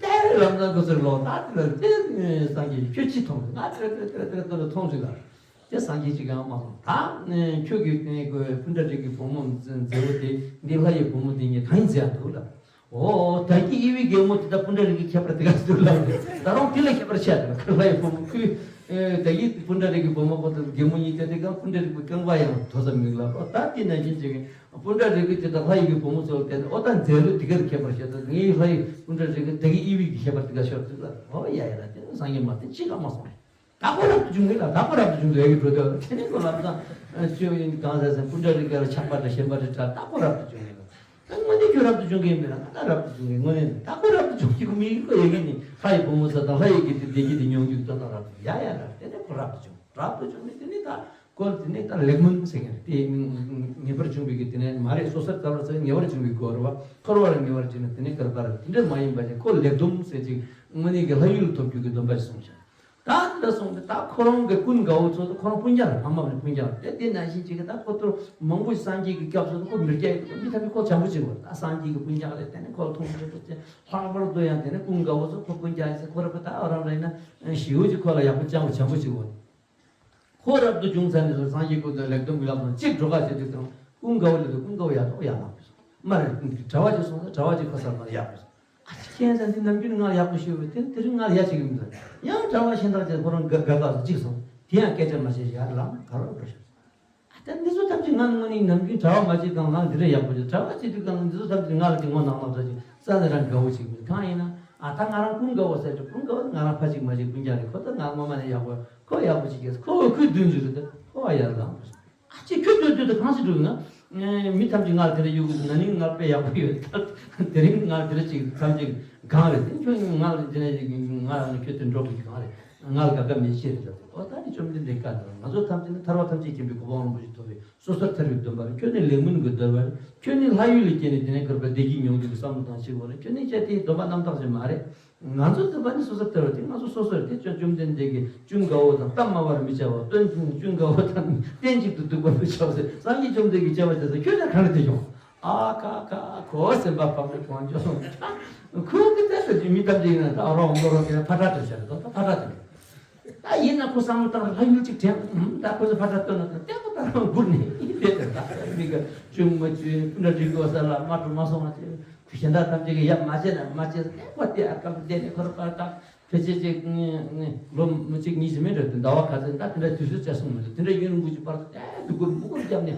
དེ་རེད་ལམ་སང་ཁོ་ཚོར་ལོག་ད་དེ་ལ་དེ་སངས་རྒྱས་ཁྱོད་ཅི་མཐོང་ང་ཏྲེ་ཏྲེ་ཏྲེ་ཏྲེ་ཏྲེ་མཐོང་ཚུལ་ལ། དེ་སངས་རྒྱས་ཅིག་ཡང་མ་སོང་། ད་ཁྱོད་ཀྱིས་དེ་ནས་ཁོའི་སྤུན་ཟླ་རིགས་ཀྱི་བུ་མོ་མཛེས་པོ་དེ་འདི་ལྷ་ཡི་བུ་མོ་དེ་ངས་གང་ཡིན་མཛད་འདུག་ལ། ཨོ་ད་གི་ཨི་བི་རྒན་མོ་དེ་ད་སྤུན་ཟླ་རིགས་ཀྱི་ཁྱད་པར་དེ་ག་ཚོད་ལ་ད་རུང་དེ་ལ་ཁྱད་པར་ཆེ་དེ་ལ་ལྷ་ཡི་བུ་མོ་ཁོས་ད་གི་སྤུན་ཟླ་རིགས་ཀྱི་བུ་མོ་ཁོ་དང་རྒན་མོ་གཉིས་དེ་དེ་གང་སྤུན་ཟླ་རིགས་པའི་རྐང་པ་ཡང་མཐོ་ས་མིག་ལ་ཨོ་ད་དེ་ནང་བཞིན་ཅིག་སྤུན་ཟླ་རིགས་ཀྱི་དེ་ད་ལྷ་ཡི་གི་བུ་མོ་ཚོ་ལ་བལྟས་ནས་ཨོ་ད་མཛེས་ལོ་དེ་གར་ཁྱད་པར་ཆེ་ད་ངའི་ལྷ་ཡི་སྤུན་ཟླ་རིགས་ཀྱི་ད་གི་ཨི་བི་གི་ཁྱད་པར་དེ་ག་ཤོར་དེ་ལ་ཨོ་ཡ་ཡ་ད་དེ་ནི་སངས་རྒྱས་མ་དེ་ཅི་ག་མ་སོང་རེད། ད་ཁོ་རབ་ཏུ་བྱུང་གི་ལ་ད་ཁོ་རབ་ཏུ་བྱུང་གི་ལ་ཡི་འགྲོ་དོ་དེ་ནི་ཁོ་ལབ་ཙང་ཆོས་ཡིན་གང་ཟེར་ཟེར་སྤུན་ཟླ་རིགས་ཀ་ལ་ཆགས་པ་འདྲ་ཞེན་པ་འདྲ་འདྲ་ད་ཁོ་རབ་ཏུ་བྱུང་གི་ལ་ད་དངོས་གནས་ཁྱོད་རབ་ཏུ་བྱུང་གི་ཡིན་པས་ན་ད་རབ་ཏུ་བྱུང་གི་དངོས་གནས་ད་ཁོ་རབ་ཏུ་བྱུང་གི་མི་ཁོ་ཡ་གི་ནི་ལྷ་ཡི་བུ་མོ་ཚོ་དང་ལྷ་ཡི་གི་དེ་བདེ་སྐྱིད་དེ་མྱོང་རྒྱུ་དོན་དང་རབ་ཏུ་ཡ་ཡ་རབ་དེ་ནི་ཁོ་རབ་ཏུ་བྱུང་རབ་ཏུ་བྱུང་ནི་དེ་ནི་ད་ཁོ་དེ་ནི་ད་ལེགས་སྨོན་ཟེར་མཁན་རེད་དེ་ངེས་པར་བྱུང་བའི་གི་དེ་ནི་མ་རེད་སོ་སོར་ཐར་བར་ཟེར་ངེས་པར་བྱུང་བའི་སྐོར་བ་འཁོར་བར་ངེས་པར་བྱུང་ན་དེ་ནི་སྐར་པར་དེ་འདྲ་མ་ཡིན་པ་ཞིག་ཁོ་ལེགས་སྡོམ་ཟེར་ཅིག་དངོས་གནས་ཀྱི་ལྷ་ཡུལ་ཐོབ་རྒྱུ་གི་སྡོམ་པ་ཞིག་སོང་ཞིང་། ད་འདི་འདྲ་སོང་སྟེ་ད་ཁོ་རང་གི་ཀུན་དགའ་བོ་ཚོ་ཁོ་རང་སྤུན་ཀྱག་རེད། ཕ་མ་རེད་སྤུན་ཀྱག་རེད་དེ་དེ་ནང་བཞིན་ཅིག་གི་ད་ཁོ་ཚོ་མང་པོ་ཞིག་སངས་རྒྱས་ཀྱི་སྐྱབས་སུ་ཁོ་མི་སྐྱེ་མི་ཐབས་ཀྱི་ཁོ་བྱམས་པོ་ཅིག་བར་ད་སངས་རྒྱས་ཀྱི་སྤུན་ཀྱག་རེད་དེ་ནི་ཁོ་ལ་མཐོང་ཆེན་པོ་ཅིག་ལྷག་པར་དུ་ཡང་དེ་ནི་ཀུན་དགའ་བོ་ཚོ་ཁོ་སྤུན་ཀྱག་ཡིན་ཟེར་ཁོ་ར་ཁོ་ད་ཨ་རང་རེད་ན་ཞི་བོ་ཅིག་ཁོ་ལ་ཡག་པོ་ཅང་བྱམས་པོ་ཅིག་བར། ཁོ་རབ་ཏུ་བྱུང་ཚར་ནས་སངས་རྒྱས་ཀུན་དང་ལེགས་སྡོམ་གྱི་ལམ་དང་གཅིག་འགྲོ་ཁ་བྱེད་དུས་དང་ཀུན་དགའ་བོ་ལ་དུ་ཀུན་དགའ་བོ་ཡག་ཐོག་ཡག་མ་དགོས་སོ། མ་རེད་གྲྭ་བ་ཅིག་སོང་ཙང་གྲྭ་བ་ཅིག་ཁ་སར་མ་ཡག་དགོས་སོ། ཨ་ཅེ་ཁྱེད་ཚང་འདི་ནམ་རྒྱུན་ང་ལ་ཡག་པོ་ཤོད་པས་དེ་དེ་རིང་ང་ལ་ཡག་ཅིག་ཡིན་ད་ཡང་གྲྭ་བ་གཞན་དག་ཅིག་ཁོ་རང་དགའ་དགའ་སོ་གཅིག་སོང་དེ་ཡང་སྐད་ཆ་མ་བཤད་ཡར་ལངས་ག་རོ་འགྲོ་ཤག་ཨ་ད་འདི་ཚོ་ཐམས་ཅད་ང་དངོས་གནས་ནམ་རྒྱུན་གྲྭ་བ་མ་བྱེད་གང་ལ་འདི་འདྲ་ཡག་པོ་ཡོད་གྲྭ་བ་བྱེད་དུས་གང་ལ་འདི་ཚོ་ཐམས་ཅད་ང་ལ་ཅིག་ངོ་ནག་ནག་འདྲ་ཅིག་རྩ་ནས་རང་དགའ་བོ་ཅིག་མིན་གང་ཡིན་ན་ཨ་ད་ང་རང་ཀུན་དགའ་བོ་ཟེར་ཏེ་ཀུན་དགའ་བོ་ང་རང་ཕ་ཅིག་མ་ཅིག་སྤུན་ཀྱག་རེད་ཁོ་ད་ང་སྔོན་མ་ནས་ཡག་པོ་ཁོ་ཡག་པོ་ཅིག་གས་ཁོ་ཁོའི་མདུན་ཅིག་རེད་དེ་ཁོ་བ་ཡར་ལངས་པ་རེད། ཨ་ཅེ་ཁྱོད་སྡོད་སྡོད་དུ་གང་ཞིག་འགྲོ་ཡིན་ན། མི་ཐམས་ཅད་ང་ལ་དེ་འདྲ་ཡོད་དགོས་ན་ནིང་ང་དཔེ་ཡག་པོ་ཡོད་ད། དེ་རིང་ང་ལ་དེ་འདྲ་ཅིག་ཐམས་ཅད་གང་རེད་དེ་ཁྱོད་ང་ལ་དེ་འདྲ་ཅིག་ང་ལ་ཁྱོད་དེ་འགྲོ་དགོས་ཀྱི་གང་རེད། ང་ལ་དགའ་དགའ་མེད་ཅེས་རེད་ད། ཨོ་ད་ནི་བཅོམ་ལྡན་འདས་བཀའ་འདི་ང་ཚོ་ཐམས་ཅད་ནི་ཐར་པ་ཐམས་ཅད་མཁྱེན་པའི་གོ་འཕང་རིན་པོ་ཆེ་ཐོབ་པའི་སོ་སོར་ཐར་པའི་སྡོམ་པ་རེད། ཁྱོད་ནི་ལེགས་སྨོན་གྱི་སྡོམ་པ་རེད། ཁྱོད་ནི་ལྷ་ཡུལ་ལ་སྐྱེས་ནས་དེ་ནས་གར་པ་བདེ་སྐྱིད་མྱོང་རྒྱུ་གི་བསམ་བློ་བཏང་ཕྱིར་བ་རེད། ཁྱོད་ནི་བྱས་དེའི་སྡོམ་པ་རྣམ་དག་ཅིག་མ་རེད། ང་ཚོ་སྡོམ་པ་ནི་སོ་སོར་ཐར་བ་དེ་ང་ཚོ་སོ་སོར་དེ་བཅོམ་བཅོམ་ལྡན་འདས་ཀྱིས་ཀུན་དགའ་བོ་དང་གཏམ་སྨྲ་བར་མི་བྱ་བ་སྟོན་ཀུན་དགའ་བོ་དང་སྟན་གཅིག་ཏུ་འདུག་པར་མི་བྱ་བ་ཟེར་སངས་རྒྱས་བཅོམ་ལྡན་འདས་ཀྱིས་བྱ་བ་བྱ་ཟེར་ཁྱོད་ལ་ག་རེ་དེ་བྱུང་། ཨ་ཁ་ཁ་ཁོ་སེམས་པ་ཕམ་ནས་གང་བྱུང་། ཁོ་གི་ལྟས་སུ་མི་ཐམས་ཅད་ཡིན་ན་ད་རོགས་མོ་རོགས་ཀྱི་ཕ་ཁྲ་དེ་བྱ་རེད་ད་ཕ་ཁྲ་དེ་རེད། ད་ཡིན་ན་ཁོ་བསམ་བློ་བཏང་ལྷ་ཡུལ་གཅིག་དྲན་ད་ཁོ་ཚོ་ཕ་ཁྲ་སྟོན་ན་ད་ལྟད་མོ་ལྟ་རང་སྒུར་ནས་ཡིན་དེ་དེ་ད་མི་ག་ཅུང་མ་ཅུང་སྤུན་ཟླ་འགྲིག་གོ་ས་ལ་མ་འགྲོ་མ་སོང་བ་ཅེས། གཞན་དག་ཐམས་ཅད་ཀྱིས་ཡབ་མ་བྱས་ན་མ་བྱས་ཟེར་ཁོ་དེ་ཨ་སྐབས་བསྡད་ནས་ཁོ་ར་པར་བཏང་ཕལ་ཆེར་ཅིག་ལོ་མི་གཅིག་གཉིས་ཟིན་མིན་རེད་དེ་ཟླ་བ་ག་ཚོད་ད་དེ་འདྲ་དུས་ཚོད་བཅད་སོང་མི་འདུག་དེ་འདྲ་ཡུན་རིང་པོ་ཅིག་བར་དུ་ཨེ་སྡུག་སྒུར་སྨུག་སྒུར་བརྒྱབ་ནས་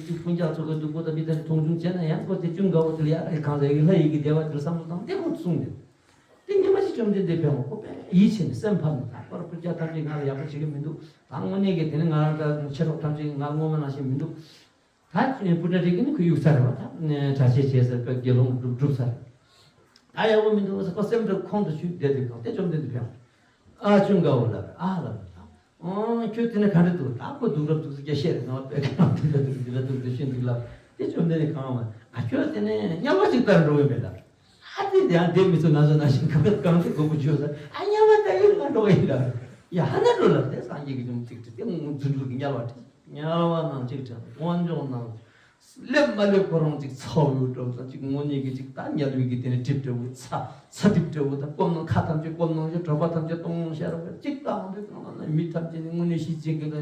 ཅིག་སྤུན་ཀྱག་ཚོ་གི་སྡུག་པོ་དང་མི་དེ་འདྲ་མཐོང་ཆུང་བྱས་ན་ཡང་ཁོ་དེ་ཅུང་དགའ་བོ་དེ་ལ་ཡ་རེ་གང་ཟེར་ཡི་ལྷ་ཡི་གི་བདེ་བ་དེ་ལ་བསམ་བློ་བཏང་དེ་ཁོ་གསུངས་ཏེ་དེ་ཉི་མ་ཅིག་བཅོམ་ལྡན་འདས་ཕེབས་པ་ཁོ་དཔེ་ཡིད་ཆེས་ནས་སེམས་ཕམ་ནས་ད་ཁོ་ར་སྤུན་ཀྱག་ཐམས་ཅད་ང་ལ་ཡག་པོ་བྱེད་ཀྱི་མི་འདུག་ད་དངོས་གནས་ཀྱི་དེ་ནི་ང་རང་ད་མཆེད་གྲོགས་ཐམས་ཅད་ང་སྔོན་མ་ནང་བཞིན་མི་འདུག་ད་སྤུན་ཟླ་རེ་གིས་ནི་ཁོའི་ཡུག་ཚ་རེད་བ་ད་གྲྭ་ཆས་བྱས་ཟེར་བའི་དགེ་སློང་སྒྲུབ་སྒྲུབ་ཚ་རེད། ད་ཡག་པོ་མི་འདུག་ཟེར་ཁོ་སེམས་ཁྲལ་ཁོང་དུ་ཆུད་བསྡད་དུས་གང་དེ་བཅོམ་ལྡན་འདས་ཕེབས། ཨ་ཅུང་དགའ་བོ་ལབ་ཨ་ལབ་ཨོ་ཁྱོད་དེ་ནས་ག་འདྲ་འདུག་ད་ཁོ་སྡུག་རབ་སྡུག་ཚོ་རྒྱ་བཤད་རེད་ང་བ་དཔེ་གང་འདི་འདྲ་འདུག་འདི་འདྲ་འདུག་འདི་བཤད་འདུག་ལབ་དེ་བཅོམ་ལྡན་འདས་གང་བ་ཨ་ཁྱོད་དེ་ནས་དམྱལ་བ་ཅིག་ལྟར་འགྲོ་གི་མེད་ལབ། ཨ་དེ་དེ་ཡང་དེ་མི་ཚོ་ང་ཚོ་ནང་བཞིན་གང་གང་དེ་དགོས་པོ་བརྗོད་ས་ཨ་དམྱལ་བ་ལྟ་ཡིན་ང་འགྲོ་གི་ཡིན་ལབ། ཡ་ཧ་ན་འགྲོ་ལབ་དེ་སངས་རྒྱས་ཀྱི་ཅུང་ཅིག་དྲི་དེ་རྫུ་འཕྲུལ་གྱི་དམྱལ་བ་དྲི། དམྱལ་བ་ནང་གཅིག་དྲན་དཀོན་མཆོག་ནང་སླེབས་མ་སླེབས་ཁོ་རང་གཅིག་ཚ་བོའི་འགྲོ་ཙམ་གཅིག་དངོས་གནས་ཀྱི་གཅིག་ད་དམྱལ་བའི་གི་དེ་ནས་གྲིབ་འདྲ་བོ་ཚ་ཚ་གྲིབ་འདྲ་བོ་ད་སྐོམ་ནང་ཁ་ཐམས་ཅད་སྐོམ་ནང་བཞིན་གྲོད་པ་ཐམས་ཅད་སྟོང་ཤར་བ་གཅིག་ད་འོང་དུས་གང་ལ་ན་མི་ཐམས་ཅད་ནི་དངོས་གནས་ཤི་ཅིག་གི་ད་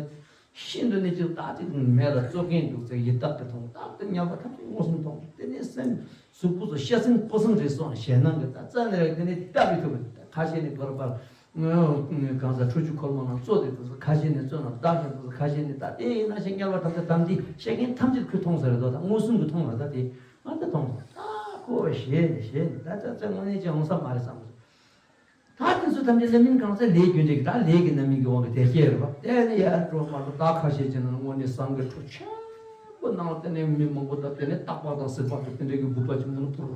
ཤིན་ཏུ་ནས་གཅིག་ད་གཅིག་མེ་ལ་བཙོ་མཁན་འདུག་ཚེ་ཡི་དྭགས་དེ་མཐོང་སྟབས་དེ་དམྱལ་བ་ཐམས་ཅད་མངོན་སུམ་མཐོང་དེ་ནས་སེམས་གཟུགས་པོ་ཚོ་ཤ་ཟན་སྤུ་ཟན་རེ་སོང་ཞེད་སྣང་གི་ད་རྩ་ནས་རེད་དེ་ནས་ལྟ་མི་ཐུབ་པ་ཁ་ཤས་ནས་བར་བར། གང་ཟག་ཁྲོ་ཆུ་འཁོར་མོ་ནང་གཙོ་དེ་དུ་ཁ་ཤས་ནས་གཙོ་ནང་བདག་ཤིང་དུ་ཁ་ཤས་ནས་ད་དེ་ཡིན་ན་ཞེས་དམྱལ་བ་ཐམས་ཅད་དམ་འདི་བཤད་མཁན་ཐམས་ཅད་ཁོས་མཐོང་ས་རེད་དོ། ད་མངོན་སུམ་གྱིས་མཐོང་ལ་ད་དེ་ང་ད་མཐོང་ད་ཁོ་ཞེད་ནས་ཞེད་ནས་ད་ཙག་ཙག་དངོས་གནས་ཅི་འོང་ས་མ་རེད་བསམ། ད་དེ་ཚོ་ཐམས་ཅད་ལས་མིན་གང་ཟག་ལས་རྒྱུ་འབྲས་ཀྱི་ད་ལས་ཀྱི་རྣམ་སྨིན་གྱི་དབང་གིས་དེ་སྐྱེ་རེད་པ། དེ་ནི་ཡར་འགྲོ་མ་འགྲོ་ད་ཁ་ཤས་ཅིག་ནང་དངོས་གནས་ཟངས་ཀྱི་ཁྲོ་ཆེན་པོ་ནང་དེ་ནས་མི་མང་པོ་དང་དེ་ནས་སྟག་པ་དང་གཟིག་པ་དང་དེ་འདྲ་གི་འབུ་པ་ཆུང་ཆུང་ཕུར་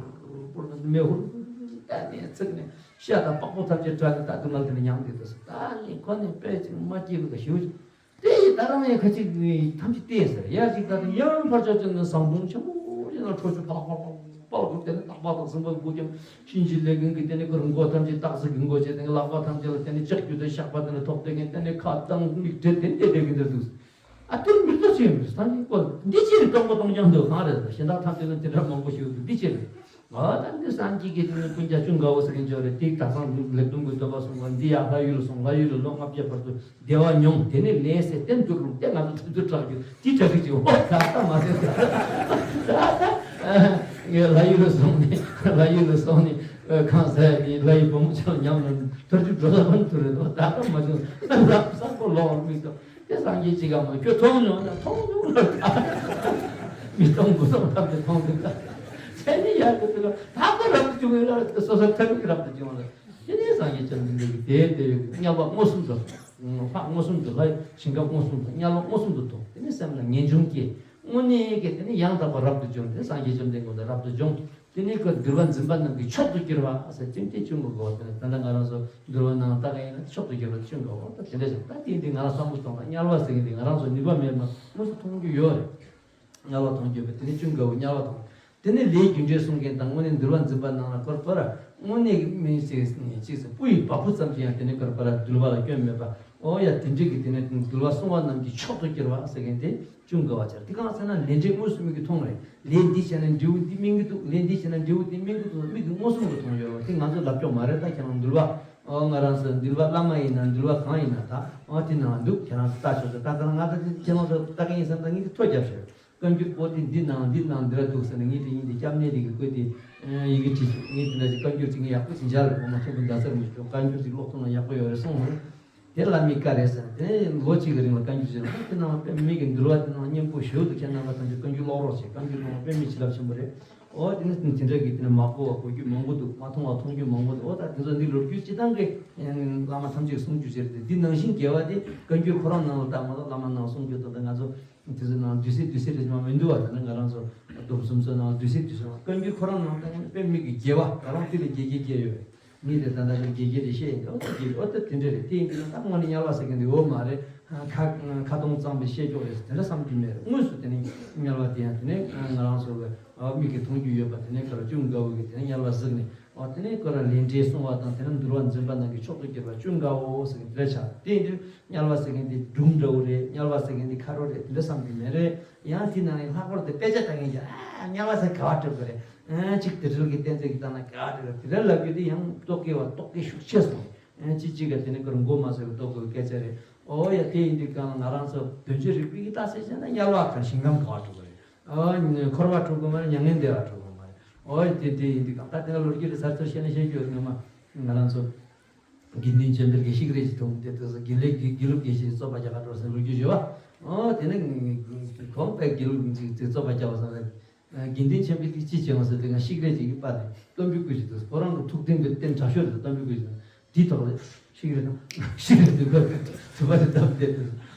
ཕུར་ནས་མེ་ཧུར་ད་ནས་ཚིག་ནས། ཤ་དང་པགས་པ་ཐམས་ཅད་བྲལ་ནས་ད་དུང་ང་དེ་ནས་མྱང་འདུག་ད་ཟེར། ད་ནི་ཁོ་ནི་དཔེ་ཅིག་མ་སྐྱིད་པ་ཞུ་ཅིག་དེ་ཡི་ད་རང་ཡང་ཁ་ཅིག་ཐམས་ཅད་བལྟས་ཟེར་ཡར་ཅིག་ད་དུང་ཡང་ཕར་ཕྱོགས་ཅིག་ནས་ཟངས་དུང་ཆེན་པོ་ ན་ཁྲོ་ཆུ་ཕག་ཕག་ཕག་ཕག་ཕག་དེ་ནས་སྟག་ཕག་དང་སྲིན་པོ་དགུ་ཀྱང་གཤིན་རྗེ་ལས་མགོན་གྱི་དེ་ནས་ཁོར་མགོ་ཐམས་ཅད་སྟག་གཟིག་གི་མགོ་བྱས་དེ་ནས་ལག་པ་ཐམས་ཅད་ལ་དེ་ནས་ལྕགས་ཀྱུ་དང་ཞགས་པ་དེ་ནས་ཐོགས་དེ་ངས་དེ་ནས་ཁ་གདངས་མིག་བགྲད་དེ་བསྡད་བསྡད་ཀྱི་འདིར་འདུག་ཨ་དེར་མི་ལྟ་ཅི་ཡིན་སངས་རྒྱས་ཀོ་འདི་ཅི་རེད། སྟོང་པ་སྟོང་རྐྱང་འདུག་གང་རེད། གཞན་དག་ཐམས་ཅད་ལ་དེ་འདྲ་མང་པོ་ཞིག་འདུག་འདི་ཅི་རེད། ཨ་ད་འདི་སངས་རྒྱས་ཀྱི་དེ་ནས་ཀུན་ཀྱང་ཅུང་དགའ་བོ་ཟེར་མཁན་ཅིག་རེད། དེ་དག་སང་ལེགས་སྡོམ་གྱི་སྡོམ་པ་སྲུང་བ་འདི་ཡང་ལྷ་ཡུལ་ལ་སོང་། ལྷ་ཡུལ་ལ་ལོ་ལྔ་བརྒྱ་བར་དུ་བདེ་བ་མྱོང་། དེ་ནས་ལན་ཟེར་བསྟན་དུ་རུང་སྟེ་ང་ཚོ་ཐུབ་ཚོད་དྲག་རྒྱུ་དེ་དྲག་གི་ཅིག་ཨོ་ད་ལྟ་མ་ཟེར་ད་ད་ངས་ལྷ་ཡུལ་ལ་སོང་ནས་ལྷ་ཡུལ་ལ་སོང་ནས་གང་ཟེར་ནས་ལྷ་ཡི་བུ་མོ་ཚོ་མཉམ་ལ་ཐར་རྒྱུ་འགྲོ་ས་མ་ཐུབ་རེད། ཨོ་ད་ལྟ་མ་བྱུང་ལ་བསམ་པ་ལོག་མི་ཐུབ། དེ་སངས་རྒྱས་གཅིག་གམ་ཁྱོད་མཐོང་མྱོང་ན་མཐོང་མྱོང་ལ། མི་མཐོང་དགུ་མཐོང་ཐམས་ཅད་མཐོང་དུས་ད། དེ་ནི་ཡར་དུ་དུ་ལ་ད་ཁོ་རབ་ཏུ་བྱུང་བའི་ལ་སོ་སོར་ཐར་པའི་རབ་ཏུ་བྱུང་བ་ལ། དེ་ནི་སངས་རྒྱས་བཅོམ་ལྡན་འདས་ཀྱིས་དེའི་དེ་དམྱལ་བ་མངོན་སུམ་དུ། ལྷ་མངོན་སུམ་དུ་ལྷ་ཞིང་ཁམས་མངོན་སུམ་དུ་དམྱལ་བ་མངོན་སུམ་དུ་ཐོབ། དེ་ནི་སེམས་ལ་ངེས་འབྱུང་སྐྱེས། དངོས་གནས་ཀྱི་དེ་ནི་ཡང་དག་པ་རབ་ཏུ་བྱུང་། དེ་སངས་རྒྱས་བཅོམ་ལྡན་འདས་ཀྱི་རབ་ཏུ་བྱུང་། དེ་ནས་ཁོ་འདུལ་བ་འཛིན་པ་རྣམས་ཀྱི་མཆོག་ཏུ་གྱུར་པ་ཟེར་ཅིང་དེ་ཅུང་གོ་དགོས། དེ་ནས་ད་ལྟ་ང་རང་ཚོ་འདུལ་བ་ནང་ལྟ་མཁན་ཡིན་ན་མཆོག་ཏུ་གྱུར་པ་ཅུང་གོ་དགོས། ད་དེ་འདྲ་ཞིག་ད་དེ་འདི་ང་རང་བསམ་བློ་གཏོང་ན་དམྱལ་བ་ཟེར་མཁན་འདི་ང་རང་ཚོ་ནུས་པ་མེད་མ་དངོས་སུ་མཐོང་རྒྱུ་ཡོད་རེད། དམྱལ་བ་མཐོང་རྒྱུ་བས་དེ་ནས་ཅུང་དགའ་བོ་དམྱལ་བ་མཐོང་། དེ་ནས་ལས་རྒྱུ་འབྲས་གསུང་མཁན་དང་དངོས་གནས་འདུལ་བ་འཛིན་པ་རྣམས་ལ་ཁོར་ཁོ་ར་དངོས་གནས་ཀྱི་མི་ཞིག་ཅིག་སུ་སྤུ་ཡི་བ་སྤུ་ཙམ་ཞིག་ཡང་དེ་ནས་ཁོར་ཁོ་ར་འདུལ་བ་ལ་སྐྱོན་མེད་པ། ཨོ་ཡ་དེ་འདྲ་གི་དེ་ནས་འདུལ་བ་གསུང་བ་རྣམས་ཀྱི་མཆོག་ཏུ་གྱུར་པ་ཟེར་མཁན་དེ། ཅུང་དགའ་བ་ཆེ། དེ་གང་ཟེར་ན་ལས་འབྲས་དངོས་སུ་མིག་གིས་མཐོང་རེད། ལས་འདི་བྱས་ན་འབྲས་བུ་འདི་སྨིན་གྱི་འདུག་ལས་འདི་བྱས་ན་འབྲས་བུ་འདི་སྨིན་གྱི་འདུག་མིག་གིས་མངོན་སུམ་དུ་མཐོང་ཡོད་རེད། དེ་ང་ཚོ་ལབ་ཀྱོག་མ་རེད། ད་ཁྱེད་རང་འདུལ་བ་ཨོ་ང་རང་ཚོ་འདུལ་བ་བླ་མ་ཡིན་ན་འདུལ་བ་གང་ཡིན་ན་ད་ཨོ་དེ་ནང་འདུག་ཁྱེད་རང་ཚོ་ལྟ་ཆོག་ཚོ་ད་ག་ང་ད་དེ་ཁྱེད་རང་ཚོ་ལྟ་མཁན་ཡིན་བསམ་ད་ངས་དེ་ཐོ་རྒྱབ་ཤོག་བཀའ་འགྱུར་པོ་ཏི་འདི་ནང་འདི་ནང་འདི་ར་འདུག་ཟེར་ནས་ངས་དེ་ཡིན་དེ་སྐྱབས་གནས་རིགས་ཀྱི་བཀོད་དེ་ཡི་གེ་བྲིས་ཤོག་ངས་དེ་འདྲ་ཞིག་བཀའ་འགྱུར་ཅིག་ངས་ཡག་པོ་ཞིག་མཇལ་རེད། འོ་མ་ཁྱོད་ཀྱི་མདའ་རྩེར་མི་ཤོག་བཀའ་འགྱུར་ཅིག་ཀློག་ཐུབ་ན་ཡག་པོ་ཡོད་རེད་གསུངས་རེད། དེ་ལ་མི་དཀའ་རེད་ཟེར། དེ་ནས་ལོ་གཅིག་གི་རིང་ལ་བཀའ་འགྱུར་བྱས་ན་དེ་ནང་དཔེ་མི་གི་འདུལ་བ་དེ་ནང་སྙན་པོ་ཞུ་འདུག་ཁྱེད་རྣམ་པ་ཐམས་ཅད་བཀའ་འགྱུར་ཀློག་རོགས་བྱེད། བཀའ་འགྱུར་ནང་དཔེ་མི་བྱིན་རླབས་ཆེན་པོ་རེད། ཨོ་དེ་ནི་དེ་འདྲ་གི་དེ་ནི་མ་གོ་བ་གོ་རྒྱུ་མང་པོ་འདུག་མ་མཐོང་བ་མཐོང་རྒྱུ་མང་པོ་འདུག་ཨོ་ད་དེ་ཚོ་འདི་ལོ་རྒྱུས་སྤྱི་བཏང་གི་བླ་མ་ཐམས་ཅད་གསུང་རྒྱུ་བྱས་ཏེ་འདི་ནང་བཞིན་རྒྱལ་བ་དེ་བཀའ་འགྱུར་ཁོ་རང་ནང་ལ་བཏགས་མ་གཏོགས་བླ་མ་ནང་གསུང་རྒྱུ་དང་ད་ང་ཚོ་དེ་ཚོ་ནང་བདུད་རྩི་བདུད་རྩི་རེ་ཅིག་མ་མི་འདུག་བ། ད་ནི་ང་རང་ཚོ་སྡོམ་གསུམ་ཚོ་ནང་བདུད་རྩི་བདུད་རྩི་བཀའ་འགྱུར་ཁོ་རང་ནང་ད་དཔེ་མི་གི་རྒྱལ་བ་ད་རང་དེ་ལས་རྒྱལ་རྒྱལ་རྒྱལ་ཡོད། མི་དེ་ད་ལྟ་ལ་དགེ་རྒྱས་དེ་བཤད་ཡིན་ཏེ་ཨོ་ད་དགེ་ཨོ་ད་དེ་འདྲ་རེད། དེ་ཡིན་དུས་ན་ད་དངོས་གནས་དམྱལ་བ་ཟེར་མཁན་དེ་འོ་མ་རེད། ཁ་ཁ་སྟོང་གཙང་པའི་བཤད་ཀྱོག་རེད་ཟེར་དེ་འདྲ་བསམ་རྒྱུ་མེད་རེད། དངོས་སུ་དེ་ནི་དམྱལ་བ་དེ་ཡང་དེ་ནི་ང་རང་ཚོ་གི་ཨ་མིག་གིས་མཐོང་རྒྱུ་ཡོད་པ་དེ་ནི་ཁ་ར་ཅུང་དགའ་བོ་གི་དེ་ནི་དམྱལ་བ་གཟིགས་ནས་ཨོ་དེ་ནི་ཁོ་ར་ལས་འབྲས་གསུང་བ་དང་དེ་ནི་འདུལ་བ་འཛིན་པ་རྣམས་ཀྱི་མཆོག་ཏུ་གྱུར་པ་ཅུང་དགའ་བོ་ཟེར་གི་དེ་འདྲ་ཆགས། དེ་ཡིན་དུས་དམྱལ་བ་ཟེར་མཁན་དེ་སྒྲུང་འདྲ་བོ་རེད། དམྱལ་བ་ཟེར་མཁན་དེ་ཁ་རོག་རེད། དེ་འདྲ་བསམ་རྒྱུ་མེད་རེད། ཡང་དེ་ནང་ནས་ལྷག་པར་དུ་དཔེ་ཆ་ལྟ་མཁན་གྱི་ཨ་དམྱལ་བ་ཟེར་ག་བ་གྲུབ་པ་རེད། ཨ་གཅིག་དེ་འཕྲལ་གྱི་བསྟན་བཅོས་ཀྱི་སྟེང་ན་ག་བ་གྲུབ་པ་དེ་འདྲ་ལབ་རྒྱུ་དེ་ཡང་རྟོག་གེ་བ་རྟོག་གེ་ཤུགས་ཆེ་སོང་། ཨ་གཅིག་གཅིག་ག་དེ་ནི་ཁོ་རང་མགོ་མ་ཚོས་རྟོག་གེ་སྐད་ཆ་རེད། ཨོ་ཡ་དེ་ཡིན་དུས་གང་ལ་ང་རང་ཚོ་བདུན་ཅུ་རིག་པའི་གི་རྟགས་གསལ་བྱས་ན་དམྱལ་བ་ག་ཞིང་ཁམས་ག་བ་གྲུབ་པ་རེད། ཨ་འཁོར་བ་གྲུབ་དགོས་མ་རེད། མྱ་ངན་འདས་པ་གྲུབ་དགོས་མ་རེད། ཨོ་ཡ་དེ་དེ་ཡིན་དུས་གང་ལྟར་དེ་ལ་ལོ་རྒྱུས་རེ་ཚར་ཚུར་བཤད་ན་བཤད་རྒྱུ་ཡོད། ངོ་མ་ང་རང་ཚོ་དགེ་འདུན་ཆོས་འཕེལ་གྱི་ཤིག་རེ་ཅིག་འཐུང་དེ་དུས་སུ་དགེ་ལེགས་དགེ་དགེ་ལུགས་དགེ་བཤེས་རྩོད་པ་རྒྱག་ག་འགྲོ་ཟེར་ལོ་རྒྱུས་ཡོད་པ། ཨོ་དེ་ནི་གོང་དཔེ་དགེ་ལུགས་ཅིག་རྩོད་པ་རྒྱག་པ་སོང་ནས། དགེ་འདུན་ཆོས་འཕེལ་གྱིས་ཅི་བྱས་འོང་ཟེར་དུས་ང་ཤིག་རེ་ཅིག་གིས་པ་དེ་སྟོན་པའི་སྐུ་ཞིག་འདུག་ཁོ་རང་གི་ཐུགས་རྟེན་གྱི་རྟེན་དྲག་ཤོས་དེ་སྟོན་པའི་སྐུ་ཞིག་འདུག་དེའི་ཐོག་ལ་ཤིག་རེ་དང་ཤིག་རེ་དུ་ག་དུ་བ་དེ་བཏབ་བསྡད་དུས་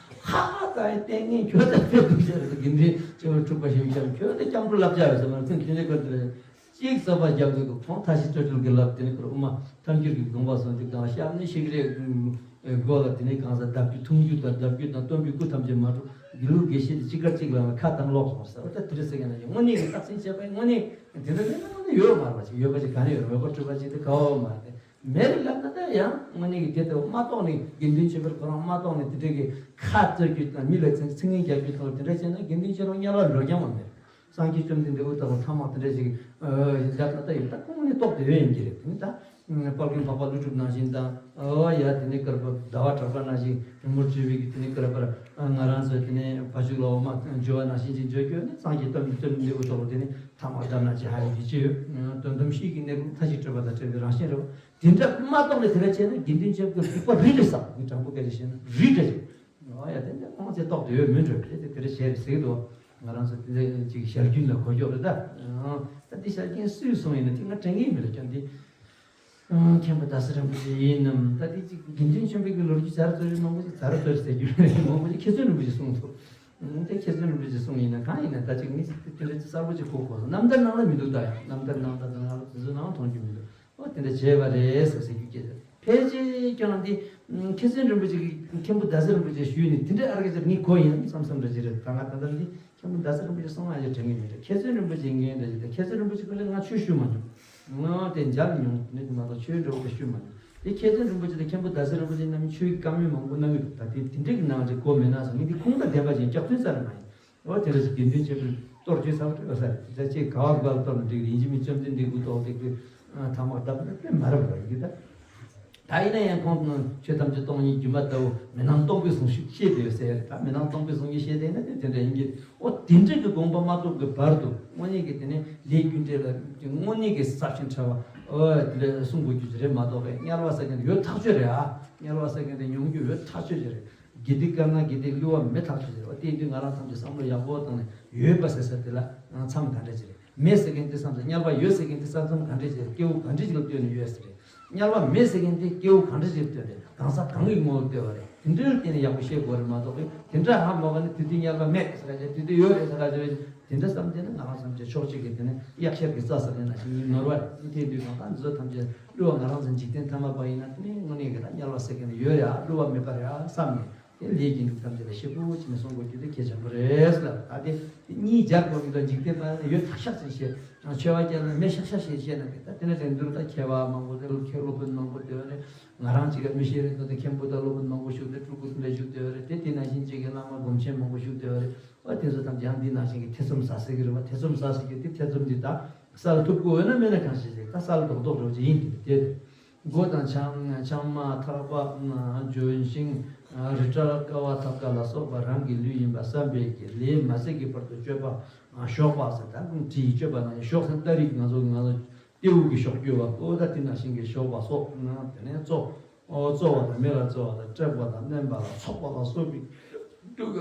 ཧ་ཧ་ད་ཡིན་ལྟས་ངན་ཁྱོད་ད་ཕེབས་འདུག་ཟེར་དུས་དགེ་འདུན་ཆོས་འཕེལ་འཁྲུག་པ་ཞིག་བྱས་ཁྱོད་ད་སྐྱབས་འགྲོ་བསླབ་བྱ་ཡོད་ཟེར་ང་ཚོས་མཁྱེན་ཆེན་ཁོ་དེ་ལ་གཅིག་རྩོད་པ་རྒྱབ་དུས་ཁོང་ཐ་ཤི་སྤྲོ་སྤྲུལ་གྱི་ལབ་དེ་ནི་ཁོ་ར་དབུ་མ་ཐལ་འགྱུར་གྱི་དགོངས་པ་སོང་ཅིག་དང་སྐྱབས་གནས་ཤིག་རེ། སྒོ་ལ་དེ་ནས་གང་ཟག་བརྡ་བརྒྱུད་ཐུང་བརྒྱུད་དང་བརྡ་བརྒྱུད་དང་སྟོན་པའི་སྐུ་ཐམས་ཅད་མ་གྲུབ་དགེ་ལུགས་དགེ་བཤེས་དེ་གཅིག་ཁར་གཅིག་ལ་ཁ་གདངས་ལོག་སོང་ཟེར་བ་ད་དེ་འདྲ་ཟེར་མཁན་ན་ཡང་དངོས་གནས་ཀྱི་རྟགས་མཚན་བྱས་པ་ཡིན། དངོས་གནས་དེ་འདྲ་ནི་དངོས་གནས་ཡོད་མ་རེད་པ་ཅིག་ཡོད་པ་ཅིག་ག་ནས་ཡོད་རེད། འོད་དཔག་སྤྲུལ་པ་ཅིག་དེ་ག་བ་མ་རེད། མེད་རེད་ལབ་ན་ད་ཡང་དངོས་གནས་ཀྱི་དེ་ལྟ་བུ་མ་རྟོགས་ནས་དགེ་འདུན་ཆོས་འཕེལ་ཁོ་རང་མ་རྟོགས་ནས་དེ་འདྲ་གི་ཁ་རྩོད་རྒྱུ་དང་མི་ལ་ཚིག་ཚིག་ངན་རྒྱག་རྒྱུ་དང་དེ་འདྲ་བྱས་ན་དགེ་འདུན་ཆོས་རང་དམྱལ་བ་འགྲོ་རྐྱང་བ་མེད། སངས་རྒྱས་བཅོམ་ལྡན་འདས་དབུ་ཐག་པ་ཐ་མག་དེ་འདྲ་ཞིག་ཡར་ལྟ་ལྟ་ཡོད། ད་ཁོང་ནི་རྟོགས་བསྡད་ཡོད་ཡིན་གྱི་རེད། དེ་ནི་ད་དཔལ་མགོན་འཕགས་པ་ཀླུ་སྒྲུབ་ནང་བཞིན་དང་ཨོ་ཡ་དེ་ནི་བསྐལ་པ་ཟླ་བ་གྲགས་པ་ནང་བཞིན་རི་མོར་བྲིས་པའི་གི་དེ་ནི་བསྐལ་པར་ང་རང་ཚོ་དེ་ནི་ཕ་ཤུལ་ལ་འོ་མ་འཇོ་བ་ནང་བཞིན་ཅིག་འཇོ་རྒྱུ་ནི་སངས་རྒྱས་བཅོམ་ལྡན་འདས་དབུ་ཐོག་ལ་དེ་ནི་ཐ་མག་བརྡབ་ན་ཅི་ཧ་ཡི་གི་ཅི་ཡོད། དོན་དམ་གཤིས་ཀྱི་གནས་ལུགས་མཐའ་བཞི་སྤྲོས་པ་དང་བྲལ་བའི་རང་བཞིན་རེད་བ། དེ་འདྲ་མ་རྟོགས་ནས་དེ་འདྲ་བྱས་ན་དགེ་འདུན་ཆོས་ཀྱི་སྡིག་པ་རི་རི་ཟག་ངས་དྲང་པོ་སྐད་ཆ་བཤད་ན་རི་འདྲ་ཅིག་ཨོ་ཡ་དེ་འདྲ་ཁོང་ཚོས་རྟོགས་བསྡད་ཡོད་མིན་འགྲོ་རེད་དེ་དེ་འདྲ་བྱས་རེད་ཟེར་གི་འདུག་ང་རང་ཚོ་དེ་འདྲ་ཅིག་ཞར་རྒྱུན་ལ་གོ་རྒྱུ་རེད་ད། ད་འདི་ཞར་རྒྱུན་སུས་གསུངས་ཡིན་ན་དེ་ང་དྲན་གི་མི་འདུག་ཀྱང་འདི་མཁན་པོ་ཟླ་ཟེར་རིན་པོ་ཆེ་ཡིན་ནམ། ད་འདི་ཅིག་དགེ་འདུན་ཆོས་འཕེལ་གྱི་ལོ་རྒྱུས་ཛ་ར་ཙོ་རི་མང་པོ་ཅིག་ཛ་ར་ཙོ་རི་ཟེར་རྒྱུ་རེད། མང་པོ་ཅིག་མཁས་བཙུན་རིན་པོ་ཆེ་གསུངས་འདུག་དེ་མཁས་བཙུན་རིན་པོ་ཆེ་གསུངས་ཡིན་ན་གང་ཡིན་ན་ད་ཅིག་མི་ཅིག་དེ་འདྲ་ཅིག་གསར་པོ་ཅིག་གོ་དགོས་སོང་། རྣམ་ཐར་ནང་ལ་མི་འདུག་ད་ཡང་རྣམ་ཐར་ནང་ད་ང་ལ་དེ་ཚོ་ནང་མཐོང་རྒྱུ་མི་འདུག་ཨོ་དེ་འདྲ་བྱས་པ་རེད་ཟེར་ཟེར་རྒྱུ་སྐད་ཆ་ཕལ་ཆེར་ཀྱང་འདི་མཁས་བཙུན་རིན་པོ་ཆེ་གི་མཁན་པོ་ཟླ་ཟེར་རིན་པོ་ཆེ་ཞུས་ནས་དེ་འདྲ་ཨར་ག་ཅིག་ངས་གོ་ཡིན་ནམ་བསམ་བསམ་འདྲ་ཅིག་རེད། ད་ང་ད་ལྟ་འདི་ རྡ་ས་རིན་པོ་ཆེ་གསུང་ང་ཡང་དྲན་གི་མེད་རེད། མཁས་བཙུན་རིན་པོ་ཆེ་ངས་འདྲ་ཞིག་དང་། མཁས་བཙུན་རིན་པོ་ཆེ་ཁོ་ལ་ང་ཆོས་ཞུས་མ་མྱོང་། ང་དེ་མཇལ་མྱོང་ནི་དེ་མ་གཏོགས་ཆོས་འདྲ་བོ་དེ་ཞུས་མ་མྱོང་། དེ་མཁས་བཙུན་རིན་པོ་ཆེ་དང་མཁན་པོ་རྡ་ས་རིན་པོ་ཆེ་རྣམས་ཆོས་ཀྱི་བཀའ་མོལ་མང་པོ་གནང་གི་འདུག་ད་དེ་དེ་འདྲ་གི་ནང་ཅིག་གོ་མེད་ན་སོང་། ངས་དེ་ཁུངས་དང་ལྡན་པ་ཅིག་སྐྱག་རྫུན་རྩ་ནས་མ་ཡིན། འོ་དེ་འདྲ་ཞིག་དགེ་འདུན་ཆོས་འཕེལ་གཏོར་བཅོས་ཚར་བ་སྤྲད་པ་ས་རེད། དེ་ཚ་ཆེས་ག་བ་ག་ལ་གཏོར་ན་འགྲིག་རེད། ཡིན་གཅིག་མིན་གཅིག་བཅོམ་ལྡན་འདས་སྐུ་ཐོག་སྟེགས་བུའི་ཐ་མག་བཏབ་ན་དཔེ་མ་རབས་པ་ཡིན་གྱི་ད། ད་ཡིན་ན་ཡང་ཁོང་ཆོས་ཐམས་ཅད་སྟོང་ཉིད་སྒྱུ་མ་ལྟ་བུ་མི་སྣང་སྟོང་པའི་གཟུངས་ཤིག་བཤད་དེ་ཡོད་ཟེར་ཡ་རེད། ད་མི་སྣང་སྟོང་པའི་གཟུངས་ཤིག་བཤད་དེ་ཡིན་ན་དེ་དེ་འདྲ་ཡིན་གྱི། འོ་དེ་འདྲ་གི་དགོངས་པ་མ་རྫོགས་ཀྱི་བར་དུ་དངོས་གནས་ཀྱི་དེ་ནས་ལས་རྒྱུ་འབྲས་ལ་དངོས་གནས་ཀྱི་ཟབ་ཞིང་ཕྲ་བ་འོ་དེ་འདྲ་གསུང་དགོས་རྒྱུ་ཅིག་རེད་མ་གཏོགས་པའི་དམྱལ་བ་ཟེར་མཁན་དེ་ཡོད་ཐག་ཆོད་རེད་ཨ། དམྱལ་བ་ཟེར་མཁན་དེ་ཡོང་རྒྱུ་ཡོད་ཐག་ཆོད་ཅིག་རེད། དགེ་སྡིག་དཀར་ནག་དགེ་སྡིག་བསླུ་བ་མེད་ཐག་ཆོད་ཅིག་རེད། འོ་དེ་ཡིན་དུས་ང་རང་ཐམས་ཅད་བསམ་བློ་ཡག་པོ་བཏང་ནས་ཡོད་པ་ཟེར་ས་དེ་ལ་མཚམས་ག་འདྲ་ཅིག་རེད། མེད་ཟེར་མཁན་དེ་ས་མཚམས། དམྱལ་བ་ཡོད་ཟེར་མཁན་དེ་ས་མཚམས་ག་འདྲ་ཅིག་རེད། སྐྱེ་བོ་ག་འདྲ་ཅིག་ལ་ལྟོས་ནས་ཡོད་ཟེར་རེད། དམྱལ་བ་མེད་ཟེར་མཁན་དེ་སྐྱེ་བོ་ག་འདྲ་ཅིག་ལ་ལྟོས་རེད། གང་ཟག་གང་གི་ངོ་ལ་ལྟོས་པ་རེད། དེ་འདྲའི་སྟེང་ནས་ཡག་པོ་ཤེས་དགོས་རེད་མ་གཏོགས་དེ་འདྲ་ཧ་མ་གོ་ན་དེ་དུས་དམྱལ་བ་མེད་ཟེར་ར་བྱས། དེ་དུས་ཡོད་རེད་ཟེར་ར་བྱས། དེ་འདྲ་བསམ་དེ་ནི་ང་རང་བསམ་བྱས་ཕྱོགས་གཅིག་གི་དེ་ནི་གཡག་ཤར་གྱི་རྩྭ་ཟེར་ནས་ན་ཞིག་ཡིན་ནོར་བ་རེད། དེ་དུས་གང་ལྟར་འདི་ཚོ་ཐམས་ཅད་བསླུ་བ། ང་རང་ཚོ་འཇིག་རྟེན་ཐ་མལ་པ་ཡིན་ན་དེ་ནི་དངོས་གནས་ཀྱི་ད་དམྱལ་བ་ཟེར་མཁན་དེ་ཡོད་རེད་ཨ། བསླུ་བ་མེད་པ་རེད་ཨ་བསམ་ནས། དེ་ལས་ཀྱི་འབྲས་བུ་ཐམས་ཅད་ལ་ཤེས་པོ་བྱས་ནས་གསུང་དགོས་རྒྱུ་དེ་གལ་ཆེན་པོ་རེད་ལ། ད་དེ་གཉིས་སྦྱར་དགོས་ཀྱི་འདུག་འཇིག་རྟེན་པ་ཡོད་ཐག་ཤག་ཅིག་བཤད། མཆོད་པ་བརྒྱབ་ན་མེད་ཤག་ཤག་ཅིག་བཤད་ན་དེ་ད་དེ་ནས་དེ་འདུག་ད་མཁས་པ་མང་པོ་དེ་ལ་མཁས་སློབ་དཔོན་མང་པོ་དེ་བ་རེད། ང་རང་ཅིག་ག་མི་ཤེས་རེད་འདུག་དེ་མཁན་པོ་དང་སློབ་དཔོན་མང་པོ་བཞུགས་ཏེ་སྤྲུལ་སྐུ་དེ་འདྲ་བཞུགས་དེ་བ་རེད། དེ་དེ་ནང་བཞིན་ཅིག་གི་བླ་མ་སྒོམ་ཆེན་མང་པོ་བཞུགས་དེ་བ་རེད། ཨ་དེ་ཚོ་ཐམས་ཅད་ཡང་འདི་ནང་བཞིན་གྱི་ཐེ་ཚོམ་ཟ་ཟེར་གྱི་རེད་བ། ཐེ་ཚོམ་ཟ་ཟེར་གྱི་དེ་ཐེ་ཚོམ་འདི་ད་ས་ལ་ཐུབ་ཀྱི་འོས་ན་མེད་ན་གང་ཞིག་ཟེར། ད་ས་ལ་རྡོག་རྡོག་རེད་བ་ཅིག་ཡིན་གྱི་དེ། སྒོ་དང་ཆང་ཆང་མ་ཐག་པ་ན་ལྗོན་ཤིང་རི་བྲག་ཀ་བ་ཐབ་ཀ་ལ་སོགས་པ་རང་གི་ལུས་ཡིན་པ་བསམ་པའི་གི་ལས་མ་ཟད་ཀྱི་བར་དུ་སྤྱོད་པ་ཞོག་པ་ཟེར། ད་ཁོང་བྲིས་སྤྱོད་པ་ན་ཞོག་ཟེར་ལྟ་རིགས་ང་ཚོ་ང་ཚོ་སྐྱེ་བོ་གི་ཞོག་རྒྱུ་བ་ཨོ་ད་དེ་ནང་བཞིན་གྱི་ཞོག་པ་སོགས་ན་དེ་ནས་གཙོ་ཨོ་གཙོ་བ་དང་མེ་ལ་གཙོ་བ་དང་སྲེག་པ་དང་མནན་པ་ལ་སོགས་པ་ལ་སོགས་པའི་རྒྱུ་ག་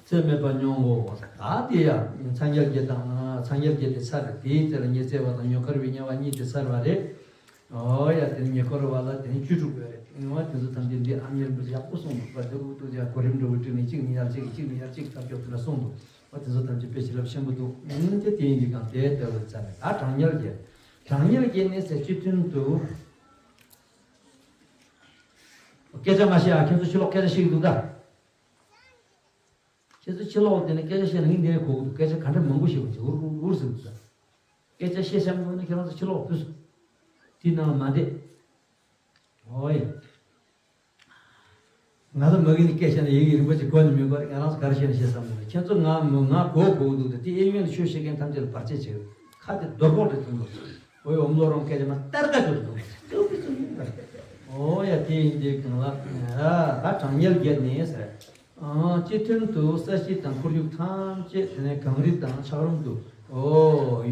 ཚད་མེད་པ་མྱོང་ངོ་། ད་དེ་ཡང་འཚང་རྒྱ་བརྒྱད་དང་འཚང་རྒྱ་བརྒྱད་དེ་ཚར་རེད། དེའི་རྩེ་ལ་ཉི་ཚེ་བ་དང་ཉེ་འཁོར་བའི་དམྱལ་བ་གཉིས་དེ་ཚར་བ་རེད། ཨོ་ཡ་དེ་ནི་ཉེ་འཁོར་བ་ལ་དེ་ནི་བཅུ་དྲུག་ཡོད་རེད། ཨོ་དེ་ཚོ་ཐམས་ཅད་འདི་ཨ་མྱེས་རིན་པོ་ཆེ་ཡག་པོ་གསུངས་འདུག་པ། འདི་འུ་ཐུག་ཅག་གོ་རིམ་འདྲ་བོ་བསྒྲིགས་ནས་གཅིག་ནི་ཡར་གཅིག་གཅིག་ནི་ཡར་གཅིག་ཐག་གཅོད་དེ་འདྲ་གསུངས་འདུག་ཨོ་དེ་ཚོ་ཐམས་ཅད་དཔེ་བྱིན་རླབས་ཆེན་པོ་འདུག་ཨུམ་དེ་དེ་ཡིན་གྱི་གང་དེ་ལྟ་བུ་ཚར་རེད། ད་གྲངས་དམྱལ་བརྒྱད། གྲངས་དམྱལ་བརྒྱད་ནི་ཟེར་སྤྱི་མཐུན་དུ། སྐད་ཆ་མ་བཤད་ཨ། ཁྱེད་ཚོ་ཕྱི་ལོགས་སྐད་ཆ་བཤད་ཀྱི་འདུག་ད། ཁྱེད་ཚོ་ཕྱི་ལོགས་དེ་ནས་སྐད་ཆ་བཤད་ན་ངས་འདི་ནས་གོ་གི་འདུག་སྐད་ཆ་ག་འདྲ་མང་པོ་བཤད་པ་ཅིག་འུར་འུར་འུར་ཟེར་གི་འདུག་སྐད་ཆ་བཤད་བཤད་མ་དགོས་ན་ཁྱེད་རང་ཚོ་ཕྱི་ལོགས་ཕུད་སོང་། དེའི་ནང་ལ་མ་བསྡད། ཨོ་ཡ། ང་ཚོ་མ་གི་ནི་སྐད་ཆ་ནི་ཡི་གེ་རིན་པོ་ཆེ་གོ་ནི་མི་གོ་རེད། ང་རང་ཚོ་ག་རེ་བཤད་ན་བཤད་བསམ་གི་འདུག་ཁྱེད་ཚོ་ང་མོ་ང་གོ་གོ་གི་འདུག་ད་དེ་ཨེ་ཡོན་ལ་ཆོས་བཤད་མཁན་ཐམས་ཅད་ལ་བར་ཆད་བྱེད། ཁ་དེ་རྡོ་ཕོག་རེ་ཐོན་འདུག་ཨོ་ཡ་ཨོམ་ལོ་རོང་སྐད་ཆ་མ་སྟར་ཀ་འདུག་འདུག་ཨོ་ཡ་དེ་ཡིན་དེ་གང་ལ་ད་གྲངས་དམྱལ་བརྒྱད་ནས་ཟེར། སྤྱི་མཐུན་དུ་ས་གཞི་དང་ཁོར་ཡུག་ཐམས་ཅད་དེ་ནས་གངས་རི་དང་འཁྱགས་རོམ་དུ། ཨོ།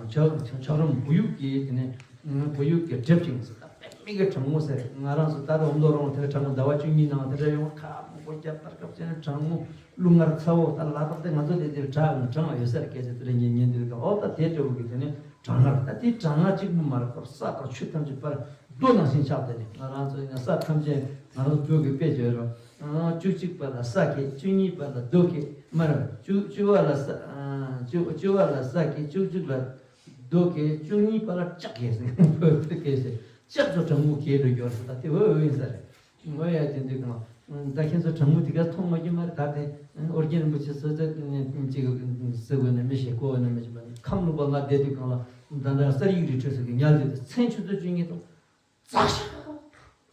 འཁྱགས་འཁྱགས་རོམ་བུ་ཡུག་གིས་དེ་ནས་བུ་ཡུག་གིས་སྒྲིབ་ཅིང་ཟེར། ད་པད་མ་གི་གྲང་མོ་ཟེར། ང་རང་ཚོ་ད་ལྟ་འོམ་ལོ་རོང་དེ་གྲང་མོ་ཟླ་བ་བཅུ་གཉིས་ནང་དེ་འདྲ་ཡོང་ཁ་མང་པོ་རྒྱབ་ལྟར་སྐབས་ཅན་གྲང་མོ་རླུང་ངར་ཚ་བོ། ད་ལ་དྭགས་དེ་ང་ཚོ་ལས་དེ་གྲང་གྲང་ཡོད་ས་རེད། སྐད་ཆ་དེ་འདྲ་ཉན་ཉན་དེ་རེད། ཨོ་ད་དེ་འདྲ་བོ་གི་དེ་ནས་གྲང་ངར། ད་དེ་གྲང་ངར་གཅིག་པུ་མ་རེད། ས་དང་ཆུ་ཐམས་ཅད་པར་རྡོ་ནང་བཞིན་ཆགས་བསྡད་ནས། ང་རང་ཚོ་ཡིན་ན་ས་ཐམས་ཅད་ང་རང་ཚོ་བོད་ཀྱི་དཔེ་བརྗོད་རོགས། བཅུ་གཅིག་པ་ལ་ས་བསྐྱེད། བཅུ་གཉིས་པ་ལ་རྡོ་བསྐྱེད་མ་རེད། བཅུ་བཅུ་བ་ལ་ས་བཅུ་བཅུ་བ་ལ་ས་བསྐྱེད། བཅུ་གཅིག་ལ་རྡོ་བསྐྱེད། བཅུ་གཉིས་པ་ལ་ལྕགས་བསྐྱེད་ཟེར། བོད་ཀྱི་སྐད་ཟེར། ལྕགས་ཚོ་གྲང་མོ་བསྐྱེད་འགྲོ་རྒྱུ་རེད། ད་དེ་འོས་འོས་ཡིན་ས་རེད། ངོ་ཡ་དེ་འདྲའི་གང་། ད་ཁྱེད་ཚོ་གྲང་མོ་དེ་ག་མཐོང་མ་གི་མ་རེད། ད་དེ་ཨོ་རྒྱན་རིན་པོ་ཆེ་སོ་སོ་ཅིག་ཟེར་དགོས་ན་མི་ཤེས་གོ་བ་ན་མི་ཤེས་པ་ནི། ཁམས་ལུག་པ་ང་བསྡད་དུས་གང་ལ་ད་ལྟ་གསར་ཡིག་རི་ཁྲོད་ཟེར་གི་ཉལ་དུས་མཚན་ཆུ་ཚོད་བཅུ་གཉིས་དང་། ཙག་ཤག་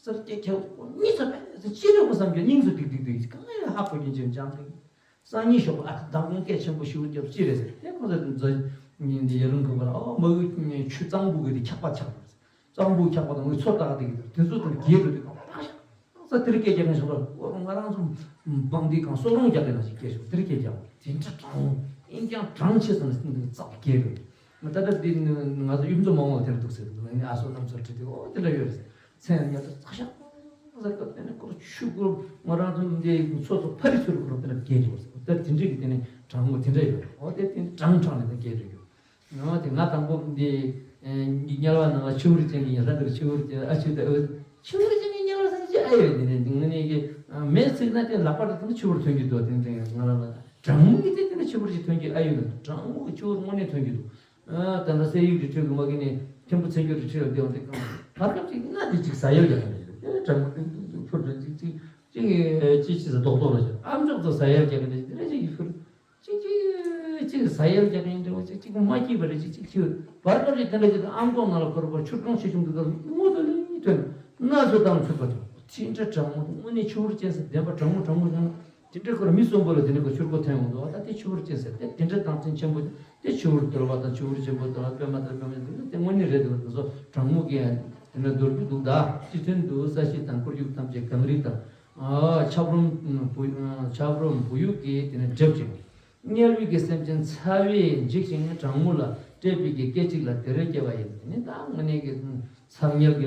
ཟེར་སྐད་ཁྱེར་གཉིད་ཚོ་པས་ཅི་རེད་གོ་བསམ་གྱི་སྙིང་ཚོ་ཏིག་ཏིག་ཏིག་གང་ཡང་ཧ་གོ་རྒྱུ་ཅིག་འཇམ་ཐིང་། སང་ཉིན་ཞོགས་པ་ཨ་ཁ་མདང་དགོང་སྐད་ཆེན་པོ་ཞིག་རྒྱབ་ཅི་རེད་ཟེར། དེ་ཁོ་ཚོ་འཛའ་ཉིན་འདི་ཡ་ལུང་ཁུག་པ་ལ་ཨོ་མ་གི་ཆུ་གཙང་བུ་གི་དེ་འཁྱག་པ་འཁྱག་པ་རེད། གཙང་བུ་འཁྱག་པ་དང་ངའི་མཚོ་ལྟག་དེ་གི་དེ་ཚོ་དང་རྒྱས་འགྲོ་དུས་གང་པ་ཤ་ས་དེར་སྐད་རྒྱག་མཁན་ཞོགས་པ་ང་རང་ཚོ་འབངས་འདི་གང་སོག་རོང་རྒྱག་གི་ན་ཞིག་སྐད་ཞོག་དེར་སྐད་རྒྱག་དེ་འདྲ་གྲང་ཨིན་ཀྱང་གྲང་ཆེ་ཙམ་ལ་ཙག་རྒྱས་འགྲོ། ད་ལྟ་འདི་ང་ཚོ་ཡུམ་ཚོ་མ་འོངས་དེར་འདུག་ཟེར། ང་ནི་ཨ་སོ་རྣམ་ཚོར་ཁྲིད་དེ་ཨོ་དེ་འདྲ་ཡོད་རེད་ཟེར། མཚན་ཡང་ཉལ་ཏེ་ཙག་ཤག་ཟེར་སྐབས་དེ་ནས་ཁོ་ཆུ་ཁོ་ང་རང་ཚོ་འདི་མཚོ་ཚོ་ཕ་རི་ཚུར་ཁོ་དེ་ལ་བརྒལ་འགྲོ་བ་ཟེར། ད་དེ་འདྲ་གི་དེ་ནས་གྲང་མོ་དེ་འདྲ་ཡོད། ཨོ་དེ་དེ་གྲང་གྲང་ནས་ད་བརྒལ་འགྲོ་རྒྱུ། ཨོ་དེ་ང་དང་པོ་འདི་དམྱལ་བ་ནང་ལ་ཆུ་བུར་ཅན་གྱི་ཡ་ལྷ་འདིར་ཆུ་བུར་ཅན་ཨ་ཆུ་ད་ཨོ་ཆུ་བུར་ཅན་གྱི་དམྱལ་བ་ཟེར་ཅི་ཨ་ཡོད། དེ་ནས་ངས་ནས་གི་མེ་ཚིག་ན་དེ་ལག་པ་དེ་ཚོ་ཆུ་བུར་ཐོན་གྱི་འདུག་དེ་འདྲ་ང་རང་ལ་གྲང་མོ་གི་དེ་དེ་ནས་ཆུ་བུར་ཅིག་ཐོན་གྱི་ཨ་ཡོད་ན་གྲང་མོ་གི་ཆུ་བུར་དངོས་གནས་ཐོན་གྱི་འདུག་ཨ་ད་ལྟ་སའི་ཡིག་འབྲི་འཕྲོད་ཀྱི་མ་གི་ནས་མཁན་པོ་ཚེ་མགོན་རི་ཁྲོད་ལ་བསྡད་འོང་དེ་གང་བར་སྐབས་ཅིག་སྣ་དེ་ཅིག་ཟ་ཡག་རྒྱག་གི་འདུག་དེ་ནས་གྲང་མོ་དེ་ཕུར་དེ་ཅིག་ཅིག་ཅིག་ཅིག་ཅིག་ཟ་རྡོག་རྡོག་ལ་ཅིག་ཨམ་ཅོག་ཏུ་ཟ་ཡག་རྒྱག་གི་འདུག་དེ་ནས་ཅིག་ཕུར་ཅིག་ཅིག་ གཅིག་ཟ་ཡལ་རྒྱག་མཁན་འདྲ་བོ་ཅིག་གཅིག་མ་སྐྱིད་པ་རེད། ཅིག་གཅིག་ཁྱི་བར་སྐབས་ཅིག་དེ་འདྲ་ཅིག་ཨམ་ཀོང་ནང་ལ་འཁོར་བ་ཆུར་ཀོང་ཆེ་ཆུང་དུ་ག་སྔོ་དུ་ལི་ཐོན་ན་ཚོ་དང་ཚུད་པ་དང་ཅི་འདྲ་གྲང་མོ་དང་དངོས་གནས་ཆུ་བུར་ཅན་ཟེར་བདེན་པ་གྲང་མོ་གྲང་མོ་ཡང་དེ་འདྲ་ཁོ་ར་མི་གསོན་པོ་ལ་དེ་ནས་ཁོ་ཆུར་ཀོ་ཐོན་འོང་འདུག་ད་དེ་ཆུ་བུར་ཅན་ཟེར་དེ་དེ་འདྲ་དང་ཚན་ཆེན་པོ་དེ་ཆུ་བུར་དོལ་བ་དང་ཆུ་བུར་ཆེན་པོ་དང་པད་མ་དར་པད་མ་དེ་དེ་དངོས་གནས་རེད་འདུག་དེ་ཚོ་གྲང་མོ་གི་དེ་ནས་འདོར་རྒྱུ་འདུག་ད་སྤྱི་མཐུན་དུ་ས་གཞི་དང་ཁོར་ཡུག་ཐམས་ཅད་གངས་རི་དང་། ཆབ་རོམ་བུ་ཆབ་རོམ་བུ་ཡུག་གིས་དེ་ནས་སྒྲིབ་ཅིང་། དམྱལ་བའི་གི་སེམས་ཅན་ཚ་བས་འཇིགས་ཤིང་གྲང་མོ་ལ་བཀྲེས་པའི་གི་སྐད་ཅིག་ལ་དེ་རེ་སྐྱེ་བ་ཡིན། དེ་ནི་ད་དངོས་གནས་ཀྱི་ཚ་དམྱལ་གྱི་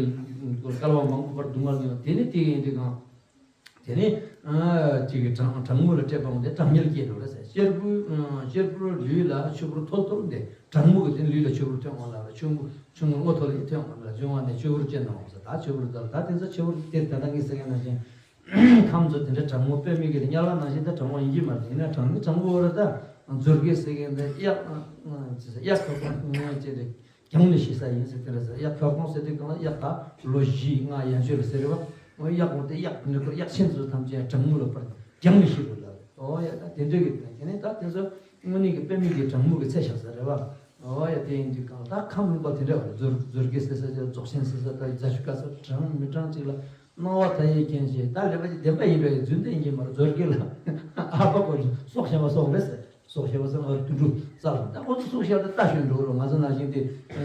བསྐལ་པ་མང་པོ་བར་སྡུག་བསྔལ་མྱོང་དེ་ནི་དེ་ཡིན་དུས་གང་། དེ་ནི་ཅིག་གི་གྲང་གྲང་མོ་ལ་བཀྲེས་པ་འོང་དེ་གྲང་དམྱལ་སྐྱེས་འགྲོ་རེད་ཟེར། གཤེར་བུ་གཤེར་བུ་ལུས་ལ་ཆུ་བུར་འཐོར་འཐོར་འདི་གྲང་མོ་གི་དེ་ལུས་ལ་ཆུ་བུར་ཐོན་འོང་ལ་ཆུ་ཆུ་མོ་སྔོ་ཐོར་ལ་ཐོན་འོང་ལ་འབྱུང་བ་ནི་ཆུ་བུར་ཅན་དང་འོང་ཟེར། ད་ཆུ་བུར་དང་ད་དེ་ཚོ་ཆུ་བུར་དེ་ད་ལྟ་ངས་ཟེར་མཁན་ནང་བཞིན། ཁམས་ཚོ་དེ་འདྲ་གྲང་མོ་དཔེ་མི་སྲིད་དེ་དམྱལ་བ་ནང་བཞིན་ད་གྲང་མོ་ཡིན་གྱི་མ་རེད། ཡིན་ན་གྲང་ནི་གྲང་མོ་རེད། ད་མཛོད་དགེ་ཟེར་མཁན་དེ་གཡག་གཡག་ཁ་སང་ངས་བྱས་ཏེ་གྱང་ནས་ཤི་ས་ཡིན་ཟེར་དེ་འདྲ་ཟེར། གཡག་ཁ་སང་ཟེར་དུས་གང་ལ་གཡག་ད་ལོ་བཞི་ལྔ་ཡན་ཆོད་ལ་ཟེར་རེད་བ། འོ་གཡག་འོ་དེ་གཡག་འདི་ཁོ་གཡག་ཆེན་ཚོ་ཐམས་ཅད་གྲང་མོ་ལ་བར་གྱང་ནས་ཤི་རུ་ལ་རེད། འོ་ཡ་ད་དེ་འདྲ་གི་དེ་ནས་ད་དེ་ཚོ་དངོས་གནས་ཀྱི་དཔེ་མི་སྲིད་དེ་གྲང་མོ་གི་ཚད་བཞག་ས་རེད་བ། འོ་ཡ་དེ་ཡིན་དུས་གང་ལ་ད་ཁམས་ལུང་པ་དེ་འདྲ་བ་ལ་མཛོད་མཛོད་དགེ་ཟེར་ས་ཟེར་རྫོགས་ཆེན་ཟེར་ས་ད་རྫ་ཆུ་ཁ་ས་གྲང་མི་གྲང་ཅིག་ལ། སྣང་བ་མཐའ་ཡས་མཁན་ཞེས་ད་ལེགས་པ་ཅིག་བདེན་པ་ཡིན་པའི་རྫུན་ལྡན་གྱི་མར་མཛོད་དགེ་ལ་ཨ་ཕ་ཁོ་སྲོག་ཤེས་པ་སོང་རེད་ཟེར། སྲོག་ཤེས་པ་སོང་ང་དུད་འགྲོ་རྩ་ལ་ད་ཁོ་ཚོ་སྲོག་ཤེས་པ་ད་ལྟ་ཞོན་འགྲོ་རོགས། ང་ཚོ་ནང་བཞིན་དེ་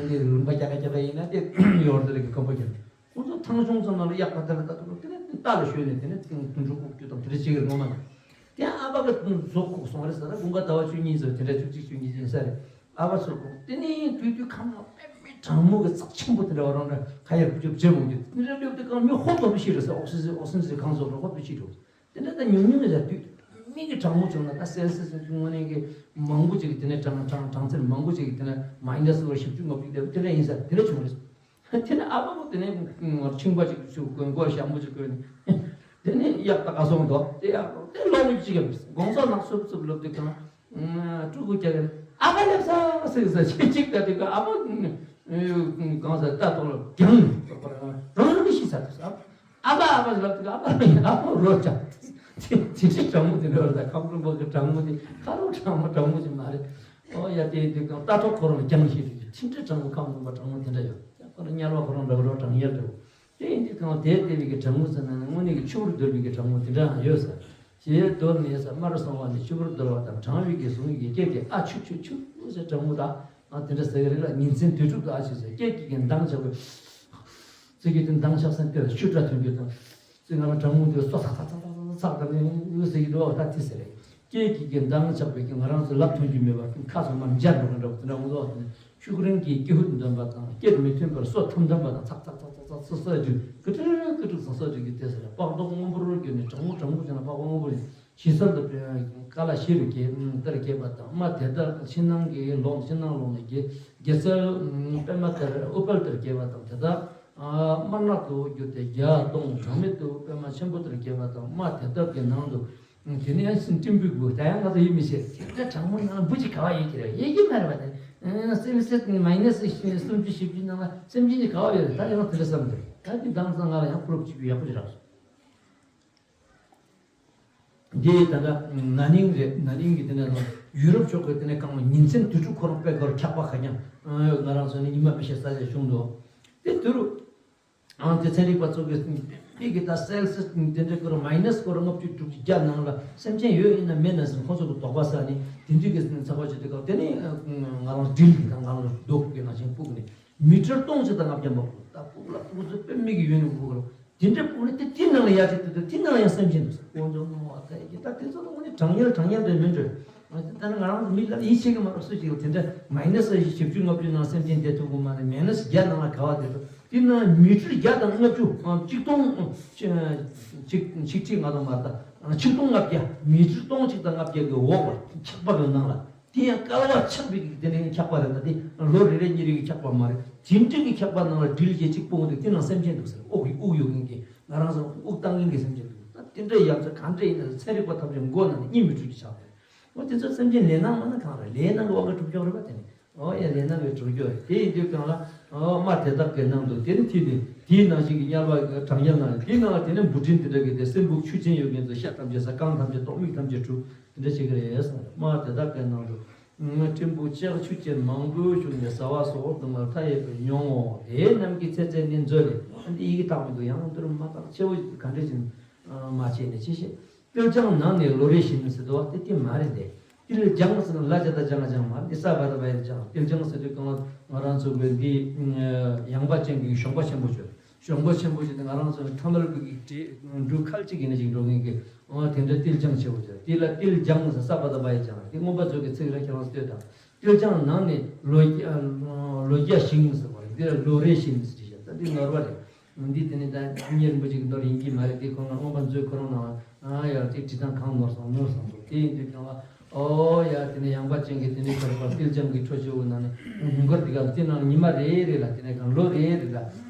དེ་ལུང་པ་རྒྱ་ག་རྒྱ་ག་ཡིན་ན་དེ་ཡོར་དེ་རེ་གི་ཁོམ་པ་རྒྱབ། ཁོ་ཚོ་ཐང་ཆུང་ཙམ་ནང་ལ་གཡག་པ་དེ་ལ་ད་དུ་དེ་ནས་རྟ་ལ་ཞོན་ནས་དེ་ནས་དུད་འགྲོ་ཨུག་རྒྱུ་དང་དེ་འདྲ་བྱེད་ཀྱི་རེད་ངོ་མ་རེད། དེ་ཨ་ཕ་གི་མཛོ་ཁོག་སོང་རེད་ཟེར་ན་དགུན་ཁ་ཟླ་བ་བཅུ་གཉིས་ཚོ་དེ་འདྲ་བཅུ་གཅིག་བཅུ་གཉིས་ཡིན་ས་རེད། ཨ་ཕ་ཚོ་ཁོག་དེ་ནས་དུས་དུས་ཁམས་ནང་དཔེ་མི་གྲང་མོ་གི་ཚགས་ཆེན་པོ་དེ་འདྲ་བ་རང་འདྲ་ཁ་ཡར་བུ་ཅོབ་བྱེད་མོ་རྒྱུ་དེ་འདྲ་སླེབས་དུས་གང་མི་ཧོབ་ཏོ་བུ་ཤི་རེད་ཟེར། ཨོག་སི་ཟི་ཨོག་སི་ཟི་གང་བཟོ་རེད་ཧོབ་ཏོ་ཤི་འགྲོ། དེ་འདྲ་ད་ཉུང་ཉུང་རེད་ཟེར། དུས་མི་གི་གྲང་མོ་བྱུང་ན་ད་སེལ་སི་སི་དངོས་གནས་ཀྱི་མང་པོ་ཅིག་དེ་ནས་གྲང་གྲང་གྲང་ཚད་མང་པོ་ཅིག་དེ་ནས་མ་ཡིན་ན་སི་བར་བཞི་བཅུ་ལྔ་བཅུ་དེ་འདྲ་ཡིན་ཟེར་དེ་འདྲ་བྱུང་རེད། དེ་ནས་ཨ་ཕ་མོ་དེ་ནས་ང་ཆིང་པ་ཅིག་ཞུ་དགོས་མགོ་ཞྭ་མོ་ཅིག་གོན་ནས་དེ་ནས་གཡག་ད་ག་སོང་འདུག་དེ་གཡག་དེ་ལོག་ནས་ཅིག་ཡང་དགོང་ས་ནག་སུབ་སུབ་ལབ་དུས་གང་ཕྲུ་གུ་རྒྱག་གི་ཨ་ཕ་སླེབས་ས་ཟེར་ཟེར་ཅིག་ཅིག་ད་དུས་གང་ཨ་ཕ་གང་ཟེར་ལྟ་ཐོག་ལ་རྒྱང་རང་རང་གི་ཤི་ཚར་དུས་ཨ་ཕ་ཨ་ཕ་ལབ་དུས་ཨ་ཕ་ཨ་ཕ་རོ་ཅག་དེ་དེ་གྲང་མོ་དེ་འདྲ་བ་ད་ཁམས་ལུང་པ་གི་གྲང་མོ་དེ་ཁ་རོ་གྲང་མོ་གྲང་མོ་ཅིག་མ་རེད། ཨོ་ཡ་དེ་དེ་གང་ལྟ་ཐོག་ཁོ་རང་རྒྱང་ཤི་དུས་ཅིག་དེ་འདྲ་གྲང་མོ་ཁམས་ལུང་པ་གྲང་མོ་དེ་འདྲ་ཡོད། ཁོ་རང་དམྱལ་བ་ཁོ་རང་འདྲ་བོ་རོ་གྲང་དམྱལ་འདྲ་བོ། དེ་ཡིན་དུས་གང་དེ་ལྟ་བུའི་གི་གྲང་མོ་ཟེར་ན་ནི་དངོས་གནས་ཀྱི་ཆུ་བུར་རྡོལ་བའི་གི་གྲང་མོ་དེ་འདྲ་ཡང་ཡོད་ཟེར། ཞེས་གདོད་ནས་ས་དམར་སོང་བ་ནི་ཆུ་བུར་རྡོལ་བ་དང་གྲང་བའི་གི་ཟུང་གི་སྐད་དེ་ཨ་ཆུ་ཆུ་ཆུ་ཟེར་གྲང་མོ་དག་ཨ་དེ་འདྲ་ཟེར་གི་རེད་ལ། ཉིན་མཚན་དུས་དྲུག་ཏུ་ཨ་ཆུ་ཟེར་སྐད་ཀྱི་གི་མདངས་ཆགས་པའི་ཚིག་གི་དེ་མདངས་ཆགས་སེམས་དེ་ལ་ཆུ་སྒྲ་ཐོན་རྒྱུ་དང་། ཚིག་ང་རང་གྲང་མོ་དེ་སོ་ཚག་ཚག་ཚག་ཚག་ཚག་དང་ནི་ཟེར་གི་འདུག་ཨ་ད་དེ་ཟེར་རེད། སྐད་ཀྱི་གི་མདངས་ཆགས་པའི་གི་ང་རང་ཚོ་ལབ་ཐོན་རྒྱུ་མེད་པར་ཁ་ཚང་མར་འབྱར་འགྲོ་གི་འདྲ་བོ་དེ་འདྲ་འོང་སོང་། ཤུགས་རིང་གིས་ཀྱི་ཧུད་འདོན་པ་དང་སྐད་མི་ཐོན་པར་སོ་ཐམ་ཐམ་པ་དང་ཚག་ཚག་ཚག་ཚག་ཚག་ཚག་ཚག་ཚག་ཅིག་ཀི་ཀྲི་ཀི་ཀྲི་ཚག་ཚག་ཅིག་གིས་དེ་ཟེར་པགས་མདོག་སྔོན་པོར་གྱུར་ནས་གྲང་མོ་གྲང་མོ་བྱས་ན་པགས་པ་སྔོན་པོ་ཡིན། ཞི་སར་དུ་ཀ་ལ་ཤི་རུ་སྐྱེས་ལྟར་སྐྱེས་པ་དང་སྨྲ་དེ་ལྟར་ཕྱི་ནང་གི་ལོག་ཕྱི་ནང་ལོག་ནས་སྐྱེས་དགེ་ཚལ་པད་མ་ལྟར་ཨུཏྤལ་ལྟར་སྐྱེས་པ་དང་དེ་དག་དམར་ནག་ཏུ་གྱུར་ཏེ་བརྒྱ་སྟོང་གྲངས་མེད་དུ་པད་མ་ཆེན་པོ་ལྟར་སྐྱེས་པ་དང་སྨྲ་དེ་དག་གི་ནང་དུ། དེ་ནས་ཡང་སྲིན་སྤྲིན་པོའི་སྦུག་ད་ཡང་ང་ཚོ་ཡིད་མི་ཆེས་དེ་འདྲ་གྲང་མོ་ནང་ལ་འབུ་ཅིག་ག་བ་ཡོད་ཀྱི་རེད། ཡོད་ཀྱི་མ་རེད་པ། དེ་སེམས་སེ་མ་ཡི་ནས་སུམ་ཅུ་བཞི་བཅུ་ནང་ལ་སེམས་ཅན་ཅིག་ག་བ་ཡོད་རེད། ད་ཡང་དེ་འདྲ་བསམ་འདུག་ད་དེ་དང་སང་ང་ལ་ཡང་ཕུ་རུབ་ཅིག་ཡག་པོ་ཅིག་རག་སོང་། འདི་ད་ལྟ་ན་ནིང་རེད། ན་ནིང་གི་དེ་ནས་ཡུ་རོབ་ཕྱོགས་ཀྱི་དེ་ནས་གང་ལ་ཉིན་མཚན་དུས་དྲུག་ཁོ་རང་དཔེ་ཁོ་རང་འཁྱག་པ་ཁ་རྐྱང་ང་རང་ཚོ་ནི་ཉི་མ་མི་ཤེས་ས་ཆ་བྱུང་འདུག་དེ་དུས་རུ། ཨང་དེ་ཚན་རིག་པ་ཚོ་གི་དཔེ་གི་ད་སེལ་སི་དེ་འདྲ་ཁོ་རང་མ་ཡི་ནས་ཁོ་རང་ལྔ་བཅུ་དྲུག་ཅུ་བརྒྱ་ནང་ལ་སེམས་ཅན་ཡོད་ཡིན་ན་མེད་ན་ཟེར་ཁོ་ཚོ་གི་དོགས་པ་ཟ་ནི་དེ་འདྲའི་གི་ཚ་བ་ཅིག་དེ་ག་དེ་ནི་ང་རང་ཌིལ་གི་དང་ང་རང་རྡོ་གི་ནང་བཞིན་སྤུག་ནི་མི་ཊར་སྟོང་ཅིག་དང་ལྔ་བརྒྱ་མ་སྤུག་ད་སྤུག་ལ་སྤུག་ཚོ་དཔེ་མི་གི་ཡོད་ནི་སྤུག་རོགས། དེ་འདྲ་སྤུངས་ནས་དེ་དེ་ནང་ལ་ཡར་ཅིག་ཏུ་དེ་ནང་ལ་ཡང་སེམས་ཅན་འདུག་ས་དཀོན་མཆོག་སྣང་བ་ད་ཡི་གེ་ད་དེ་ཚོ་ལ་དངོས་གནས་གྲང་ཉལ་གྲང་ཉལ་རེད་མིན་འགྲོ། ད་ནི་ང་རང་ཚོ་མི་ལ་ཡིད་ཆེས་ཀྱི་མ་རེད། སུ་ཞིག་ལ་དེ་འདྲ་མ་ཡི་ནས་བཞི་བཅུ་ལྔ་བཅུ་ནང་སེམས་ཅན་བསྡད་ཐུབ་ཀྱི་མ་རེད། མ་ཡི་ནས་བརྒྱ་ནང་ལ་ག་བ་བསྡད་ཐུབ། དེ་ན་མི་ཊར་བརྒྱ་དང་ལྔ་བཅུ་ཆིག་སྟོང་ཆིག་ཆིག་ཁྲི་ལྔ་སྟོང་མ་རེད། ད་ཆིག་སྟོང་ལྔ་བརྒྱ་མི་ཊར་སྟོང་གཅིག་དང་ལྔ་བརྒྱ་གི་འོག་ལ་འཁྱག་པ་གི་ནང་ལ། དེ་ཡང་བསྐལ་པ་འཁྱག་པའི་དེ་ནས་འཁྱག་པ་རེད། ད་དེ་ལོ་རེ་རེ་གཉིས་རེ་གི་འཁྱག་པ་མ་རེད། དེ་འདྲ་གི་འཁྱག་པ་ནང་ལ་ཌྲིལ་གྱིས་གཅིག་སྤུངས་འདུག་དེ་ནང་སེམས་ཅན་འདུག་ཟེར། དབུགས་ཀྱི་དབུགས་ཡོད་མཁན་གྱི་ང་རང་ཚོ་དབུགས་བཏང་མཁན་གྱི་སེམས་ཅན་འདུག་ད་དེ་འདྲ་ཡང་ཚོ་གང་འདྲ་ཡིན་ན་ཚན་རིག་པ་ཐམས་ཅད་མགོ་ནང་ནས་གཉིད་མི་ཁུག་གི་ཆགས་པ་རེད། འོ་དེ་ཚོ་སེམས་ཅན་ལས་སྣང་མ་ན་གང་རེད། ལས་སྣང་གི་དབང་གིས་གྲུབ་ཀྱོག་རེད་པ། དེ་ནི་འོ་ཡ་ལས་སྣང་གིས་གྲུབ་ཀྱོག་རེད། དེ་ཡིན་དུས་གང་ལ་འོ་སྨྲ་དེ་དག་གི་ནང་དུ་དེ་ནི་ཐིག་ནི་དེའི་ནང་བཞིན་གྱི་དམྱལ་བ་གྲང་དམྱལ་ནང་དེའི་ནང་ལ་དེ་ནི་འབུ་སྤྲིན་དེ་འདྲ་གི་དེ་སྲིན་སྦུག་ཆུ་ཆེན་ཡོད་མཁན་ཚོ་ཤ་ཐམས་ཅད་ཟ། རྐང་ཐམས་ཅད་ལྟོགས། མིག་ཐམས་ཅད་འཁྲུ། དེ་འདྲ་བྱེད་ཀྱི་རེད་གསུངས་རེད། སྨྲ་དེ་དག་གི་ནང་དུ། ཕྲན་བུ་ལྕགས་ཀྱུ་ཅན་མང་པོས་ཕྱུག་ནས་ཟ་བ་སོགས་སྡུག་བསྔལ་མཐའ་ཡས་པ་མྱོང་ངོ་། དེ་རྣམས་ཀྱི་ཚེ་ཚད་ནི་མཛོད་རེད། འདི་ཡི་གེ་དག་མི་འདུག་ཡང་འདིར་མ་དག་ཆེ་བོ་ག་འདྲ་ཅིག་མ་བྱས་ནས་ཅི་ཞིག་ཏིལ་ལྗང་ནང་ནས་ལོ་རེ་བཞིན་ཟེར་དོ། དེ་དེ་མ་རེད་དེ། ཏིལ་ལྗང་ཟེར་ན་ལ་ཇ་ད་ལྗང་ལྗང་མ་རེད། འདི་ས་བ་ད་བ་ཡི་ལྗང་། ཏིལ་ལྗང་ཟེར་དུས་གང་ལ་ང་རང་ཚོ་གི་འདི་ཡངས་པ་ཅན་གྱི་གཞོང་པ་ཆེན་པོ་བྱོས། གཞོང་པ་ཆེན་པོ་ཞིག་དེ་ང་རང་ཚོ་ཐ་མལ་པའི་གི་འབྲུ་ཁལ་གཅིག་ཡིན་ན་ཅིག་འགྲོ་མཁན་གྱི་འོ་དེ་འདྲ་ཏིལ་ལྗང་ཆེ་བོ་དེ། དེ་ལ་ཏིལ་ལྗང་ཟེར་ས་པ་ད་པ་ཡི་ལྗང་། དེ་མངོན་པ་མཛོད་ཀྱི་ཚིག་ར་ཁྱེད་རང་ལྟོས་དང་། ཏིལ་ལྗང་ནང་ནས་ལོ་བརྒྱ་ལོ་བརྒྱ་ཞིང་ཟེར་བ་རེད། འདི་ལ་ལོ་རེ་བཞིན་ཟེར་བྱས། ད་འདི་ནོར་བ་རེད། འདི་དེ་ནས་ད་མི་རིན་པོ་ཆེ་གི་ནོར་ཡིན་གྱི་མ་རེད། དེ་ཁོ་ན་མངོན་པ་མཛོད་ཁོ་རང་ནང་ཨ་ཡ་དེ་བྲིས་སྟངས་གང་ནོར་སོང་ནོར་སོང་ཟེར། དེ་ཡིན་དུས་ཀྱང་ལ། ཨོ་ཡ། དེ་ནས་ཡངས་པ་ཅན་གྱི་དེ་ནས་ཁར་པར་ཏིལ་ལྗང་གི་ཁྲོ་ཆུ་བོ་ནང་ནས་ཉིན་གུང་དེ་ག་ལ་དེ་ནང་ཉི་མ་རེ་རེ་ལ་དེ་ནས་གང་ལོ་རེ་རེ་ལ་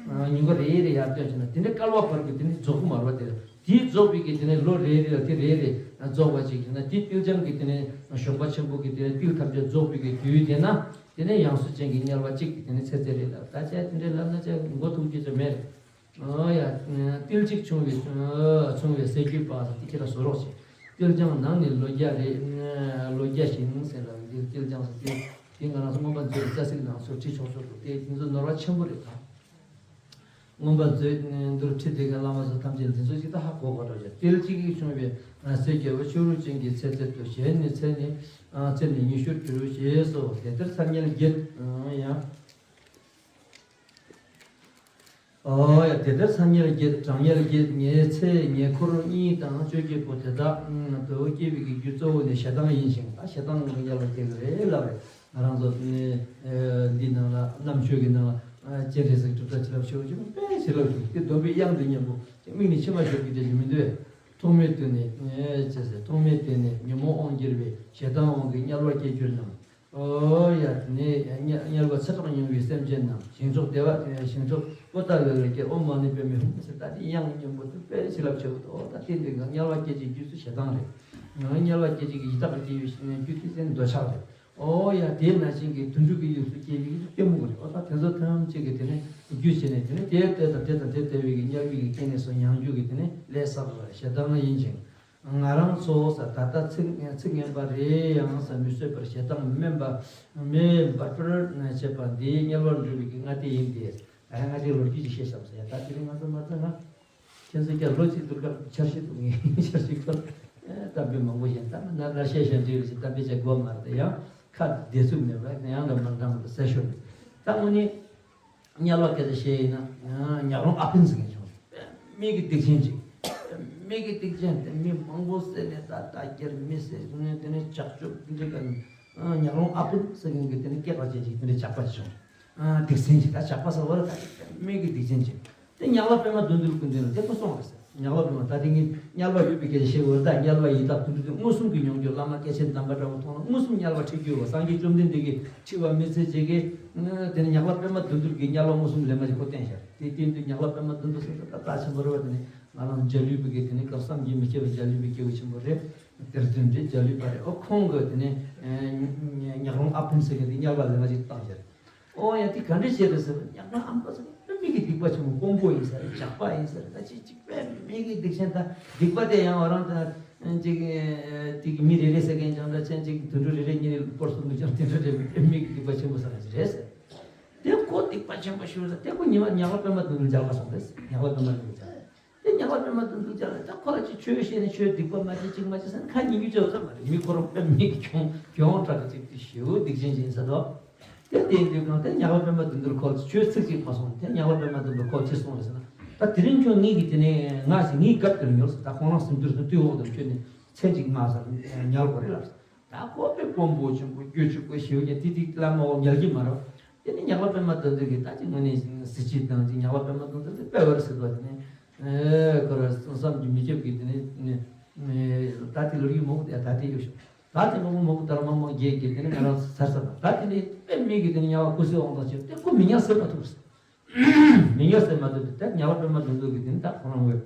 ཉིན་གུང་རེ་རེ་ཡར་ཐོན་བྱས་ན་དེ་ནས་བསྐལ་པ་བར་གྱི་དེ་ནས་རྫོགས་པ་མ་རེད་པ། དེ་དེ་རྫོགས་པའི་གི་དེ་ནས་ལོ་རེ་རེ་ལ་དེ་རེ་རེ་རྫོགས་པ་ཅིག་བྱས་ན་དེ་ཏིལ་ལྗང་གི་དེ་ནས་གཞོང་པ་ཆེན་པོ་གི་དེ་ནས་ཏིལ་ཐམས་ཅད་རྫོགས་པའི་གི་དུས་དེ་ན་དེ་ནས་ཡང་གཟུགས་ཅན་གྱི་དམྱལ་བ་གཅིག་གི་དེ་ནས་ཚེ་ཚད་རེ་ལ་ད་ཆ་དེ་འདྲའི་ལབ་ན་ཆ་མགོ་ཐུག་རྒྱུ་ཆ་མེད། ཨོ་ཡ། ཏིལ་གཅིག་ཕྱུང་བའི་ཕྱུང་བའི་ཟས་གོས་པ་ཟེར་དེ་ཁྱེད་ལ་བཟོ་རོགས་བྱེད། ཏིལ་ལྗང་ནང་ནས་ལོ་བརྒྱ་རེ། ལོ་བརྒྱ་ཞིང་ཟེར་ལ་འདི་ཏིལ་ལྗང་ཟེར་ཏེ་དེ་ང་རང་ཚོ་མངོན་པ་མཛོད་ཀྱི་རྩ་ཚིག་ནང་སོར་ཁྲིད་ཆོག་ཆོག་ཏུ་དེ་དེ་ཚོ་ནོར་བ་ཆེན་པོ་རེད་ད། མངོན་པ་མཛོད་འདིར་ཁྲིད་དེ་ག་བླ་མ་ཚོ་ཐམས་ཅད་འདི་ཚོ་ཅིག་ད་ཧ་གོ་གོ་འགྲོ་བྱ། ཏིལ་གཅིག་གིས་ཕྱུང་བའི་ཟས་གོས་པ་ཕྱུག་རོ་ཅན་གྱི་ཚེ་ཚད་དུ་ཞལ་ནི་ཚེ་ནི་ཚེ་ནི་ཉི་ཤུར་གྱུར་ཞེས་སོ། དེ་ལྟར་ཚ་དམྱལ་བརྒྱད་ཡང་། ཨོ་ཡ། དེ་ལྟར་ཚ་དམྱལ་བརྒྱད་གྲང་དམྱལ་བརྒྱད་ཉེ་ཚེ་ཉེ་འཁོར་གཉིས་དང་བཅོ་བརྒྱད་པོ་དེ་དག་དུ་སྐྱེ་བའི་གི་རྒྱུ་གཙོ་བོ་ནི་ཞེ་སྡང་ཡིན་ཞིང་ད་ཞེ་སྡང་གི་དམྱལ་བར་སྐྱེ་གི་རེད་ལབ་རེད། ང་རང་ཚོ་ནི་འདི་ནང་ལ་རྣམ་དཔྱོད་ཀྱི་ནང་ལ་སྤྱན་རས་གཟིགས་གྲུབ་རྟགས་བྱིན་རླབས་ཆེ་བོ་ཅིག་དཔེ་བྱིན་རླབས་ཆེ་བོ་དེ་སྡོམ་པའི་དབྱངས་འདི་སྙན་པོ་ཅིག་མིག་ནས་མཆི་མ་ཤོར་གྱི་དེ་ཞིག་མི་འདུག་ཐོག་མེད་དུས་ནས་ཅེས་ཟེར། ཐོག་མེད་དུས་ནས་ཉོན་མོངས་དབང་གྱུར་པའི་ཞེ་སྡང་དབང་གིས་དམྱལ་བར་སྐྱེ་གྱུར་རྣམས། ཨོ་ཡ། དེ་ནས་དམྱལ་བ་ཚེ་རབས་མྱོང་བའི་སེམས་ཅན་རྣམས། ཞིང་མཆོག་བདེ་བ་ཞིང་མཆོག་པོ་ཏཱ་ལ་ལ་སྐྱེ། ཨོཾ་མ་ཎི་པདྨེ་ཧཱུྃ་ཟེར་ད་དེ་དབྱངས་སྙན་པོ་དེ་དཔེ་བྱིན་རླབས་ཆེ་བོ་འདུག་ཨོ་ད་དེ་འདི་ག་དམྱལ་བ་སྐྱེ་བྱེད་རྒྱུ་ཚུལ་ཞེ་སྡང་རེད། དམྱལ་བ་སྐྱེ་བྱེད་ཀྱི་ཡི་དྭགས་སྐྱེ་བའི་རྒྱུ་དེ་ཚེ་འདོད་ཆགས་རེད། ཨོ་ཡ། དེ་ནང་བཞིན་གྱི་དུད་འགྲོ་གི་ཡུལ་སུ་སྐྱེ་བའི་གཏི་མུག་རེད། ཨོ་ད་དེ་ཚོ་ཐམས་ཅད་ཀྱི་དེ་ནས་རྒྱུ་བྱས་ནས་དེ་ནས་དེ་དེ་དང་དེ་དང་དེ་ལྟ་བུའི་གི་དམྱལ་བའི་གི་སྐྱེ་གནས་སུ་མྱང་རྒྱུ་གི་དེ་ནས་ལས་བསགས་པ་ཞེ་སྡང་ཡིན་ཞིང་། ང་རང་ཚོ་ས་ད་ལྟ་ཚིག་ཚིག་ངན་པ་རེ་ཡང་ས་མི་བཟོད་པར་ཞེ་སྡང་དམན་པ་མེ་འབར་འབར་བྱེད་པ་འདིའི་དམྱལ་བར་འགྲོ་བའི་གི་ལྔ་སྡེ་ཡིན་ཏེ། ད་ཡང་ལྔ་སྡེའི་ལོ་རྒྱུས་ཅིག་བཤད་བསམ་ཟེར་ཡ། ད་དེ་རིང་ང་ཚོ་མ་ཚང་ང་ཁྱེད་ཚོ་ཀྱང་ལོ་གཅིག་དུས་སྐབས་འཆར་གཞི་འདུག་ངས་འཆར་གཞི་སྐོར་གཏམ་དཔེ་མང་པོ་བཤད། ད་ན་ན་བཤད་བཤད་འདྲི་རེ་ཞིག་གཏམ་དཔེ་བྱ་དགོས་མ་རེད། ཡང་ཁ་བདེ་ཚུགས་མེད་པ་ཡང་འདྲ་མ་འདྲ་མ་འདྲ་ཟེར་ཤོར་ནས་ད་དངོས་གནས། དམྱལ་བ་སྐད་ཆ་བཤད་ཡིན་ན། ཉག་རོང་ཨ་ཕན་ཟེར་མཁན་བྱུང་། མི་གི་སྡིག་ཅན་ཅིག་མི་གི་སྡིག་ཅན་དེ་མི་མང་པོ་བསད་ནས་ད་ལྟ་སྐྱེར་མི་བསད་ནས་དེ་ནས་ཇག་སྐྱོབ་འདི་ག་ནི་ཉག་རོང་ཨ་ཕན་ཟེར་མཁན་གྱི་དེ་ནས་སྐྱེས་པ་ཅན་ཅིག་དེ་འདྲ་ཇག་པ་ཅིག་བྱུང་། སྡིག་ཅན་ཅིག་ད་ཇག་པ་ཟེར་བ་ལ་ད་མི་གི་སྡིག་ཅན་ཅིག་དེ་ཉག་ལ་པདྨ་བདུད་འདུལ་སྐུ་མདུན་ལ་དེ་ཁོ་སོང་བ་རེད་ཟེར། ཉག་ལ་པདྨ་ད་དེ་ངས་དམྱལ་བ་ཡོད་པའི་སྐད་ཆ་བཤད་འོ་ད་དམྱལ་བ་ཡི་དྭགས་དུད་འགྲོ་དེ་མངོན་སུམ་གྱིས་མྱོང་རྒྱུ་བླ་མ་སྐྱེས་ཆེན་དམ་པ་འདྲ་བོ་མཐོང་ན་མངོན་སུམ་དམྱལ་བ་ཁྲིད་རྒྱུ་བ་སངས་རྒྱས་བཅོམ་ལྡན་འདས་ཀྱིས་ཁྲིད་པ་མི་ཚད་ཅིག་གིས་དེ་ནས་ཉག་ལ་པདྨ་བདུད་འདུལ་གྱི་དམྱལ་བ་མངོན་སུམ་ལས་མ་ཅིག་ཁོ་བསྟན་ཤར་དེ་བསྟན་དུས་ཉག་ལ་པདྨ་བདུད་འདུལ་ཟེར་ད་རྩ་ཆེན་པོ་རེད་བ། དེ་ནས་ང་རང་འཇའ་ལུས་པའི་གི་དེ་ནས་སྐབས་བསམ་གྱིས་མི་ཁྱབ་པའི་འཇའ་ལུས་པའི་སྐྱེས་བུ་ཆེན་པོ་རེད། དེར་བདུན་རེད་འཇའ་ལུས་པ་རེད། ཨོ་ཁོང་གི་དེ་ནས་ཉག་རོང་ཨ་ཕན་ཟེར་མཁན་དེ་དམྱལ་བ་ལས་མ་ཅིག་བཏང་ཤར། ཨོ་ཡ་དེ་ག་འདྲ་བྱས་རེད་ཟེར་བ་ཉག་རོང་ཨ་ཕན་ཟེར་དཔེ་མི་གི་སྡིག་པ་ཆེན་པོ་དཔོན་པོ་ཡིན་ས་རེད། ཇག་པ་ཡིན་ས་རེད། ད་ཅི་ཅིག་དཔེ་མི་གི་སྡིག་ཆེན་ད་སྡིག་པ་དེ་ཡང་ང་རང་ད་ཅིག་དེ་གི་མི་རེ་རེ་ཟེར་མཁན་ཀྱང་འདྲ་ཆེན་ཅིག་དུད་འགྲོ་རེ་རེ་གཉིས་རེ་སྐོར་སུ་འདུག་ཀྱང་དེ་འདྲ་རེད། དཔེ་མི་གི་སྡིག་པ་ཆེན་པོ་ཟེར་ན་ཅི་རེད་ཟེར། དེ་ཁོ་སྡིག་པ་ཆེན་པོ་ཞུ་ས་དེ་ཁོ་ཉི་མ་ཉག་ལ་པདྨ་དུང་དུ་མཇལ་ཁ་སོང་རེད། ཉག་ལ་པདྨ་དུང་དུ་མཇལ། དེ་ཉག་ལ་པདྨ་དུང་དུ་ཅག་ལ་ད་ཁོ་ལ་ཅིག་ཆོས་བཤད་ནས་ཆོས་སྡིག་པ་མ་བྱེད་ཅིག་མ་བྱེད་ཟེར་ན་ཁ་ཉན་རྒྱུ་ཅོག་ཙམ་མ་རེད། མི་ཁོ་རང་དཔེ་མི་གི་གྱོང་གྱོང་དྲག་གི་ཅིག་དེ་ཞེ་པོ་སྡིག་ཅན་ཅིག་ཡིན་ས་དོ། དེ་དེ་ཡིན་དུས་གང་དེ་ཉག་ལ་པདྨ་དུང་དུར་ཁོ་ལ་ཆོས་ཚིག་ཅིག་མ་སོང་། དེ་ཉག་ལ་པདྨ་དུང་དུར་ཁོ་ཅི་གསུངས་རེད་ཟེར་ན། ད་དེ་རིང་ཁྱོད་ངེད་ཀྱི་དེ་ནས་ང་ཞིག་ངའི་སྐབས་དེར་ཉོར་ཟེར། ད་ཁོང་རང་སེམས་དུར་སེམས་དུས་འོག་ཏུ་ཁྱོད་ནས་མཚན་ཅིག་མ་ཟེར་ཉལ་དགོས་རེད་ལབ། ད་ཁོ་པའི་དཔོན་པོ་ཆེན་པོ་རྒྱུ་ཆུ་པོ་ཞེ་པོ་ཉལ་དེ་དེ་བླ་མ་འོག་ཉལ་གྱི་མ་རེད། དེ་ནས་ཉག་ལ་པདྨ་དུང་དུར་གྱིས་ད་ཅིག་དངོས་གནས་གཟི་བརྗིད་དང་ཅིག་ཉག་ལ་པདྨ་དུང་དུར་དེ་དཔེ་བར་སྲིད་པ་དེ་ནས་ཁོ་ར་བསམ་གྱིས་མི་ཁྱབ་ཀྱི་དེ་ནས་ད་དེ་ལོ་རྒྱུས་མང་པོ་དེ་ད་དེ་ཡོད་ཤོག་ད་དེ་མང་པོ་མང་པོ་དར་མ་མང་རྒྱས་ཀྱི་དེ་ནས་ང་རང་ཚར་ཚར་ད་དེ་ནས་དཔེ་མེད་ཀྱི་དེ་ནས་ཉག་ལ་ཀུ་སེ་དབང་ཐང་ཆེ་དེ་ཁོ་མི་ཉག་ཟེར་མ་ཐུབ་ཟེར། མི་ཉག་ཟེར་མ་ཐུབ་དེ་ད་ཉག་ལ་པདྨ་དུང་དུར་གྱིས་དེ་ནས་ད་ཁོ་རང་བས།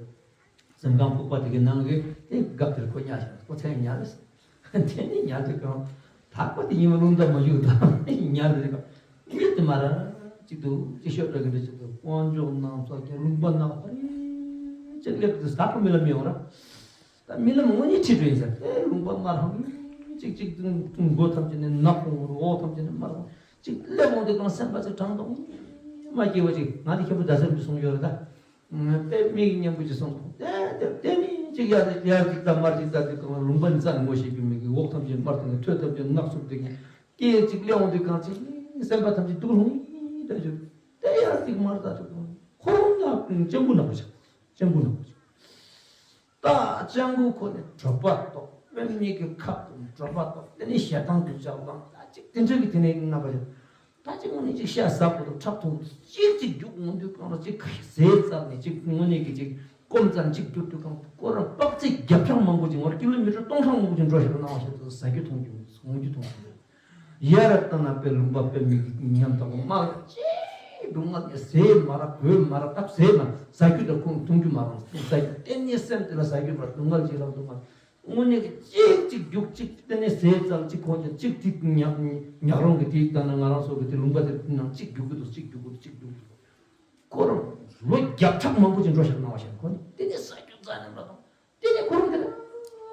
སེམས་ཁམས་ཕུག་པ་དེ་གའི་ནང་གི་དེ་སྐབས་དེར་ཁོ་ཉལ་ཤག་ཁོ་མཚན་ཉལ་རེད། དེ་ནི་ཉལ་དུས་གང་ད་ཁོ་དེ་ཉིན་མ་རླུང་རྟ་མ་བཞུགས་དང་ཉལ་དུས་གང་མི་དེ་མ་ར་གཅིག་ཏུ་ཅིག་ཤོད་འགྲོ་གི་འདྲ་ཅིག་ཏུ་དཀོན་མཆོག་ནང་ཚོགས་ཀྱི་ལུང་པ་ནང་ཧ་རི་ཅིག་སླེབས་དུས་ད་ཁོ་རྨི་ལམ་ཡོང་ར། ད་རྨི་ལམ་དངོས་གནས་ཁྲིད་འགྲོ་ཡིན་ས་དེ་ལུང་པ་དམར་ཧ་རི་ ཅིག་ཅིག་མགོ་ཐམས་ཅད་ནས་ནག་ཁུང་རུ་འོག་ཐམས་ཅད་ནས་དམར་ཁུང་ཅིག་སླེབས་འོང་དུས་གང་སེམས་པ་ཚོ་གྲང་དང་མ་སྐྱེ་བ་ཅིག་ང་དེ་ཁྱེད་པོ་རྡ་སར་མི་སོང་ཡོད་རེད་ད། དཔེ་མིག་སྙན་པོ་ཅིག་སོང་དང་དེ་དེ་དེ་ནི་ཅིག་ཡར་ཡར་ཅིག་ད་མར་ཅིག་ད་དེ་གང་ལུང་པ་ནི་རྩ་ནས་ངོ་ཤེས་རྒྱུ་མེད་གི་འོག་ཐམས་ཅད་དམར་དང་ཐོད་ཐམས་ཅད་ནག་ཚུབ་དེ་གི་སྐད་ཅིག་སླེབས་འོང་དུས་གང་ཅིག་སེམས་པ་ཐམས་ཅད་སྡུག་ལྷུང་ཡིན་ད་ཅིག་དེ་ཡར་ཅིག་མར་ད་ཅིག་ཁོ་རང་ལ་སྤྱང་པོ་ནག་པོ་ཆགས་སྤྱང་པོ་ནག་པོ་ཆགས། ད་སྤྱང་ཀི་ཁོ་ནས་གྲོད་པ་ལྟོགས། དཔེ་མིག་གི་ཁ་དང་གྲོད་པ་ལྟོགས། དེ་ནས་ཞེ་སྡང་གི་ལྕགས་ལམ་ད་ཅིག་དེ་འདྲ་གི་དེ་ནས་ན་པ་ཡོད། ད་ཅིག་དངོས་གནས་ཅིག་ཤ་ཟ་དགོས་དང་ཁྲག་འཐུང་དུས་ཅིག་ཅིག་རྒྱུག་འོང་དུས་གང་ལ་ཅིག་ཟས་བཙལ་ནས་ཅིག་དངོས་གནས་ཀྱི་ཅིག་སྐོམ་བཙལ་ཅིག་རྒྱུག་དུས་གང་ཁོ་རང་པགས་ཚིག་བརྒྱ་ཕྲག་མང་པོ་ཅིག་ངོར་ཀི་ལོ་མི་ཊར་སྟོང་ཕྲག་མང་པོ་ཅིག་འགྲོ་ཤེས་པ་སྣང་བ་ཤར་དུས་ཟ་རྒྱུ་འཐུང་རྒྱུ་འོང་རྒྱུ་འཐུང་རྒྱུ། ཡར་ལྟ་ན་དཔེ་ལུང་པ་དཔེ་མིག་གི་ཉམས་དང་པོ་མ་ལ་ཅིག་སྡུག་བསྔལ་ནས་ཟས་མ་རག་གོས་མ་རག་སྟབས་ཟས་མ་ཟ་རྒྱུ་དང་ཁོང་འཐུང་རྒྱུ་མ་རག་ཟ་རྒྱུ་གཏན་ནས་སེམས་དེ་ལ་ཟ་རྒྱུ་མ་རག་སྡུག་བསྔལ་ཅིག་རག་སྡུག་བསྔལ་དངོས་གནས་ཀྱི་ཅིག་ཅིག་རྒྱུག་ཅིག་གཏན་ནས་ཟས་བཙལ་ཅིག་ཁོང་ཀྱང་ཅིག་དེ་ཉག་ཉག་རོང་གི་དེ་ལྟ་ན་ང་རང་ཚོ་གི་དེ་ལུང་པ་དེ་ནང་ཅིག་རྒྱུག་གི་འདུག་ཅིག་རྒྱུག་གི་འདུག་ཅིག་རྒྱུག་གི་འདུག་ཁོ་རང་ལོ་བརྒྱ་ཕྲག་མང་པོ་ཅིག་འགྲོ་ཤག་སྣང་བ་ཤར་ཁོ་ནི་དེ་ནས་ཟ་རྒྱུ་རྩ་ནས་མ་དང་། དེ་ནས་ཁོ་རང་དེ་ལ་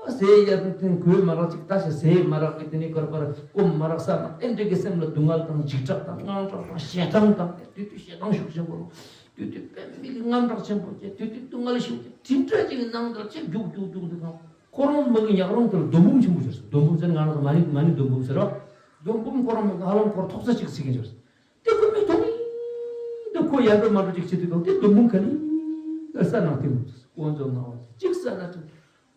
ཟས་ཡར་དུ་དེ་གོས་མ་རག་ཅིག་ད་ཞིག་ཟས་མ་རག་གི་དེ་ནས་ཁོར་པར་སྐོམ་མ་རག་ས་ན་ཏན་ཏན་གྱི་སེམས་ལ་སྡུག་བསྔལ་དང་འཇིགས་སྐྲག་དང་དངངས་སྐྲག་དང་ཞེ་སྡང་དང་དེ་དུས་དུས་ཞེ་སྡང་ཤུགས་ཆེན་པོ་རུ་དུས་དུས་དཔེ་མི་གི་དངངས་སྐྲག་ཆེན་པོ་བྱས་དུས་དུས་སྡུག་བསྔལ་ཤུགས་ཆེ་དེ་འདྲ་ཅིག་གི་ནང་དུ་ཅིག་རྒྱུག་རྒྱུག་རྒྱུག་འདུག་གམ། ཁོ་རང་མ་གི་ཉག་རོང་དེར་རྡོ་འབུམ་ཆེན་པོ་ཟེར་སོང་། རྡོ་འབུམ་ཟེར་ང་རང་ཚོ་མ་ཎི་མ་ཎི་རྡོ་འབུམ་ཟེར་རོ། རྡོ་འབུམ་ཁོ་རང་མ་གི་ཧ་ལམ་ཁོར་ཐོག་ས་གཅིག་ཟེར་གྱིན་ཟེར། དེ་ཁོ་མི་མཐོང་། དེ་ཁོ་ཡར་འགྲོ་མར་འགྲོ་ཅིག་བྱེད་དུས་གང་དེ་རྡོ་འབུམ་ག་ནི་ས་ནང་དེ་མོ་དཀོན་མཆོག་སྣང་བ་གཅིག་ས་ན་ཅིག་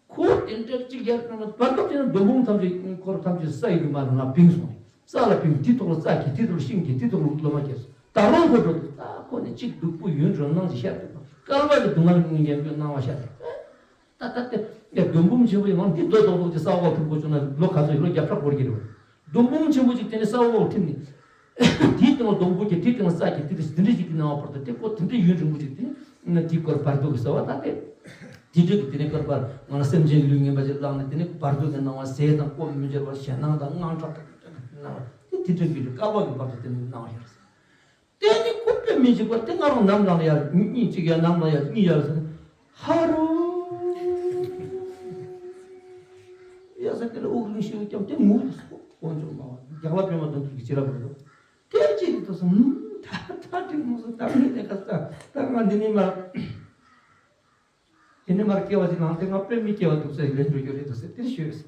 ཁོ་དེ་འདྲ་གཅིག་ཡར་འགྲོ་ན་བར་སྐབས་དེ་ན་རྡོ་འབུམ་ཐམས་ཅད་ཁོར་ཐམས་ཅད་ས་ཡི་གི་མ་ལ་ང་བིང་སོང་། ས་ལ་བིང་དེ་ཐོག་ལ་རྩྭ་སྐྱེས་དེ་ཐོག་ལ་ཤིང་སྐྱེས་དེ་ཐོག་ལ་ལོ་མ་སྐྱེས་སོང་། ད་རུང་ཁོ་འགྲོ་དུས་ད་ཁོ་ནི་གཅིག་སྡུག་པོ་ཡུན་རིང་སྣང་ཅིག་ཤར་དུས་སྐལ་བ་གི་སྡུག་བསྔལ་ངན་པའི་སྣང་བ་ཤར་དུས། ད་ལྟ་དེ་ཡ་རྡོ་འབུམ་ཆེན་པོ་ཡི་ངང་འདི་རྡོ་རྡོག་རྡོག་ཅིག་ས་འོག་ཐུག་དགོས་བྱུང་ན་ལོ་ག་ཚོད་ལོ་བརྒྱ་ཕྲག་འགོར་གྱི་རེད། རྡོ་འབུམ་ཆེན་པོ་ཅིག་དེ་ནི་ས་འོག་ཐིམ་ནས་དེའི་སྟེང་ལ་སྡོང་པོ་སྐྱེས་དེའི་སྟེང་ལ་ས་སྐྱེས་དེ་དེ་འདྲ་ཞིག་གི་སྣང་བ་བར་དུ་དེ་ཁོ་དེ་འདྲ་ཡུན་རིང་པོ་ཅིག་དེ་ནི་དེའི་སྐོར་བར་དོ་གི་ས་བ་ད་དེ་དེ་འདྲ་གི་དེ་ནི་སྐོར་བར་ང་ལ་སེམས་ཅན་ལུས་ངན་པ་ཅིག་བླངས་ནས་དེ་ནི་བར་དོ་གི་སྣང་བ་ཟས་དང་སྐོམ་མི་འབྱོར་བ་ཞེད་སྣང་དང་དངངས་སྐྲག་དང་སྣང་བ་དེ་དེ་འདྲ་གི་རེད། བསྐལ་པ་གི་བར་དུ་དེ་ནི་སྣང་བ་ཤར། དེ་ནི་ཁོ་དཔེ་མི་འཇིགས་པར་དེ་ང་རང་ནམ་ལངས་ཡར་གཉིད་གཅིག་ཡར་ནམ་ལངས་ཡར་གཉིད་ཡར་ཟེར། ཧ་རུ་ཡ་ཟེར་དེ་ལ་དབུགས་རིང་ཤོས་ཀྱང་དེ་ངུ་དུ་སོང་དཀོན་མཆོག་སྨྲ་བ་རྒྱག་ལ་དཔེ་མ་དོན་དུ་གི་ཅི་ར་བར་དུ་དེ་ཅི་རིག་ཏུ་སོང་། ད་ད་དྲིན་མོ་སོང་ད་ངས་དེ་ག་ས་ད་ང་འདི་ནས་མར། དེ་ནས་མར་སྐྱེ་བ་ཅིག་ནང་དེ་ང་དཔེ་མི་སྐྱེ་བ་འདུག་ཟེར་ལན་འགྲོ་རྒྱུ་རེད་འདུག་ཟེར་དེར་ཤོད།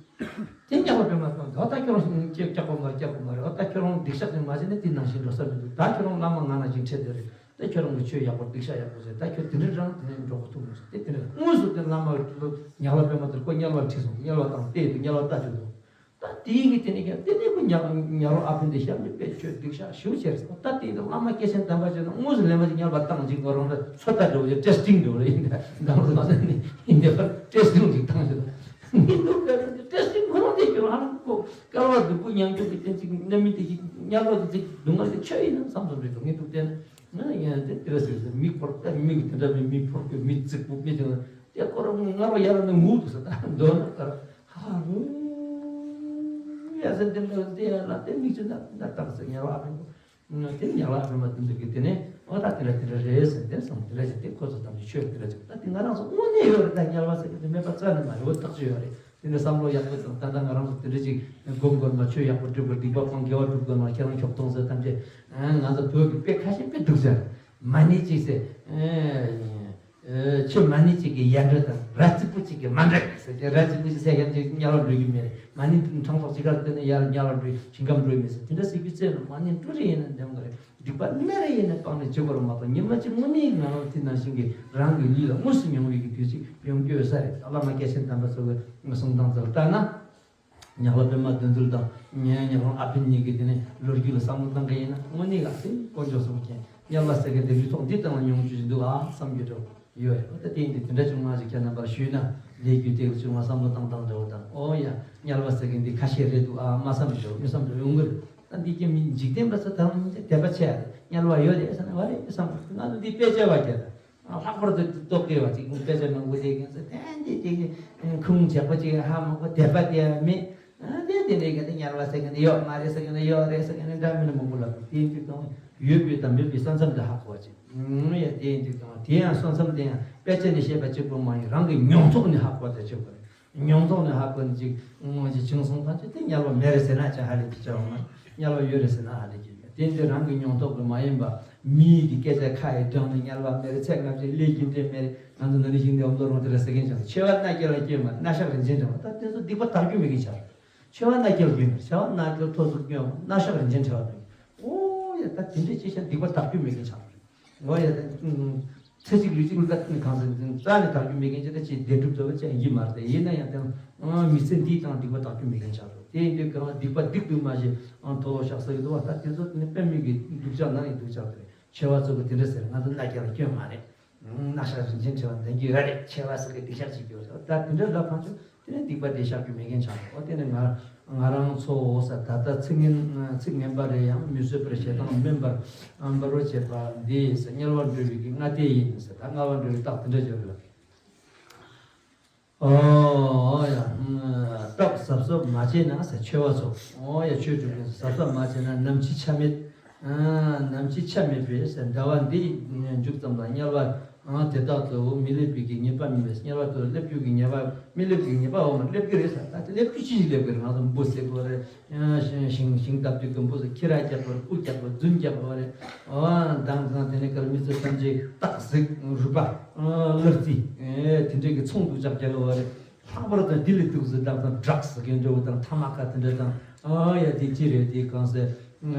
དེ་ཉག་ལ་དཔེ་མ་སོང་ད་ད་ཁྱོད་རང་སྐྱེ་སྐྱག་པ་མ་སྐྱག་པ་མ་རེད། ད་ཁྱོད་རང་སྡིག་བཤགས་ནས་མ་བྱས་ན་དེ་ནང་བཞིན་འགྲོ་ས་མི་འདུག་ད་ཁྱོད་རང་བླ་མ་ང་ནང་བཞིན་ཁྲིད་དེ་རེད། ད་ཁྱོད་རང་གི་ཆོས་ཡག་པོ་སྡིག་བཤགས་ཡག་པོ་བྱས་ད་ཁྱོད་དེ་འདྲ་རང་དེ་ནས་འགྲོ་གི་ཐུབ་མ་སོང་དེ་དེ་འདྲ་དངོས་སུ་དེ་བླ་མ་ཉག་ལ་དཔེ་མ་དེར་ཁོ་དམྱལ་བ་ཁྲིད་སོང་དམྱལ་བ་དང་བལྟས་དུས་དམྱལ་བ་ལྟ་བཅུག་སོང་། ད་དེའི་གི་དེ་ནས་ཀྱང་དེ་ནས་ཁོ་ཉག་ཉག་རོ་ཨ་ཕན་དེ་ཤར་ནས་དཔེ་ཆོས་སྡིག་བཤགས་ཞུ་བྱས་སོང་། ད་དེ་ཡིན་དུས་བླ་མ་སྐྱེས་ཆེན་དམ་པ་བྱས་ན་དངོས་སུ་ལེན་པ་ཅིག་དམྱལ་བ་བཏང་ཅིག་ཁོ་རང་ཚོ་ཚོད་ལྟ་འགྲོ་བའི་ཊེ་སི་ཊིང་འགྲོ་རེད། ཡིན་ད་འདང་ལ་ནི་ཡིན་དེ་པར་ཊེ་སི་ཊིང་ཅིག་བཏང་ཞིག་ངས་འདུག་ལྟ་རེད། ཊེ་སི་ཊིང་ཁོ་རང་དེ་ཁྱོད་ཧ་ལམ་ཁོ་སྐལ་བ་སྡུག་པོ་མྱང་རྒྱུ་གི་རྟེན་ཅིག་རྣམ་སྨིན་དེ་ཞིག་དམྱལ་བ་དེ་ཅིག་སྡུག་བསྔལ་དེ་ཆོས་ཡིན་ནམ་བསམ་བསམ་རེད་འདུག་ངས་འདུག་བལྟས་ན་ང་ཡང་དེ་དེ་ར་ཟེར་ཟེར་མི་འཁོར་ད་མི་གི་དེ་འདྲ་མི་མི་འཁོར་གི་མི་རྫིག་པོ་མི་དེ་དེ་ཁོ་རང་ངར་བ་ཡར་ནས་ངུ་འདུག་ས་ད་མདོར་ན་ལྟར། ཧ་རུ། ཡ་ཟེར་འདི་འདྲ་འདི་ཡ་ལ་དེ་མིག་ཆུ་ན་ན་བཏང་ཟེར་ཉལ་བ་ཨ་ཕན་པོ། དེ་ཉལ་བ་ཨ་ཕན་པ་འདི་འདྲ་གི་དེ་ནས་ཨོ་ད་དེ་འདྲ་དེ་འདྲ་རེད་ཟེར་དེ་སོང་དེ་འདྲ་ཞིག་དེ་ཁོ་ཚོ་ཐམས་ཅད་ཆོས་དེ་འདྲ་ཞིག་ད་དེ་ང་རང་ཚོ་དངོས་གནས་ཡོད་རེད། ད་ཉལ་བ་ཟེར་གི་དེ་མེད་པ་རྩ་ནས་མ་རེད། འོ་ཐག་ཆོད་ཡོད་རེད། དེ་འདྲ་བསམ་བློ་ཡག་པོ་བཏང་ད་ལྟ་ང་རང་ཚོ་དེ་འདྲ་ཞིག་སྒོམ་དགོས་མ་ཆོས་ཡག་པོ་སྒྲུབ་དགོས་སྡིག་པ་སྤང་དགེ་བ་སྒྲུབ་དགོས་མ་ཁྱེད་རང་ཁྱོག་གཏོང་ཟེར་ཐམས་ཅད་ང་ཚོ་བོད་ཀྱི་དཔེ་ཁ་ཤས་དཔེ་འདུག་ཟེར། མ་ཎི་གཅིག་ཟེར། ཨེ། ཨེ། ཆོས་མ་ཎི་གཅིག་གི་ཡ་འདྲ་དང་ར་གཅིག་པུ་གཅིག་གི་མ་འདྲ་ཟེར་ཏེ་ར་གཅིག་པུ་གཅིག་ཟེར་ཡང་ཅིག་དམྱལ་བ་འགྲོ་རྒྱུ་མེད། མ་ཎི་ཕྲེང་ཐོག་གཅིག་གར་བལྟས་ན་ཡར་དམྱལ་བ་འགྲོ་ཞིང་ཁམས་འགྲོ་ཡི་མེད་ཟེར་དེ་འདྲ་ཟེར་རྒྱུ་བཙལ་ན་མ་ཎི་འབྲུ་རེ་ཡིན་ན་འདེམས་གི་རེད། སྡིག་པ་སྣ་རེ་ཡིན་ན་སྤང་ནས་བྱེད་དགོས་ར་མ་གཏོགས་ཉི་མ་གཅིག་དངོས་གནས་ང་རང་དེ་ནང་བཞིན་གྱི་རང་གི་ལུས་ལ་དངོས་སུ་མྱོང་བའི་གི་དུས་ཚིགས་ཡོང་རྒྱུ་ཡོད་ས་རེད། བླ་མ་སྐྱེས་ཆེན་དམ་པ་ཚོ་གི་གསུང་སྟངས་ཚོ་ལ་ལྟ་ན། ཉག་ལ་པདྨ་བདུད་འདུལ་དང་ཉེ་ཉག་རོང་ཨ་ཕན་གཉིས་ཀྱི་དེ་ནས་ལོ་རྒྱུས་ལ་བསམ་བློ་བཏང་གི་ཡིན་ན་དངོས་གནས་ལ་སེ་དཀོན་མཆོག་གསུམ་མཁྱེན་དམྱལ་བ་ཟེར་མཁན་དེ་ལུས་ཐོག་འདི་ཙམ་ལ་མྱོང་རྒྱུ་ཞིག་འདུག་ཨ་བསམ་རྒྱུ་འདྲ་ཡོད་རེད། ད་དེ་ཡིན་དུས་དེ་འདྲ་བྱུང་ན་ཞིག་ཁྱེད་རྣམ་པར་ཞུས་ན་ལས་རྒྱུ་དེ་ཚོ་ང་བསམ་བློ་བཏང་བཏང་འདྲ་བོ་དང་ཨོ་ཡ་དམྱལ་བ་ཟེར་མཁན་འདི་ཁ་ཤས་རེད་འདུག་ཨ་མ་བསམ་རྒྱུ་འདྲ་བོ་མི་བསམ་འདྲ་ཡོང་གི་རེད། ད་འདི་ཀྱི་མི་འཇིག་རྟེན་པ་ཚོ་དང་དད་པ་ཆེ་ཡ་རེད། དམྱལ་བ་ཡོད་རེད་བསམ་ན་བ་རེད་བསམ་ང་ཚོ་འདི་དཔེ་ཆ་བ་རྒྱ་ད། ལྷག་པར་དུ་རྟོག་གེ་བ་ཅིག་དཔེ་ཆ་མང་པོ་བལྟས་མཁན་ཚོ་དེ་འདི་ཅིག་ཁུངས་དྲག་པོ་ཅིག་ཧ་མ་གོ་དད་པ་དེ་མེད། དེ་དེ་འདྲའི་ག་དེ་དམྱལ་བ་ཟེར་མཁན་དེ་ཡོད་མ་རེད་ཟེར་མཁན་དེ་ཡོད་རེད་ཟེར་མཁན་དེ་འདྲ་མིན་ན་མང་པོ་ལབ་དེ་དུས་ཙང་ཡོད་པའི་དང་མེད་པའི་ས་མཚམས་དེ་ཧ་གོ་བ་ཅིག་ཡ་དེ་དུས་ཙང་དེ་ཡང་ས་མཚམས་དེ་ཡང་དཔེ་ཆ་ནས་བཤད་པ་གཅིག་པོ་མ་ཡིན་རང་གི་མྱོང་ཐོག་ནས་ཧ་གོ་བ་དེ་གཅིག་པོ་རེད། མྱོང་ཐོག་ནས་ཧ་གོ་ནས་ཅིག་ངོ་ཅིག་བྱུང་སོང་ཐམས་ཅད་དེ་དམྱལ་བ་མེད་རེད་ཟེར་ན་ཅང་ཧ་ལས་ཀྱི་བྱ་བ་མ་རེད། དམྱལ་བ་ཡོད་རེད་ཟེར་ན་ཧ་ལས་ཀྱི་མེད། དེ་འདི་རང་གི་མྱོང་ཐོག་གི་མ་ཡིན་པ་མིའི་གི་སྐད་ཆ་ཁ་ཡི་བགྲང་ནས་དམྱལ་བ་མེད་རེད། ཚེ་སྔ་ཕྱི་ལས་ཀྱི་འབྲས་མེད་རེད། ང་ཚོ་འདི་ནས་ཞིང་འདི་འོམ་དུ་རུང་དེ་རེད་ཟེར་མཁན་ཅང་། མཆེ་བ་སྣ་བརྒྱ་ལ་སྐྱེས་མ་སྣ་ཞག་རིན་ཆེན་འདྲ་བ། ད་དེ་ཚོ་སྡིག་པ་དག་རྒྱུ་མེད་མཁན་ཆགས་རེད། མཆེ་བ་སྣ་བརྒྱ་ལ་སྐྱེས་མ་མཆེ་བ་སྣ་བརྒྱ་ཐོར་ཚུགས་སྐྱོན་མ་སྣ་ཞག་རིན་ཆེན་ཕྲེང་བ་འདྲ་བ། ཨོ་ཡ་ད་དེ་འདྲས་ཅི་བྱ་སྡིག་པ་དག་རྒྱུ་མེད་མཁན་ཆགས་རེད། འོ་ཡ་ད། ཚེ་གཅིག་ལུས་གཅིག་ལ་ད་གང་ཟེར་རྩ་ནས་དག་རྒྱུ་མེད་མཁན་ཅིག་ད་ཅིག་བདེན་གྲུབ་ཚོ་བ་ཅན་ཡིན་མ་རེད། ཡིན་ན་ཡང་དེ་མི་ཚེ་འདིའི་སྟེང་སྡིག་པ་དག་རྒྱུ་མེད་མཁན་ཆགས་འགྲོ། དེ་ཡིན་དུས་གང་སྡིག་པ་སྡིག་ཏུ་མ་བྱས་ཨང་མཐོལ་ལོ་བཤགས་ས་ཡོད་དོ་བ། ད་དེ་ཚོ་ནི་དཔེ་མི་སྲིད་སྡུག་ཅག་ན་ཡང་སྡུག་ཅག་དེ་རེད། མཆེ་བ་ཚོ་གི་དེ་འདྲ་ཟེར་ང་ཚོ་སྣ་བརྒྱ་ལ་སྐྱོན་མ་རེད། སྣ་ཞག་རིན་ཆེན་ཕྲེང་བ་འདོན་གྱི་ཡོད་རེད། མཆེ་བ་ཟེར་གི་སྡིག་བཤགས་བྱེད་ཀྱི་ཡོད་རེད། ད་དེ་འདྲ་ལབ་ཕན་ཆོད། དེ་ནས་སྡིག་པ་དེ་བཤགས་རྒྱུ་མེད་མཁན་ཆགས་འགྲོ། དེ་ནས་ང་ང་རང་ཚོ་འོ་ས་ད་ལྟ་ཚིག་ངན་ཚིག་ངན་པ་རེ་ཡང་མི་བཟོད་པར་ཞེ་སྡང་དམན་པར་འབར་བར་བྱེད་པ་འདི་ཟེར་དམྱལ་བར་འགྲོ་བའི་གི་སྔ་ལྟས་ཡིན་ཟེར། ད་སྔ་བར་འགྲོ་བའི་རྟགས་དེ་འདྲ་ཅིག་ཡོད་རེད་ལ། ཨོ་ཡ། སྐྲག་གཟབ་གཟབ་མ་བྱས་ན་ཟེར་མཆེ་བ་ཚོ། ཨོ་ཡ་ཆོས་སྒྲུབ་མཁན་ཚོ་གཟབ་གཟབ་མ་བྱས་ན་ནམ་འཆི་ཆ་མེད། ཨ། ནམ་འཆི་ཆ་མེད་པས་ཟེར། འདྲ་བ་འདི་མཇུག་ཙམ་ལ་དམྱལ་བ་ཨ་དེ་དག་ཏུ་མི་སླེབས་པའི་གི་ངེས་པ་མེད་པས། དམྱལ་བ་དུ་སླེབས་རྒྱུ་གི་ངེས་པ་མི་སླེབས་ཀྱི་ངེས་པ་འོ་མ་སླེབས་ཀྱི་རེད་ཟེར། ད་དེ་སླེབས་རྒྱུ་ཅི་ཞིག་སླེབས་ཀྱི་རེད། ང་ཚོ་འབུ་བསད་དགོས་རེད། ཨ་ཤིང་ཤིང་ཤིང་བཏབ་དུས་ཀྱི་འབུ་ཚོ་ཁྱི་ར་རྒྱག་དགོས་རེད། སྤུ་རྒྱག་དགོས་རེད། རྫུན་རྒྱག་དགོས་རེད། ཨ་མདང་དང་དེ་ནས་ཀར་མི་ཚོ་ཐམས་ཅད་སྟག་གཟིག་རུས་པ་ཨ་གླ་རྩི་ཨེ་དེ་འདྲས་ཀྱི་ཚོང་དུ་ཅག་རྒྱག་དགོས་རེད། ལྷག་པར་དུ་ལྡི་ལི་འདུག་ཟེར་དང་དང་ཌྲག་ཟེར་མཁན་འདྲ་བོ་དང་ཐ་མ་ཀ་དེ་འདྲ་དང་། ཨ་ཡ་དེ་ཅི་རེད། དེ་གང་ཟེར།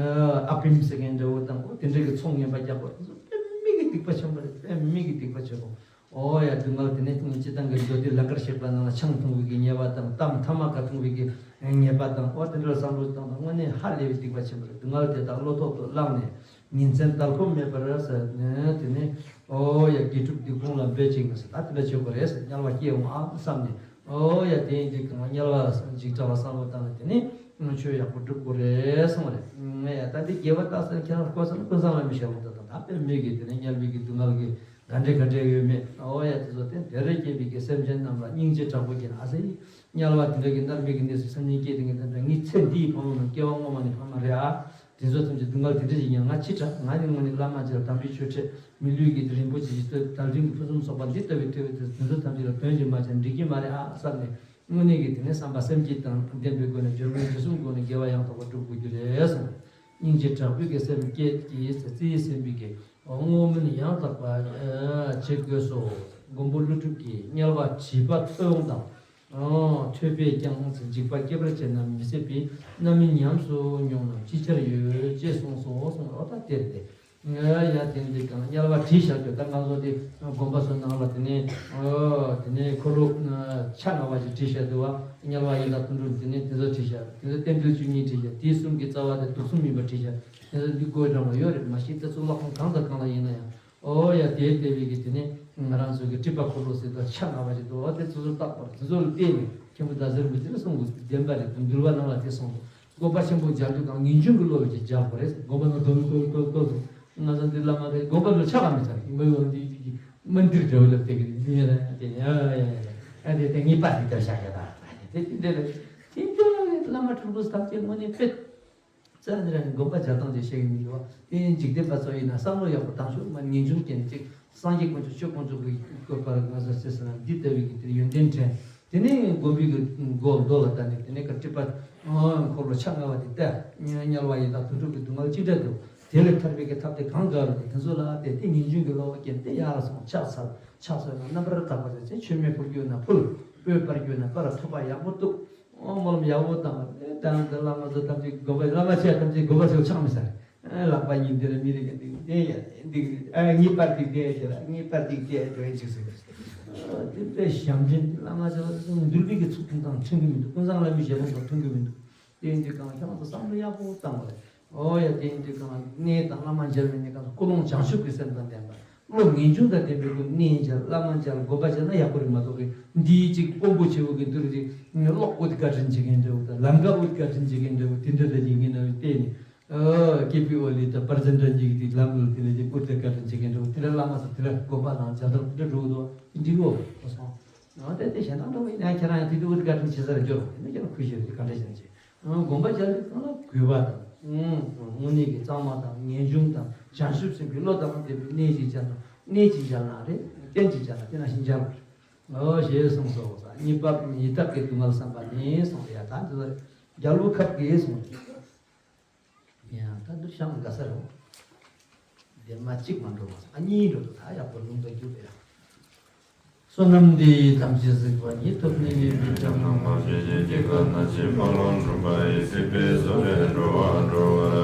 ཨ་ཕིམ་ཟེར་མཁན་འདྲ་བོ་དང་ཨོ་དེ་འདྲ་གི་ཚོང་ངན་པ་རྒྱག་པ་དེ་ཚོ་དཔེ་མི་སྲིད་ཀྱི་སྡིག་པ་ཆེན་པོ་རེད། དཔེ་མི་སྲིད་ཀྱི་སྡིག་པ་ཆེན་པོ། ཨོ་ཡ་སྡུག་བསྔལ་དེ་ནས་སྤྱི་བཏང་གི་མདོ་སྡེ་ལང་ཀར་གཤེགས་པ་ནང་ལ་ཆང་འཐུང་བའི་གི་ཉེས་པ་དང་གཏམ་ཐ་མ་ཀ་འཐུང་བའི་གི་ཉེས་པ་དང་ཨོ་དེ་འདྲ་བསམ་བློ་བཏང་དང་དངོས་གནས་ཧ་ལས་པའི་སྡིག་པ་ཆེན་པོ་རེད། སྡུག་བསྔལ་དེ་དག་བློ་ཐོག་ཏུ་བླངས་ནས། ཉིན་མཚན་དལ་ཁོམ་མེད་པར་ཟེར་ནས་དེ་ནས་ཨོ་ཡ་དགེ་སྒྲུབ་སྡིག་སྤོང་ལ་འབད་ཅིང་ཟེར། ད་དེ་འདྲ་བྱེད་དགོས་རེད་ཟེར། དམྱལ་བ་སྐྱེ་འོང་ཨ་བསམ་ནས་ཨོ་ཡ་དེ་ཡིན་དུས་གང་དམྱལ་བ་འཇིགས་སྐྲག་ལ་བསམ་བློ་བཏང་ནས་དེ་ནས་ཆོས་ཡག་པོ་སྒྲུབ་དགོས་རེད་གསུངས་རེད། ང་ཡ་ད་འདི་དགེ་བ་རྟགས་ཟེར་ཁྱེད་རང་ཁོ་ཚོ་ནི་ཀུན་བཟང་བླ་མའི་ཞལ་ལུང་ད་དང་ད་དཔེ་མེད་གི་དེ་ནས་དམྱལ་བའི་གི་སྡུག་བསྔལ་གི་ག་འདྲས་ག་འདྲས་ཡོད་མེད་ཨོ་ཡ་དེ་ཚོ་དེ་དེ་རེ་སྐྱེས་པའི་གི་སེམས་ཅན་རྣམས་ལ་སྙིང་རྗེ་དྲག་པོ་སྐྱེས་ན་ཨ་ཟེ་ཡི། དམྱལ་བ་དེ་འདྲ་གི་མནར་མེད་ཀྱི་གནས་སུ་སེམས་ཅན་སྐྱེས་དེ་ངས་དེ་འདྲ་ངའི་ཚེ་འདིའི་ཕ་མ་མིན་སྐྱེ་བ་སྔོན་མ་ནས་ཕ་མ་རེད་ཨ། དེ་ཚོ་ཐམས་ཅད་སྡུག་བསྔལ་དེ་འདྲ་ཞིག་མྱངས་ང་ཅི་དྲག་ང་ནི་དངོས་གནས་བླ་མ་མཇལ་དམ་པའི་ཆོས་འཕྲད་མི་ལུས་ཀྱི་རིན་པོ་ཆེ་ཞིག་ཏུ་དལ་འབྱིན་གྱི་ཕུན་སུམ་ཚོགས་པ་འདི་ལྟ་བུའི་ཐོས་པའི་དུས་དེ་ཚོ་ཐམས་ཅད་ལ་དོན་ཞིག་མ་བྱས་འགྲིག་གི་མ་རེད་ཨ་བསམ་ནས་དངོས་གནས་ཀྱི་དེ་ནས་བསམ་པ་སེམས་བསྐྱེད་དང་ལྡན་པའི་སྒོ་ནས་སྦྱོར་དངོས་རྗེས་གསུམ་སྒོ་ནས་དགེ་བ་ཡང་དག་པ་སྒྲུབ་དགོས་རྒྱུ་རེད་གསུངས། སྙིང་རྗེ་དྲག་པོའི་གི་སེམས་བསྐྱེད་ཀྱིས་བརྩེ་བའི་སེམས་པའི་གི་བསྔོ་སྨོན་ཡང་དག་པ་བྱེད་དགོས་སོ། མགོན་པོ་ཀླུ་སྒྲུབ་ཀྱིས་དམྱལ་བ་བྱིས་པ་ཐོས་འོང་དང་། ཨོ། ཐོས་པས་ཀྱང་འཇིགས་པ་སྐྱེད་པར་བྱེད་ན་མི་བཟད་པའི་རྣམ་སྨིན་ཉམས་སུ་མྱོང་རྣམས་ཅིའི་ཕྱིར་ཡོད་ཅེས་གསུངས་སོ་གསུངས་རོ། ད་དེར་ཏེ། ཡ་དེ་འདི་གང་དམྱལ་བ་བྲིས་བཞག་རྒྱུ་ད་ང་ཚོ་དེ་དགོན་པ་ཚོ་ནང་ལ་དེ་ནས་ཨོ་དེ་ནས་འཁོར་ལོ་ཆ་ལྔ་པ་ཞིག་བྲིས་བཞག་འདུག་བ། དམྱལ་བ་ཡི་དྭགས་དུད་འགྲོ་དེ་ནས་དེ་ཚོ་བྲིས་བཞག་དེ་ཚོ་རྟེན་འབྲེལ་བཅུ་གཉིས་བྲིས་བཞག་དེའི་གསུམ་གྱི་རྩ་བ་དེ་དུག་གསུམ་ཡིན་པ་བྲིས་བཞག་དེ་ཚོ་འདི་བཀོད་དྲངས་པ་ཡོད་རེད། མ་གཞི་དེ་ཚོ་ཀློག་ཁང་གང་དང་གང་ལ་ཡིན་ན་ཡང་། ཨོ་ཡ་དེའི་ལྟེ་བའི་གི་དེ་ནས་ང་རང་ཚོ་གི་སྒྲིབ་པ་འཁོར་ལོ་ཟེར་དུས་ཆ་ལྔ་པ་ཞིག་འདུག་ཨོ་དེ་ཚོ་ཚོ་བརྟག་པར་དེ་ཚོ་ལ་བལྟས་ནས་མཁན་པོ་ཟླ་ཟེར་མི་དེ་ལ་གསུང་དགོས་བདེན་པ་རེད། དུ་འདུལ་བ་ནང་ལ་དེ་གསུངས་འདུག་དགོངས་པ་ཆེན་པོ་མཇལ་དུས་གང་ངེས་འབྱུང་གི་བློ་ལ་ཅིག་མཇལ་དགོས་རེད། དགོངས་པ་ནང་དོན་དོན་དོན་དོན་ང་ཚོ་འདི་བླ་མ་གི་དགོངས་པ་ལ་ཆ་ག་མི་ཚར་ཡིན་པ་ཡོང་འདི་འདི་གི་མ་འདིར་འདྲ་བ་ལ་བལྟས་གི་འདི་ཡ་ཡ་ཡ་ཡ་ཨ་དེ་དེ་ངེས་པ་འདི་ལྟར་བཞག་ཡ་ད་དེ་དེ་འདྲ་རེད། དེ་འདྲ་བླ་མ་དྲུག་པོ་ཐམས་ཅད་དངོས་གནས་དཔེ། རྩ་ནས་རང་གི་དགོངས་པ་བྱ་སྟངས་ཅིག་བཤད་ཀྱི་མི་འདུག་བ། དེ་ཡིན་འཇིག་རྟེན་པ་ཚོ་ཡིན་ན་བསམ་བློ་ཡག་པོ་བཏང་ཤོག་ང་ངེས་འབྱུང་སྐྱེས་ནས་ཅིག་སངས་རྒྱས་དཀོན་མཆོག་ཆོས་དཀོན་མཆོག་གི་བཀོད་པར་ང་ཚོ་ཟེར་ཟེར་ན་འདི་ལྟ་བུའི་གི་དེ་ཡོན་ཏན་དྲན། དེ་ནས་མགོན་པོའི་གི་མགོ་མདོ་ལ་བལྟ་ནས་དེ་ནས་ཀ་སྒྲིབ་པ་འཁོར་ལོ་ཆ་ལྔ་པ་དེ་བལྟ། དམྱལ་བ་ཡི་དྭགས་དུད་འགྲོ་གི་སྡུག་བསྔལ་ཅི་འདྲ་འདུག་དེ་ལས་ཐར་བའི་གི་ཐབས་དེ་གང་དགའ་རུ་དེ་དེ་ཚོ་ལ་བལྟས་ཏེ་ངེས་འབྱུང་གི་བློ་སྐྱེས་ཏེ་ཡར་སོང་ཕྱག་འཚལ་ཕྱག་འཚལ་ན་རྣམ་པར་དག་པར་བྱས་ཚེ་མཆོད་མེ་ཕུལ་རྒྱུ་ན་ཕུལ། སྤོས་སྤར་རྒྱུ་ན་སྤར། ཐུབ་པ་ཡག་པོ་གཏུབ། ཨོ་སྨོན་ལམ་ཡག་པོ་བཏང་བ་རེད། ད་ནང་དུ་བླ་མ་ཚོ་ཐམས་ཅད་དགོན་པ་བླ་མ་ཆེ་ཐམས་ཅད་དགོན་པ་ཚོ་ཆགས་མི་ཟེར། ཨ་ལག་པ་གཉིས་འདི་རེད་མི་རེད་ག་འདི་འདི་ཡ་འདི་རེད། ཨ་ངའི་པར་ཏིག་དེ་ཡ་ཞེ་ལ་ངའི་པར་ཏིག་དེ་ཡ་དེ་བས་ཅིག་ཟེར། ཨ་དེ་དཔེ་ཞབས་འདྲེན་བླ་མ་ཚོ་འདུལ་བའི་གི་ཚུལ་ཁྲིམས་དང་མཐུན་གི་མི་འདུག་ཀུན་བཟང་བླ་མའི་ཞལ་ལུང་དང་མཐུན་གི་མི་འདུག་དེ་ཡིན་དུས་གང་ཁྱེད་རང་ཚོ་བསམ་བློ་ཡག་པོ་བཏང་བ་རེད། ཨོ་ཡ་དེ་ཡིན་དུས་གང་གནས་དང་བླ་མ་མཇལ་བའི་གནས་སྐབས་སུ་ཀུན་སློང་བྱང་ཆུབ་ཀྱི་སེམས་དང་ལྡན་པ། བློ་ངེས་འབྱུང་དང་ལྡན་པའི་སྒོ་ནས་མཇལ་བླ་མ་མཇལ་དགོན་པ་མཇལ་ན་ཡག་པོ་རེད་མ་གཏོགས་གི་འདིའི་གཅིག་དཔོན་པོ་ཆེ་བོ་གི་འདི་རུ་ཅིག་གློག་འོད་བཀའ་དྲིན་བྱེད་མཁན་འདྲ་བོ་དང་ལམ་ཀ་འོད་བཀའ་དྲིན་བྱེད་མཁན་འདྲ་བོ་དེ་འདྲ་ལ་ཡིན་མཁན་འདྲ་བོ་བལྟས་ནས་ཨ་ཀེ་པི་ཨོ་ལི་དང་པར་ཛན་འདྲ་གཉིས་ཀྱི་དེ་ལམ་ལ་དེ་ལ་ཅིག་འོད་ཀྱི་བཀའ་དྲིན་བྱེད་མཁན་འདྲ་བོ་དེ་འདྲ་བླ་མ་ཚོ་དེ་འདྲ་དགོན་པ་ནང་མཇལ་དར་དེ་འདྲ་འགྲོ་གི་འདུག་འདི་གོ་ཨོ་སོང་ཨ་དེ་དེ་གཞན་དང་འདྲ་བོ་ཡིན་ན་ཁྱེད་རང་ཡང་དེ་འདྲ་འོད་ཀྱི་བཀའ་དྲིན་བྱེད་ས་རེ་འབྱོར་དེ་འདྲ་ཁྱེད་རང་ཁུལ་བཞེས་རེ་ག་འདྲ་བྱེད་ན་བྱེད། དགོངས་པ་འཇལ་དུས་ཚང་ལ་གུས་པ་དང་། དངོས་གནས་ཀྱི་གཙང་མ་དང་ངེས་འབྱུང་དང་བྱང་ཆུབ་སེམས་ཀྱི་བློ་དང་ལྡན་པའི་གནས་ཅིག་མཇལ་ན་གནས་ཅིག་མཇལ་ན་རེད། རྟེན་ཅིག་མཇལ་ན་དེ་ནང་བཞིན་མཇལ་བ་རེད། ཨོ་ཞེས་གསུངས་སོ། གཉིས་པ་ཡི་དྭགས་ཀྱི་སྡུག་བསྔལ་བསམ་པ་ནི་གསུངས་ཡ། ད་འདི་ལ་རྒྱལ་པོ་ཁབ་ཀྱིས་གསུངས། ཡང་ད་འདིར་ཤང་དགའ་ས་རེད། འདིར་མ་གཅིག་མ་འགྲོ་བ་ཨ་གཉིས་འགྲོ་དུ་ད་ཡག་པོ་ལུང་དུ་རྒྱུ་རེད། བསོད་ནམས་འདི་ཡིས་ཐམས་ཅད་གཟིགས་པ་ཉིད། ཐོབ་ནས་ཉེས་པའི་དགྲ་རྣམས་ཕམ་བྱས་ཏེ། སྐྱེ་རྒ་ན་འཆིའི་རྦ་ཀློང་འཁྲུགས་པ་ཡི། སྲིད་པའི་མཚོ་ལས་འགྲོ་བ་སྒྲོལ་བར་